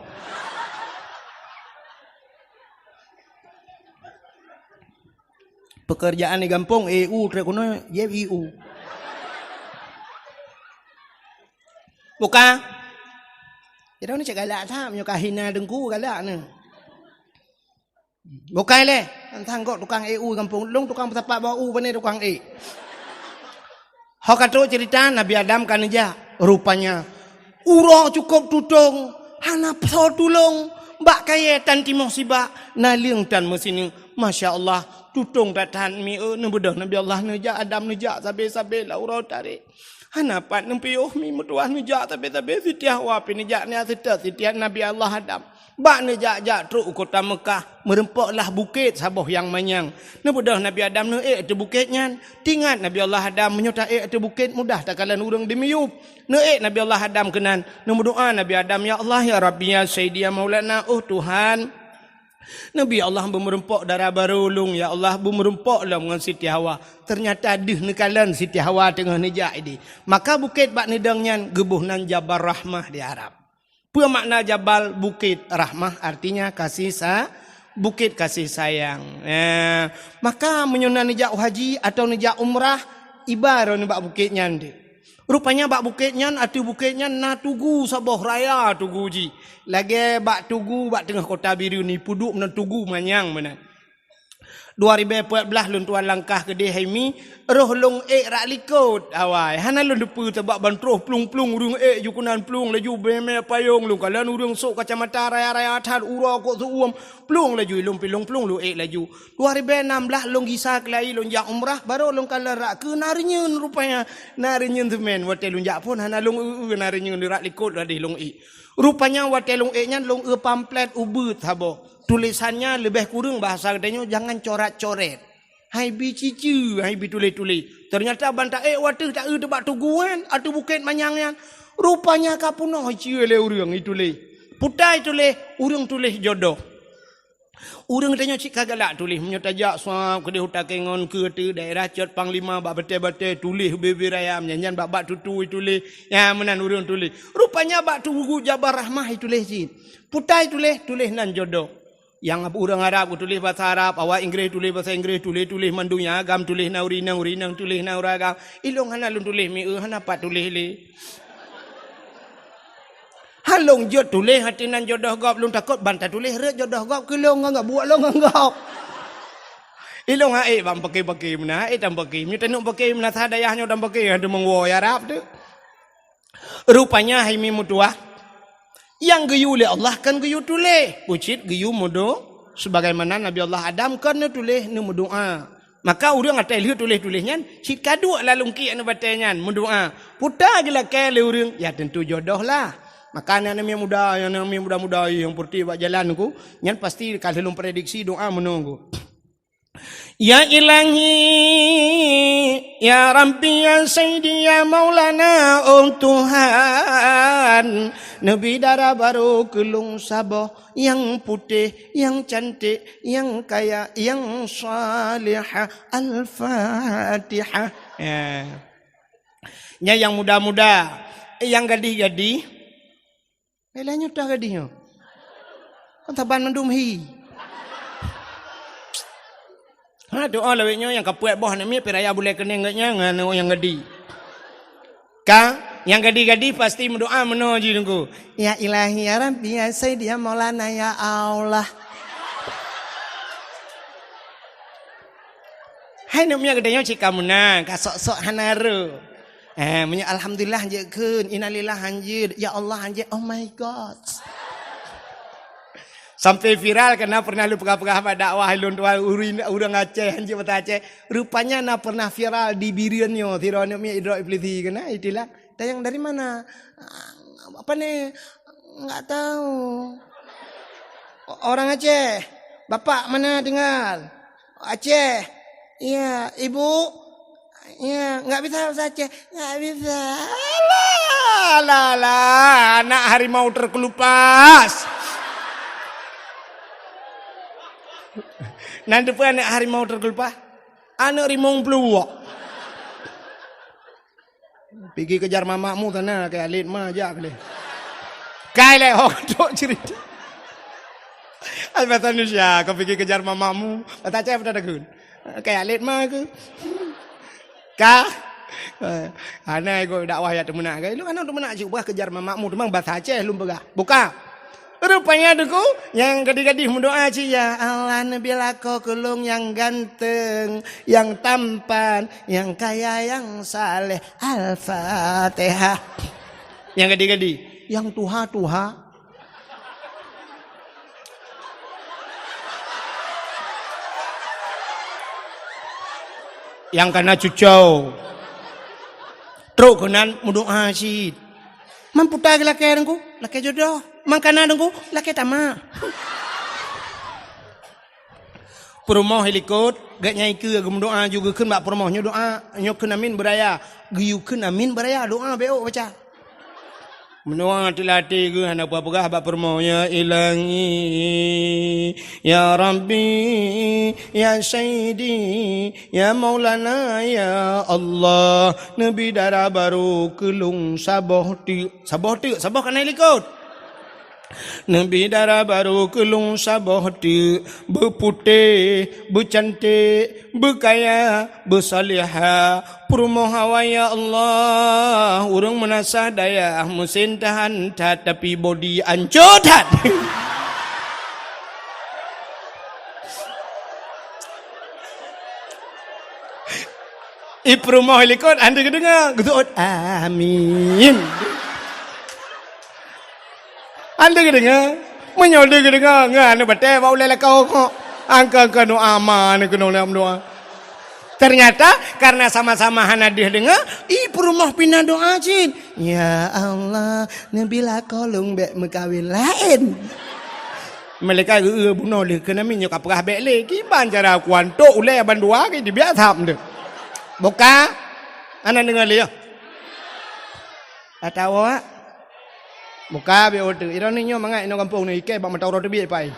Pekerjaan di gampông, E U trek keunoe, jép I U. Buka. Jadi ni cek galak that, meunyoe ka hina Teungku galak ni. Buka ilée, teuntang gok tukang E U gampông. Lôn tukang peusapat bak u, pane tukang e. Ho ka trok cerita Nabi Adam ka neujak. Rupanya, uroe cukôp tutong, hana soe tulông. Bak kayée tan timoh sibak, naleueng tan meusineuk. Masya Allah, tutong that-that mi, eh, neubeudôh Nabi Allah neujak Adam neujak sabe-sabe lam uroe tarek. Hana pat neupiôh mi meutuwah neujak sabe-sabe Siti Hawa pih neujak nyan seutôt Siti Nabi Allah Adam. Bak neujak-jak trok u kota Meukah, meurumpok lah bukét saboh nyang manyang. Neubeudôh Nabi Adam neuék ateueh bukét nyan. Teuingat Nabi Allah Adam, meunyoe taék ateueh bukét mudah takalon ureuëng dimiyueb. Neuék Nabi Allah Adam keunan, neumeudoá Nabi Adam, "Ya Allah, ya Rabbi, ya Sayyidi, ya Maulana, oh Tuhan. Nabi Allah beumeurumpok dara barô lôn, ya Allah, beumeurumpok lom ngon Siti Hawa." Teunyata deuh neukalon Siti Hawa teungoh neujak idéh. Maka bukét bak neudong nyan geuboh nan Jabal Rahmah di Arab. Peue makna jabal? Bukét. Rahmah artinya kasih sa-, bukét kasih sayang. Eh, maka meunyoe na neujak haji atawa neujak umrah, iba droeneuh bak bukét nyan deuh. Rupanya bak bukét nyan, ateueh bukét nyan na tugu saboh raya tugu jih. Lagée bak tugu bak teungoh kota Bireuen ni, peuduek meunan tugu manyang meunan. Dua ribée peuet blaih lôn tuan langkah keudeh hai mi, roh lôn ék rak likot awai. Hana lôn teupeue sabab ban troh plueng-plueng ureuëng ék ju keunan plueng laju beume payong lôn kalon ureuëng sok kacamata raya-raya that uroe kok seuuem plueng laju ilôn pilong plueng lôn ék laju. Dua ribée nam blaih lôn gisa keulayi lôn jak umrah, barô lôn kalon rak keu na reunyeun rupanya. Na reunyeun seumén watée lôn jak phon hana lôn eu-eu na reunyeun rak likot ladeh lôn ék. Rupanya watée lôn ék nyan lôn eu pamflet ubeuet saboh. Tulésan nyan leubeh kureueng bahasa geutanyoe jangan corat-coret. Hai bi ciceue, hai bi tuléh-tuléh. Teunyata ban taék wateuh taeu teubak tugu nyan, ateueh bukét manyang nyan. Rupanya ka peunoh iceue lé ureuëng ituléh. Putai tuléh, ureuëng tuléh jodoh. Ureuëng tanyoe cit ka galak tuléh, meunyoe tajak suab keudeh utak kengon keu teu daerah Cot Panglima bak batée-batée tuléh bibir ayam, nyan-nyan bak-bak tutui tuléh. Ya, meunan ureuëng tuléh. Rupanya bak tugu Jabal Rahmah ituléh cit. Putai tuléh, tuléh nan jodoh. Nyang ureuëng Arab geutuléh basa Arab, awak Inggréh tuléh basa Inggréh, tuléh-tuléh mandum nyang agam tuléh na ureuëng inong, ureuëng inong tuléh na ureuëng agam. Ilong hana lôn tuléh mi eu hana pat tuléh lé. Halong jeuet tuléh hati nan jodoh gob lôn takot ban tatuléh rot jodoh gob keu lôn ngon gob buet lôn ngon gob. Ilong haék bak pake-pake meunan, haék tam pake. Meunyoe tanuk pake meunan sa dayah nyoe tam pake hana teumong woe Arab tu. Rupanya hai mi meutuah, nyang geuyue lé Allah kan geuyue tuléh, bucit geuyue meudo sebagaimana Nabi Allah Adam kan neutuléh neumeudoá. Maka ureuëng atai lheueh tuléh-tuléh nyan cit ka duek lalungki aneuk batée nyan meudoá. Puta geulakée lé ureuëng, ya tentu jodoh lah. Maka aneuk-aneuk muda, aneuk muda-muda nyang peureutih bak jalan ku, nyan pasti ka lheueh lôn prediksi doa meunoe ku. Ya Ilahi, ya Rabbi, ya Sayyidi, ya Maulana, oh Tuhan, neubi dara barô keu lôn saboh nyang putéh, nyang cantik, nyang kaya, nyang salihah. Al-Fatihah. Ya. Nyan nyang muda-muda, nyang gadih-gadih. Lé nyoe toh gadih nyoe. Kan saban mandum hi. Ha, doa lawét nyoe nyang kapuet boh aneuk miet piraya bulée keunéng geuh nyan ngon nyang gadih. Ka, nyang gadih-gadih pasti meudoa meunoe jih Teungku. Ya Ilahi, ya Rabbi, ya Sayyidi, ya Maulana, ya Allah. Hai aneuk miet geutanyoe cit ka meunan, ka sok-sok hana rô. Eh, meunyoe alhamdulillah hanjeuet kheun, innalillah hanjeuet, ya Allah hanjeuet, oh my God. Sampai viral karena pernah lôn peugah-peugah bak dakwah lôn tuan ureuëng, ureuëng Aceh hanjeuet bahasa Aceh. Rupanya na pernah viral di Bireuen nyoe, sidroe aneuk miet idrop iblisi keunan, itilah. Tanyong dari mana? Apa ni? Enggak tahu. Orang Aceh. Bapak mana tinggal? Aceh. Iya, ibu? Iya, enggak bisa bahasa Aceh. Enggak bisa. Alah, alah, alah, anak harimau terkelupas. Nanti pun anak harimau terkelupas. Anak rimong peluwak. Pigi kejar mamakmu sana, kayak alit ma jak lé. Kai lé ho tok cerita. Ai bahasa Indonesia, kau pigi kejar mamakmu. Bahasa Aceh apa tak takun? Kayak alit ma ke? Ka? Eh, hana ego dakwah ya teumeunak ke? Lu kan teumeunak cik bah kejar mamakmu, teumang bahasa Aceh lum peugah. Buka. Rupanya Teungku, nyang gadih-gadih meudoa cit, "Ya Allah, neubi lakoe keu lôn nyang ganteng, nyang tampan, nyang kaya, nyang saleh." Al-Fatihah. Nyang gadih-gadih, nyang tuha-tuha. Nyang kana cuco. Trok keunan meudoa cit. Man peue ta geulakée Teungku? Lakée jodoh. Man kana Teungku? Lakée tamak. Peurumoh i likot, gét nyang ikeue geumeudoa ju geukheun bak peurumoh nyoe doa, nyoe kheun amin beuraya. Geuyue kheun amin beuraya, doa bék baca. Meunoe teulatih geuh hana peugah bak peurumoh, "Ya Ilahi, ya Rabbi, ya Sayyidi, ya Maulana, ya Allah, neubi dara barô keu lôn saboh teuk." Saboh teuk, saboh kana i likot. Neubi dara barô keu lôn saboh teuk, beuputéh, beucanték, beukaya, beusalihah, peurumoh awai ya Allah, ureuëng meunasah dayah, meusén tahan that, tapi bodi ancô that. I peurumoh i likot, hana geudeungoe, geuseuôt, "Amin." Hana geudeungoe. Meunyoe lé geudeungoe, ngon aneuk batée bak ulée lakoe kok. Angka-angka doa ma aneuk keunoe lam doa. Ternyata, karena sama-sama hana deuh deungoe, i peurumoh pih na doa cit. "Ya Allah, neubi lakoe lôn bék meukawen laén." Malaikat geu-, bunoe lé keunan nyoe ka peugah bék lé. Kiban cara kuantok ulée bandua ke dibiak thap deh. Boka? Hana deungoe lé, ya? Atawa? Boka bék oteuk. Ironi nyoe mangat inoe gampông ni, ikée bak mata uroe teubiet pai.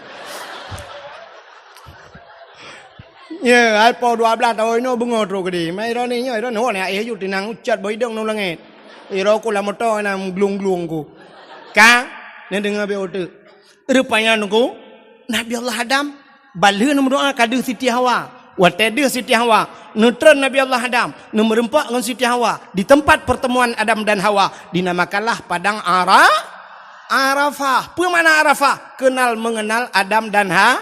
Ya, hai po dua blaih tahun inoe beungoh trok keudeh. Mai ironi nyoe, ironi nyoe, nyoe, aéh ju tinang ucat boh idong ngon langét. Iro ku lam moto na glung-glung ku. Ka? Neudeungoe bék oteuk. Rupanya nunggu, Nabi Allah Adam, bak lheueh neumeudoa ka deuh Siti Hawa. Watée deuh Siti Hawa, neutreun Nabi Allah Adam, neumeureumpok ngon Siti Hawa di tempat pertemuan Adam dan Hawa, dinamakanlah Padang Ara-, Arafah. Peue makna Arafah? Kenal mengenal Adam dan Ha-,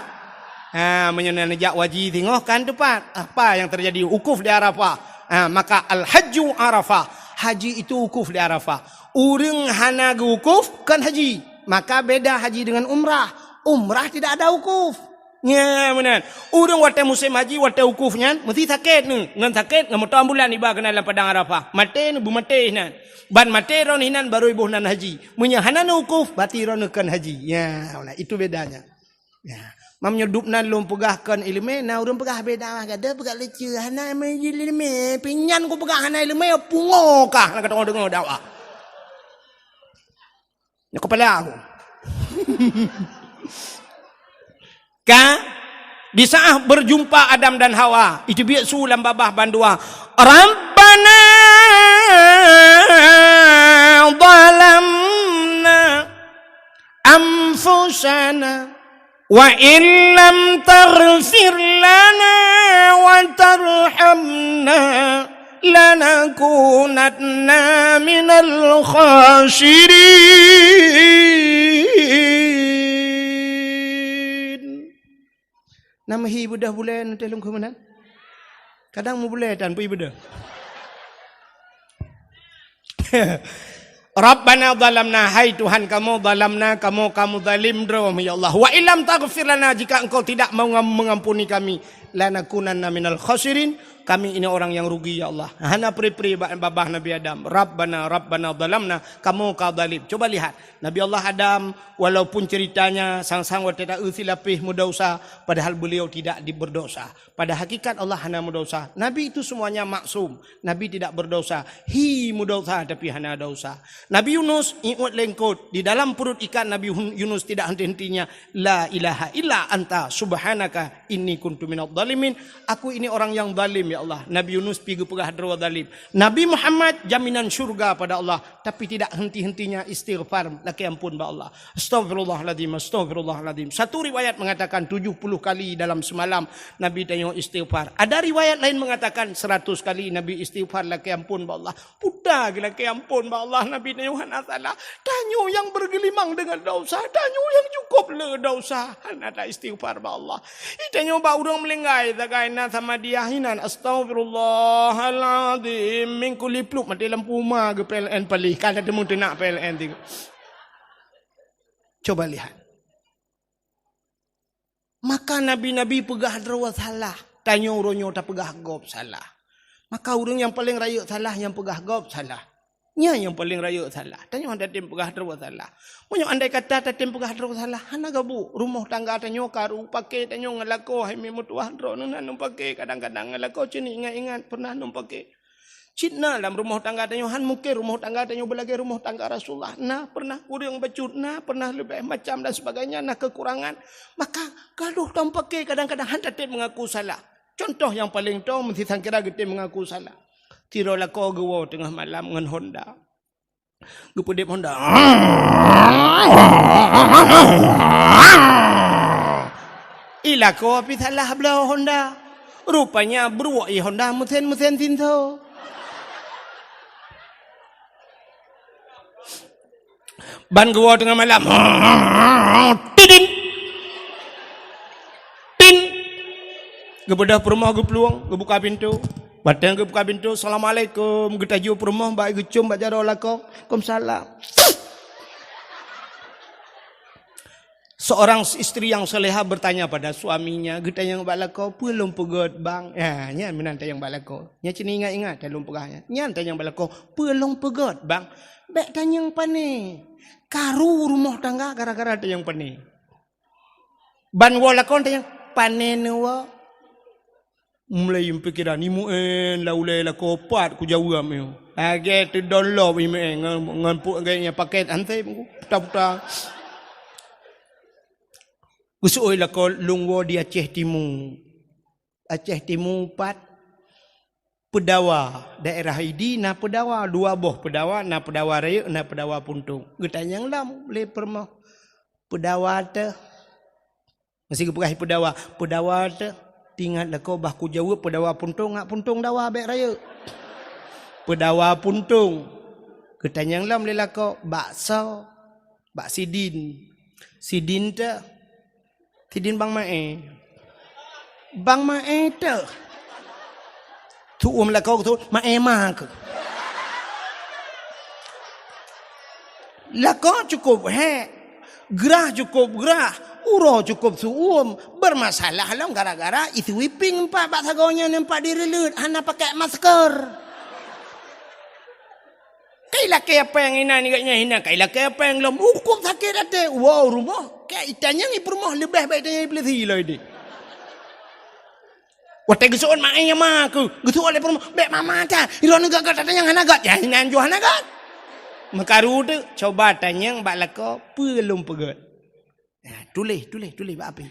ha, meunyoe na neujak waji singoh kan teupat. Apa yang terjadi? Wukuf di Arafah. Ha, maka al-hajju Arafah. Haji itu wukuf di Arafah. Ureuëng hana geuwukuf, kon haji. Maka beda haji dengan umrah. Umrah tidak ada wukuf. Nya, meunan. Ureuëng watée musém haji, watée wukuf nyan, meusti sakét neu. Ngon sakét, ngon moto ambulan iba keunan lam Padang Arafah. Maté neu, beumaté inan. Ban maté droeneuh inan, barô iboh nan haji. Meunyoe hana neu wukuf, berarti droeneuh kon haji. Ya, meunan. Itu bedanya. Ya. Mam nyoe dub nan lôn peugah kon iéleumé, na ureuëng peugah beda, gata peugah leucue, hana iéleumé, pinyan ku peugah hana iéleumé, pungo kah, na ka deungoe dakwah. Nyoe kepala aku. Ka, di saat berjumpa Adam dan Hawa, itu biasa lam babah bandua. Rabbana zalamna anfusana wa illam taghfir lana wa tarhamna lanakunanna minal khasirin. Nama hi beudôh bulée nanti lungkhu meunan? Kadang meubulée tan pui beudôh. Rabbana zalamna, hai Tuhan kamoe, zalamna, kamoe ka meuzalim droe, ya Allah. Wa illam taghfir lana, jika Engkau tidak mengam-, mengampuni kami, lanakunanna minal khasirin, kami ini orang yang rugi, ya Allah. Hana pri-pri ba-, babah Nabi Adam. Rabbana, Rabbana zalamna, kamoe ka zalim. Coba lihat, Nabi Allah Adam, walaupun ceritanya sang-sang watée ta-eu silapéh meudausa, padahal beliau tidak di-, berdosa. Pada hakikat Allah hana meudausa. Nabi itu semuanya maksum. Nabi tidak berdosa. Hi meudausa tapi hana dausa. Nabi Yunus iôt lengkot. Di dalam perut ikan Nabi Hun-, Yunus tidak henti-hentinya, "La ilaha illa anta subhanaka inni kuntu minadh dhalimin." Aku ini orang yang zalim, ya Allah. Nabi Yunus pi geupeugah droe zalim. Nabi Muhammad jaminan syurga pada Allah. Tapi tidak henti-hentinya istighfar, lakée ampôn bak Allah. Astaghfirullahaladzim, astaghfirullahaladzim. Satu riwayat mengatakan tujuh puluh kali dalam semalam Nabi tanyoe istighfar. Ada riwayat lain mengatakan seratus kali Nabi istighfar, lakée ampôn bak Allah. Puta geu lakée ampôn bak Allah, Nabi tanyoe hana salah. Tanyoe nyang bergelimang dengan dosa, tanyoe nyang cukup le dosa, hana ta istighfar bak Allah. Ih, tanyoe bak ureuëng meulinggai, sagai na sama dia hinan, astaghfirullahaladzim, min kulli plup, maté lampu uma geu P L N paléh, ka na teumu teunak P L N tiga. Coba lihat. Maka nabi-nabi peugah droe salah, tanyoe uroe nyoe tapeugah gob salah. Maka ureuëng nyang paleng rayeuk salah, nyang peugah gob salah. Nyan nyang paleng rayeuk salah. Tanyoe hana tatem peugah droe salah. Meunyoe andai kata tatem peugah droe salah, hana gabuk. Rumoh tangga tanyoe karu, paké tanyoe ngon lakoe, hai meutuah droeneuh na lôn paké, kadang-kadang ngon lakoe cit ingat-ingat pernah lôn paké. Cit na lam rumoh tangga tanyoe, han mungken rumoh tangga tanyoe beulagée rumoh tangga Rasulullah. Na pernah ureuëng bacut, na pernah leubeh macam dan sebagainya, na kekurangan. Maka gadoh tatem paké kadang-kadang han tatem mengaku salah. Contoh nyang paleng toe, meusisangkira geutem mengaku salah. Sidroe lakoe geuwoe teungoh malam ngon Honda. Geupeudeb Honda. I lakoe pih salah bloe Honda. Rupanya bruek i Honda meusén-meusén sinso. Ban geuwoe teungoh malam. Tidin. Tin. Geubeudôh peurumoh geuplueng, geubuka pintoe. Watée geubuka pintoe, "Assalamualaikum." Geutaju peurumoh bak geucom bak jaroe lakoe. "Waalaikumsalam." Seorang istri yang salehah bertanya pada suaminya, geutanyong bak lakoe, "Peue lôn peugét, Bang?" Ya, nyan meunan tanyong bak lakoe. Nyan cit ingat-ingat, lôn peugah nyan. Nyan tanyong bak lakoe, "Peue lôn peugét, Bang?" Bék tanyong pané. Karu rumoh tangga gara-gara tanyong pané. Ban woe lakoe tanyong, "Pané neuwoe?" Mulai pikiran, "Imeuen la ulée lakoe pat kujaweueb nyoe." Lagée teudong lom imeuen ngon, ngon puk gét nyang paket anseb puta-puta. Geuseuôt lakoe lôn woe di Aceh Timu. Aceh Timu pat Peudawa, daerah Idi na Peudawa, dua boh Peudawa, na Peudawa Rayeuk, na Peudawa Puntông. Geutanyong lom lé peurumoh, "Peudawa teuh?" Meusti geupeugah Peudawa, "Peudawa teuh?" Teuingat lakoe bah kujaweueb Peudawa Puntông, ngat Puntông dawa bék rayeuk. "Peudawa Puntông." Geutanyong lom lé lakoe, "Bak soe?" "Bak Sidin." "Sidin teuh?" "Sidin Bang Mae." "Bang Mae teuh?" Tu'um lakoe keu tu'um, "Mae ma keuh." Lakoe cukup hék, grah cukup grah, uroe cukup su'um. Bermasalah lom gara-gara i sweeping empat bak sagoe nyan empat direuleut hana pakai masker. Kai lakée péng inan, ingat nyan hina, kai lakée péng lom. Ukop sakét até. Wow, rumoh. Kai itanyong i peurumoh leubeh baik itanyong i peulisi lom ideh. Watée geuseuôt mak ayah ma keuh, geuseuôt lé peurumoh, "Bék mama that. Droeneuh gét-gét tatanyong hana gét." Ya, inan jua hana gét. Meukaru teuk, coba tanyong bak lakoe, "Peue lôn peugét?" Ya, tuléh, tuléh, tuléh bak api.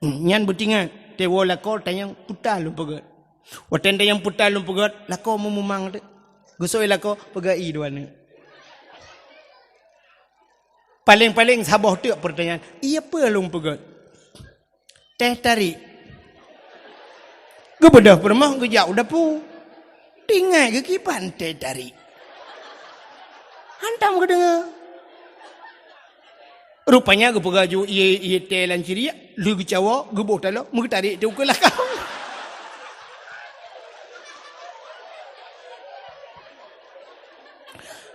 Hmm, nyan beutingat, teuwoe lakoe tanyong, "Peue lôn peugét?" Watée tanyong, "Peue lôn peugét?" Lakoe meumumang teuk. Geuseuôt lakoe, peugah i dua neuk. Paléng-paléng saboh teuk peurtanyaan, "Iya peue lôn peugét?" "Teh tarik." Geubeudôh peurumoh geujak u dapu. Tinggai geukiban teh tarik. Hantom geudeungoe. Rupanya geupeugah ju ié, ié teh lam ciriek, lheueh geucawoe, geuboh taloe, meugeutarék teuh ukeue lakau.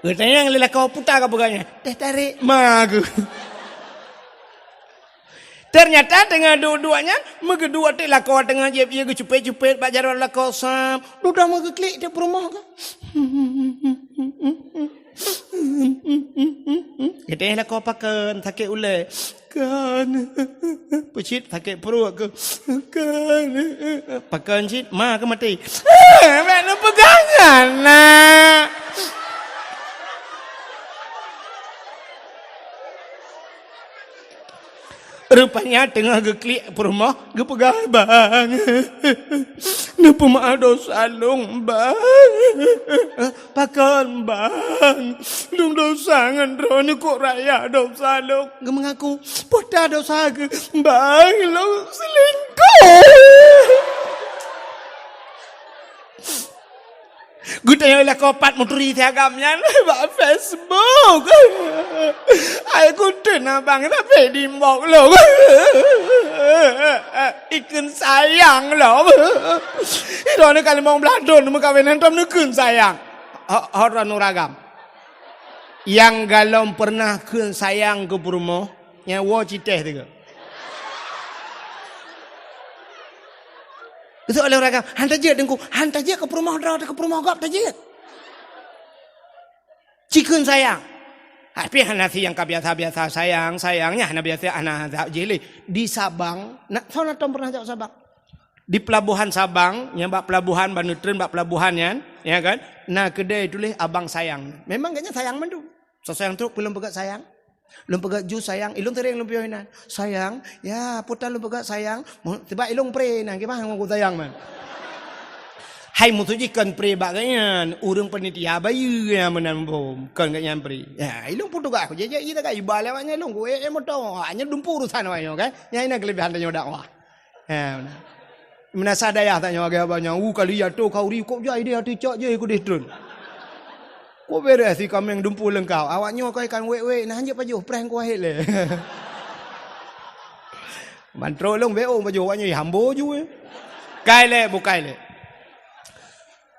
Geutanyong lé lakoe, "Peue ka peugah nyan?" "Teh tarék ma keuh." Teunyata teungoh duek-duek nyan, meugeuduek teuk lakoe teungoh jieb ié geucupet-cupet bak jaroe lakoe sam. Dudoe meugeuklik teuk peurumoh keuh. Geutanyong lakoe, "Pakon, sakét ulée?" "Kon." "Peue cit, sakét pruet keuh?" "Kon." "Pakon cit, ma keuh maté?" "Bék neupeugah nyan, nak." Rupanya teungoh geuklik peurumoh, geupeugah, "Bang, neupeumaáh desya lôn, Bang." "Pakon, Bang?" "Lôn desya ngon droeneuh, kok raya desya lôn." Geumeungaku, "Peue desya keuh?" "Bang, lôn seulingkoh." Geutanyong lakoe, "Pat meuturi si agam nyan?" "Bak Facebook." "Hai kuteueng abang, tapi di inbox lôn. Ikheun sayang lom. Droeneuh ka limong blaih thon meukawen, hantom neukheun sayang." Ho-, ho droeneuh ureueng agam. Nyang galom pernah kheun sayang keu peurumoh, nyan woe cit teh teuh. Seuôt lé ureueng agam, "Han tajeuet Teungku, han tajeuet keu peurumoh droe, keu peurumoh gob tajeuet." Cikheun sayang. Tapi hana si nyang ka biasa-biasa sayang, sayang nyan hana biasa, hana zat jih lé. Di Sabang, na, soe na tom pernah jak Sabang? Di pelabuhan Sabang, nyang bak pelabuhan, ban neutreun bak pelabuhan nyan, ya kan? Na keudè tuléh Abang Sayang. Memang gobnyan sayang mandum. Soe sayang trok, peue lôn peugah sayang? Lôn peugah ju sayang, ilôn sering lôn piôh inan. Sayang, ya, puta lôn peugah sayang. Mu-, sebab ilôn pre inan, kiban ngon sayang man. Hai musoh jih kon pre bak gobnyan, ureueng panitia bayeue nyang meunan bom, kon gobnyan pre. Ya, ilôn putugah ku jijak ita ka iba lewat nyan lôn ku, eh, eh, moto, hanya dumpu urusan awak nyoe kan. Nyang inan kelebihan tanyoe dakwah. Ha, meunan. Meunasah dayah tanyoe agak banyak. Uh, kali ya tu kau ri kok jai dia tu cok je ku deh trun. Kok beres si kameng dumpu lengkap. Awak nyoe kau ikan wek-wek nah hanjeuet pajoh prank ku wahid le. Mantro long beo pajoh awak nyoe hambo ju. Eh. Kai le bukai le.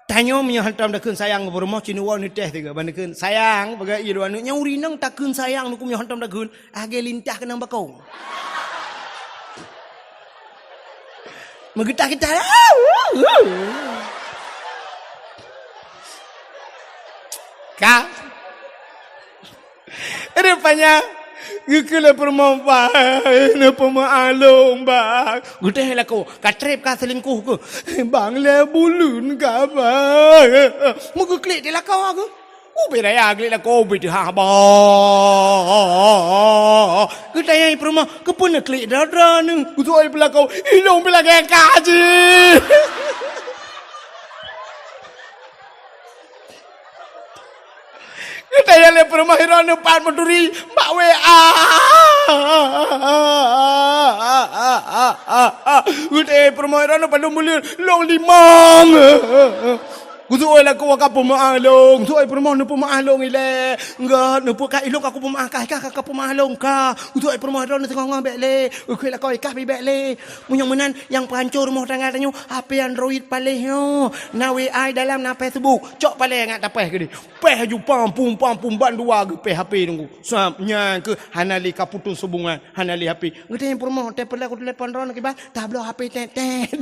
Tanyoe meunyoe hantom takheun sayang keu peurumoh, ci neuwoe neutéh tiga ban takheun sayang, peugah ie dua aneuk nyoe urineueng takheun sayang nuku meunyoe hantom takheun, agé lintah keunong bakong. Meugeutah-geutah. Ka. Rupanya, geukheun lé peurumoh, "Bah, neupeumeu'ah lôn, bah." Geutéh lakoe, ka trép ka selingkuh keuh. "Bang lé buleuen ka, bah." Meugeuklik di lakoe keuh. Ubé raya glik lakoe, ubé teuhah, bah. Geutanyong peurumoh, "Keupeue neuklik droe-droe neuh?" Geuseuôt peulakoe, "Ilôn pih lagèe ka jih." Geutanyong lé peurumoh droeneuh pat meuturi bak W A. Geutanyong peurumoh droeneuh padum buleuen, lôn limong. Geuseuôt lakoe ka peumeu'ah lôn, geuseuôt peurumoh neupeumeu'ah lôn ilèe. Enggak, neupeue ka ilôn ka kupeumeu'ah ka, ka, ka peumeu'ah lôn ka. Geuseuôt peurumoh droeneuh teungoh-ngoh bèk lé. Geukheun lakoe ka pih bèk lé. Meunyoe meunan, nyang peuhanco rumoh tangga tanyoe, H P Android paléh nyoe. Na W A dalam, na Facebook. Cok paléh ngat tapèh keudéh. Péh aju pam pum pam pum bandua geupéh H P nunggu. Sab nyan keuh hana lé ka putus hubungan, hana lé H P. Geutanyong peurumoh, "Teupeuleueh kutelepon droeneuh kiban?" "Tabloe H P tét-tét."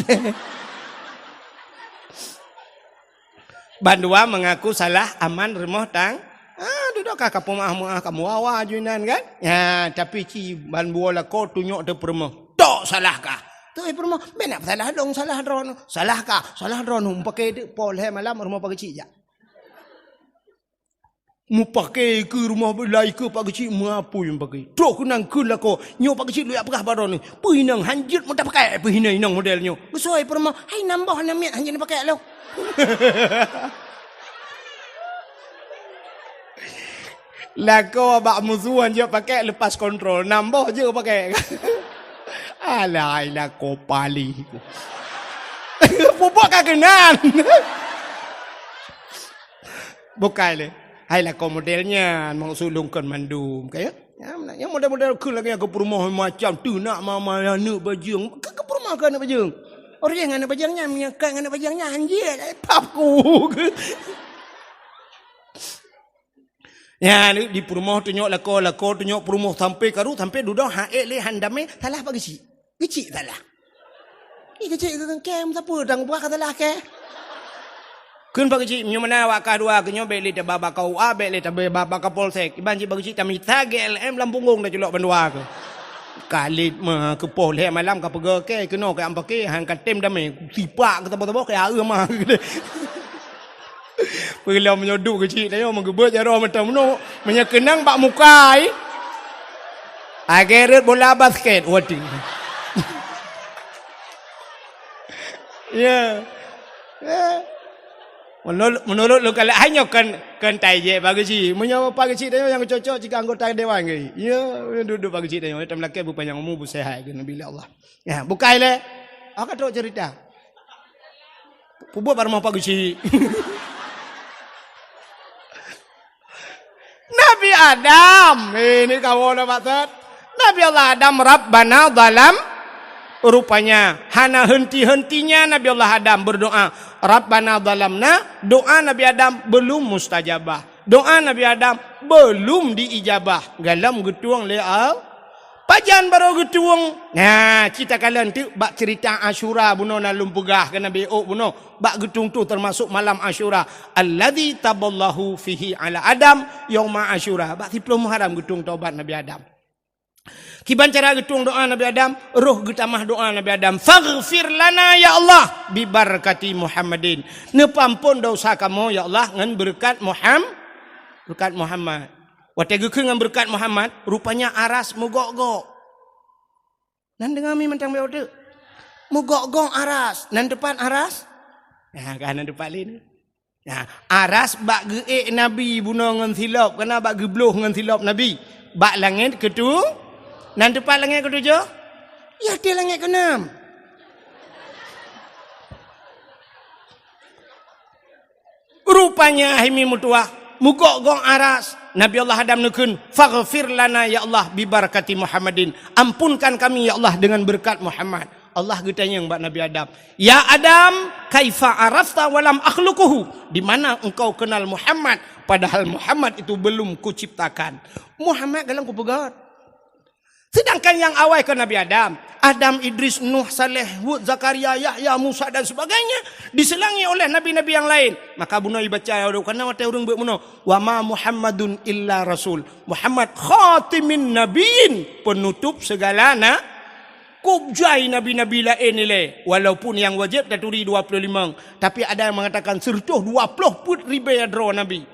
Bandua mengaku salah aman rumoh tang. Ah, dudoe ka kapeumeu'ah-meu'ah kamoe wawa ju inan kan? Ya, tapi ci bandua lakoe tunyok teuh peurumoh. Tok salah kah? Teuh peurumoh, "Bèk na salah lôn, salah droeneuh." "Salah kah? Salah droeneuh." Meupaké deuk poh lhèe malam rumoh Pak Geuchik jak. Meupaké keu rumoh lai keu Pak Geuchik meuapui meupaké. Troh keunan kheun lakoe, nyoe Pak Geuchik lôn jak peugah bak droeneuh. Peuinong hanjeuet meuta pakai peuinong-inong model nyoe. Geuseuôt peurumoh, hai nam boh nam miet hanjeuet neupakai lôn. Lakoe bak musoh hanjeuet pakai lepas kontrol. Nam boh jeuet pakai. Alai lakoe palih. Pupuk ka keunan. Bukai lé. Hai lakoe model nyan, maksud lôn kon mandum, ka ya? Nyang model-model kheun lagèe nyan keu peurumoh macam teunak mama aneuk bajeueng. Keu, keu peurumoh keu aneuk bajeueng. Orang aneuk bajeueng nyan, meunyoe kon aneuk bajeueng nyan, hanjeuet, eh, pap ku. Ya, di peurumoh tunyok lakoe, lakoe tunyok peurumoh sampai karu, sampai dudoe ha ék lé han damé, salah Pak Geuchik. Geuchik salah. Ih, Geuchik keu kengkeng, sapeue dang buah ka salah kèe? Kheun Pak Geuchik, meunyoe meunan awak kah dua keuh nyoe bèk lé taba bak K U A, bèk lé taba bak Kapolsek. Iban cit Pak Geuchik tamita G L M lam punggong taculok bandua keuh. Kalet mah keu poh lhèe malam ka peugah kèe keunoe keu am paké, han ka tem damé, sipak keu saboh-saboh keu aeuh mah. Peulom meunyoe duek Geuchik tanyoe meugeubeuet jaroe meuteumeunoe, meunyoe keunong bak muka ai. Agèe rhot bola basket, waduh. Ya. Ya. Menurut, menurut lôn kalak, hai nyoe kon, kon tai jeuet Pak Geuchik. Meunyoe Pak Geuchik tanyoe nyang cocok cit keu anggota dewan keuh. Ya, duek-duek Pak Geuchik tanyoe, tam lakèe beupanyang umu, beuseuhat keuh Nabi Allah. Ya, bukai lé. Aku trok cerita. Peubuet bak rumoh Pak Geuchik. Nabi Adam, eh, ni kawan dah maksud. Nabi Allah Adam, "Rabbana zalam." Rupanya, hana henti-hentinya Nabi Allah Adam berdoa. "Rabbana zalamna", doa Nabi Adam belum mustajabah. Doa Nabi Adam belum diijabah. Galam geutueng lé Allah. Pajan barô geutueng? Nah, cit takalon teuk bak ceurita Asyura bunoe na lôn peugah keu Nabi ôk bunoe. Bak geutueng tu teumasok malam Asyura. Alladzi taballahu fihi ala Adam yauma Asyura. Bak siploh Muharram geutueng taubat Nabi Adam. Kiban cara geutueng doa Nabi Adam, roh geutamah doa Nabi Adam. "Faghfir lana ya Allah, bi barakati Muhammadin." Neupeuampon dosa kamoe ya Allah ngon beureukat Muham-, beureukat Muhammad. Watée geukheun ngon beureukat Muhammad, rupanya aras meugok-gok. Nan deungoe mi mantong beu teuk. Meugok-gok aras, nan teupat aras? Nah, ka nan teupat lé ni. Nah, aras bak geuék Nabi bunoe ngon silop, kana bak geubloh ngon silop Nabi. Bak langét keutu-, nan teupat langét keutujoh? Ya, di langét keuneum. Rupanya hai mi meutuwah, meugok-gok aras. Nabi Allah Adam neukheun, "Faghfir lana ya Allah bi barakati Muhammadin." Ampunkan kami ya Allah dengan berkat Muhammad. Allah geutanyong bak Nabi Adam, "Ya Adam, kaifa arafta walam akhluquhu?" Di mana engkau kenal Muhammad, padahal Muhammad itu belum kuciptakan? Muhammad galom kupeugét. Sedangkan nyang awai kon Nabi Adam, Adam, Idris, Nuh, Saleh, Hud, Zakaria, Yahya, Musa dan sebagainya diselangi oleh nabi-nabi yang lain. Maka bunoe ibaca, karena watée ureuëng beuet bunoe, "Wa ma Muhammadun illa rasul." Muhammad khatimin nabiyyin, penutup segala na-, kujai nabi-nabi laén ilée. Walaupun nyang wajéb taturi dua puluh lima, tapi ada yang mengatakan seratus dua puluh peuet ribée droe nabi.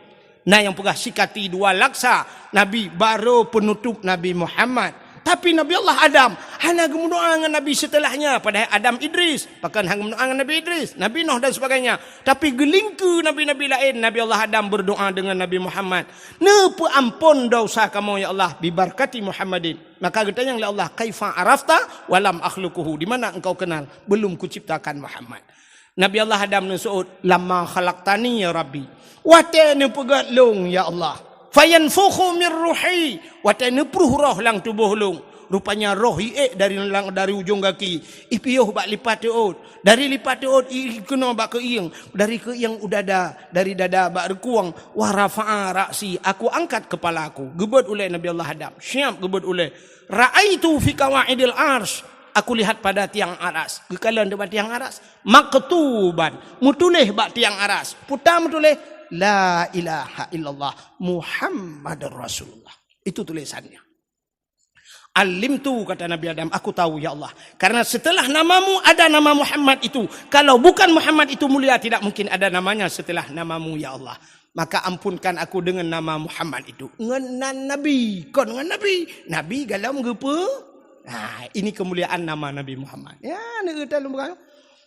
Na nyang peugah sikati dua laksa nabi, barô penutup Nabi Muhammad. Tapi Nabi Allah Adam hana geumeudoá ngon nabi setelahnya, padahai Adam, Idris, pakon hana geumeudoá ngon Nabi Idris, Nabi Nuh dan sebagainya. Tapi geulingkeue nabi-nabi laén, Nabi Allah Adam berdoa dengan Nabi Muhammad. "Neupeuampon dosa kamoe ya Allah, bi barakati Muhammadin." Maka geutanyong lé Allah, "Kaifa arafta walam akhluquhu?" Di mana engkau kenal? Belum kuciptakan Muhammad. Nabi Allah Adam neuseuôt, "Lamma khalaqtani ya Rabbi." Watée neupeugét lôn ya Allah. "Fayanfukhu mir ruhi." Watée neupruh roh lam tuboh lôn. Rupanya roh iék dari lam, dari ujong gaki. Ipiôh bak lipat teuôt. Dari lipat teuôt ikeunoe bak keuieng. Dari keuieng u dada. Dari dada bak reukueng. "Wa rafa'a ra'si." Aku angkat kepala aku. Geubeuet ulée Nabi Allah Adam. Siap geubeuet ulée. "Ra'aitu fi qawaidil arsy." Aku lihat pada tiang aras. Geukalon di bak tiang aras. "Maktuban." Meutuléh bak tiang aras. Peue ta meutuléh? "La ilaha illallah Muhammadur Rasulullah." Itu tulisannya. "Alimtu," kata Nabi Adam, "aku tahu, ya Allah. Karena setelah namamu ada nama Muhammad itu. Kalau bukan Muhammad itu mulia, tidak mungkin ada namanya setelah namamu, ya Allah. Maka ampunkan aku dengan nama Muhammad itu." Ngon nan Nabi, kon ngon Nabi. Nabi galom geupeu-, nah, ini kemuliaan nama Nabi Muhammad. Ya, ni kita lumbukan.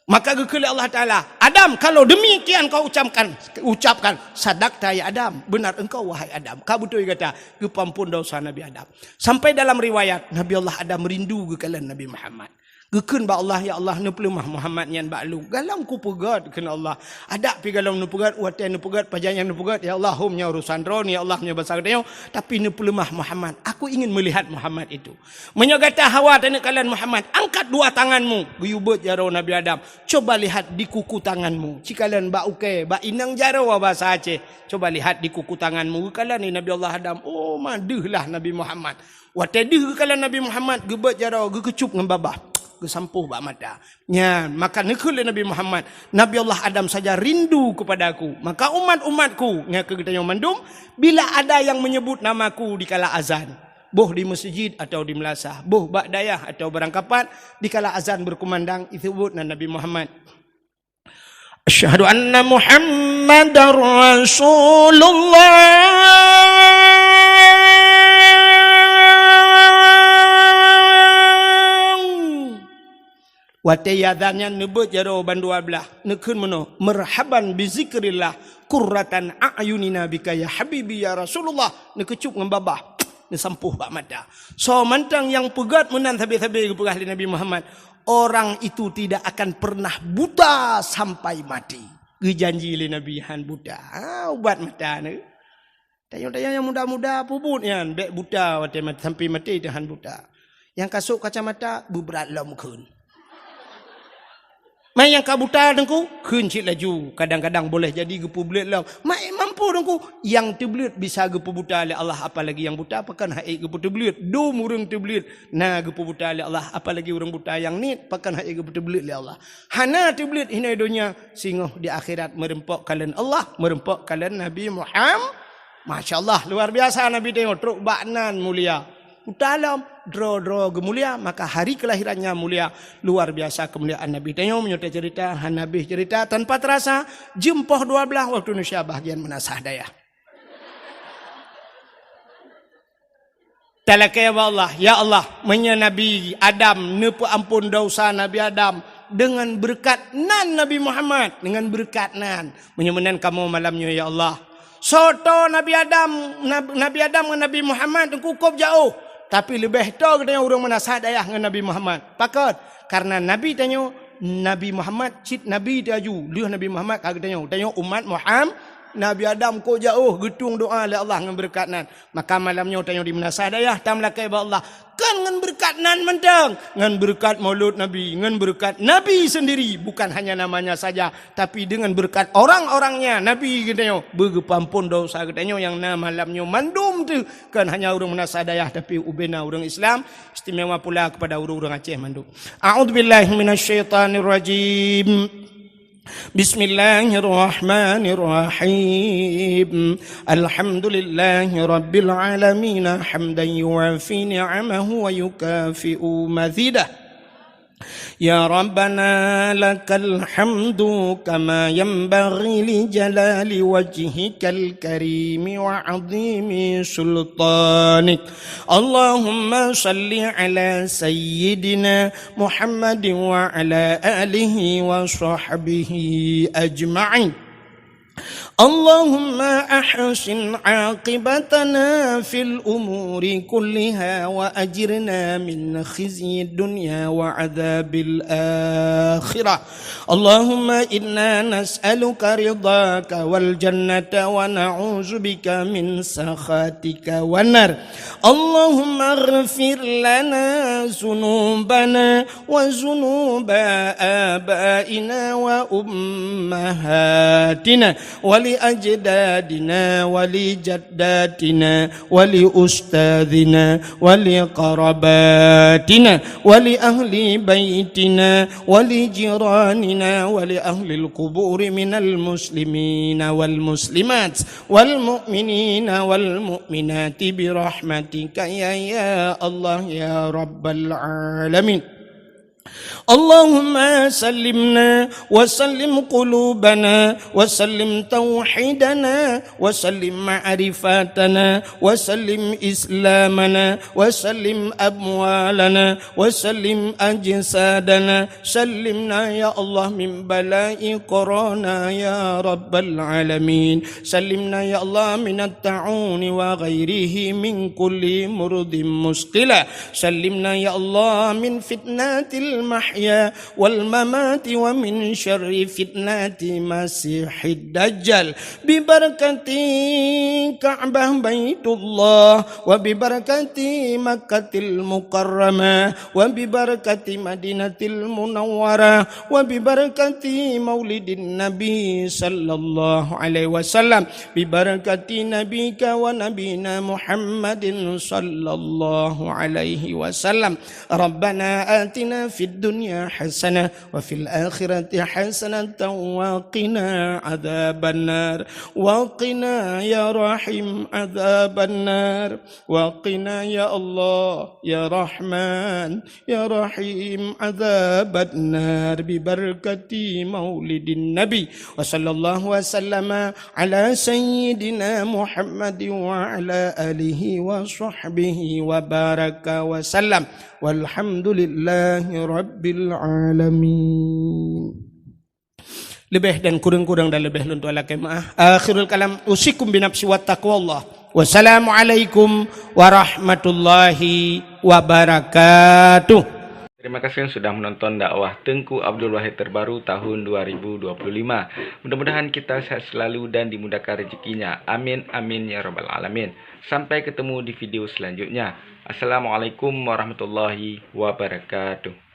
Maka geukheun lé Allah Taala, "Adam, kalau demikian kau ucapkan, ucapkan, sadakta ya Adam, benar engkau wahai Adam." Ka beutôi gata, geupeuampon dosa Nabi Adam. Sampai dalam riwayat, Nabi Allah Adam rindu geukalon Nabi Muhammad. Geukheun bak Allah, "Ya Allah, neupeuleumah Muhammad nyan bak lôn." Galom kupeugét, kheun Allah. Adak pi galom neupeugét, watée neupeugét, pajan nyang neupeugét, "Ya Allah, hom nyoe urusan droe, ya Allah, nyoe basa geutanyoe, tapi neupeuleumah Muhammad. Aku ingin melihat Muhammad itu." Meunyoe gata hawa taneuk kalon Muhammad, angkat dua tanganmu. Geuyue beuet jaroe Nabi Adam. Coba lihat di kuku tanganmu. Cikalon bak ukée, bak inong jaroe basa Aceh. Coba lihat di kuku tanganmu. Geukalon lé Nabi Allah Adam. Oh, ma deuh lah Nabi Muhammad. Watée deuh geukalon Nabi Muhammad, geubeuet jaroe, geukeucup ngon babah. Geusampôh bak mata. Nyan, maka neukheun lé Nabi Muhammad, "Nabi Allah Adam saja rindu kepada aku. Maka umat-umatku," nyan keu geutanyoe mandum, "bila ada yang menyebut namaku di kala azan, boh di meuseujid atau di meulasah, boh bak dayah atau barangkapat, di kala azan berkumandang, isebut nan Nabi Muhammad. Asyhadu anna Muhammadar Rasulullah." Watée azan nyan neubeuet jaroe bandua blaih, neukheun meunoe, "Marhaban bi zikrillah, qurratan a'yunina bika ya habibi ya Rasulullah." Neukeucup ngon babah, neusampôh bak mata. Soe mantong nyang peugét meunan sabe-sabe geupeugah lé Nabi Muhammad, "Orang itu tidak akan pernah buta sampai mati." Geujanji lé Nabi han buta. Ha, ubat mata ni. Tanyoe-tanyoe nyang muda-muda peubuet nyan, bék buta watée mat-, sampai maté teuhan buta. Nyang ka sôk kacamata, beubrat lom kheun. Mai nyang ka buta teungku, kheun cit laju. Kadang-kadang boleh jadi geupeubleuet lom. Mai imam Peue Teungku, nyang teubleuet bisa geupeubuta lé Allah, apalagi nyang buta, pakon han ék geupeuteubleut. Dum ureuëng teubleuet na geupeubuta lé Allah, apalagi ureuëng buta nyang niet, pakon han ék geupeuteubleut lé Allah. Hana teubleuet hinoe donya, singoh di akhirat meureumpok kalon Allah, meureumpok kalon Nabi Muhammad. Masya Allah, luar biasa Nabi tanyoe trok bak nan mulia. Uta lom, droe-droe geumulia, maka hari kelahirannya mulia. Luar biasa kemuliaan Nabi tanyoe. Meunyoe tacerita hana habéh cerita, tanpa terasa, jeuem poh dua belas waktu Indonesia bahagian meunasah dayah. Talakée bak Allah, "Ya Allah, meunyoe Nabi Adam neupeuampon desya Nabi Adam deungon beureukat nan Nabi Muhammad, deungon beureukat nan. Meunyoe meunan kamoe malam nyoe, ya Allah, soe toe Nabi Adam, Nab-, Nabi Adam ngon Nabi Muhammad teungku kôb jiôh, tapi leubeh toe geutanyoe ureuëng meunasah dayah ngon Nabi Muhammad." Pakon? Karena Nabi tanyoe, Nabi Muhammad cit Nabi teuh aju, lheueh Nabi Muhammad ka geutanyoe. Tanyoe umat Muhammad, Nabi Adam kôb jiôh geutueng doa lé Allah ngon beureukat nan. Maka malam nyoe tanyoe di meunasah dayah, tameulakée bak Allah. Kon ngon beureukat nan mantong, ngon beureukat Maulud Nabi, ngon beureukat Nabi sendiri, bukan hanya namanya saja, tapi dengan berkat orang-orangnya Nabi geutanyoe beugeupeuampon desya geutanyoe nyang na malam nyoe mandum teuh, kon hanya ureuëng meunasah dayah, tapi ubena ureuëng Islam, istimewa pula kepada ureuëng-ureuëng Aceh mandum. A'udzubillahi minasyaitonirrajim. بسم الله الرحمن الرحيم. الحمد لله رب العالمين، حمدا يوافي نعمه ويكافئ مزيده. يا ربنا لك الحمد كما ينبغي لجلال وجهك الكريم وعظيم سلطانك. اللهم صل على سيدنا محمد وعلى آله وصحبه أجمعين. اللهم أحسن عاقبتنا في الأمور كلها وأجرنا من خزي الدنيا وعذاب الآخرة. اللهم إنا نسألك رضاك والجنة ونعوذ بك من سخطك والنار. اللهم اغفر لنا ذنوبنا وذنوب آبائنا وأمهاتنا ولأجدادنا ولجداتنا ولأستاذنا ولقراباتنا ولأهل بيتنا ولجيراننا ولأهل القبور من المسلمين والمسلمات والمؤمنين والمؤمنات برحمتك يا، يا الله يا رب العالمين. اللهم سلمنا وسلم قلوبنا وسلم توحيدنا وسلم معرفتنا وسلم إسلامنا وسلم أموالنا وسلم أجسادنا. سلمنا يا الله من بلاء كورونا يا رب العالمين. سلمنا يا الله من الطاعون وغيره من كل مرض مثقلة. سلمنا يا الله من فتنة المحيا والممات ومن شر فتنة المسيح الدجال. ببركة كعبة بيت الله وببركة مكة المكرمة وببركة مدينة المنورة وببركة مولد النبي صلى الله عليه وسلم، ببركة نبيك ونبينا محمد صلى الله عليه وسلم. ربنا آتنا في الدنيا حسنة وفي الآخرة حسنة وقنا عذاب النار. وقنا يا رحيم عذاب النار. وقنا يا الله يا رحمن يا رحيم عذاب النار ببركة مولد النبي. وصلى الله وسلم على سيدنا محمد وعلى آله وصحبه وبارك وسلم. والحمد لله رب العالمين. Leubeh dan kureueng-kureueng dan leubeh lôn tuan lakée meu'ah. Akhirul kalam, usikum binafsi wa taqwallah. Wassalamualaikum warahmatullahi wabarakatuh. Terima kasih sudah menonton dakwah Teungku Abdul Wahid terbaru tahun dua ribu dua puluh lima. Mudah-mudahan kita sehat selalu dan dimudahkan rezekinya. Amin, amin, ya rabbal alamin. Sampai ketemu di video selanjutnya. Assalamualaikum warahmatullahi wabarakatuh.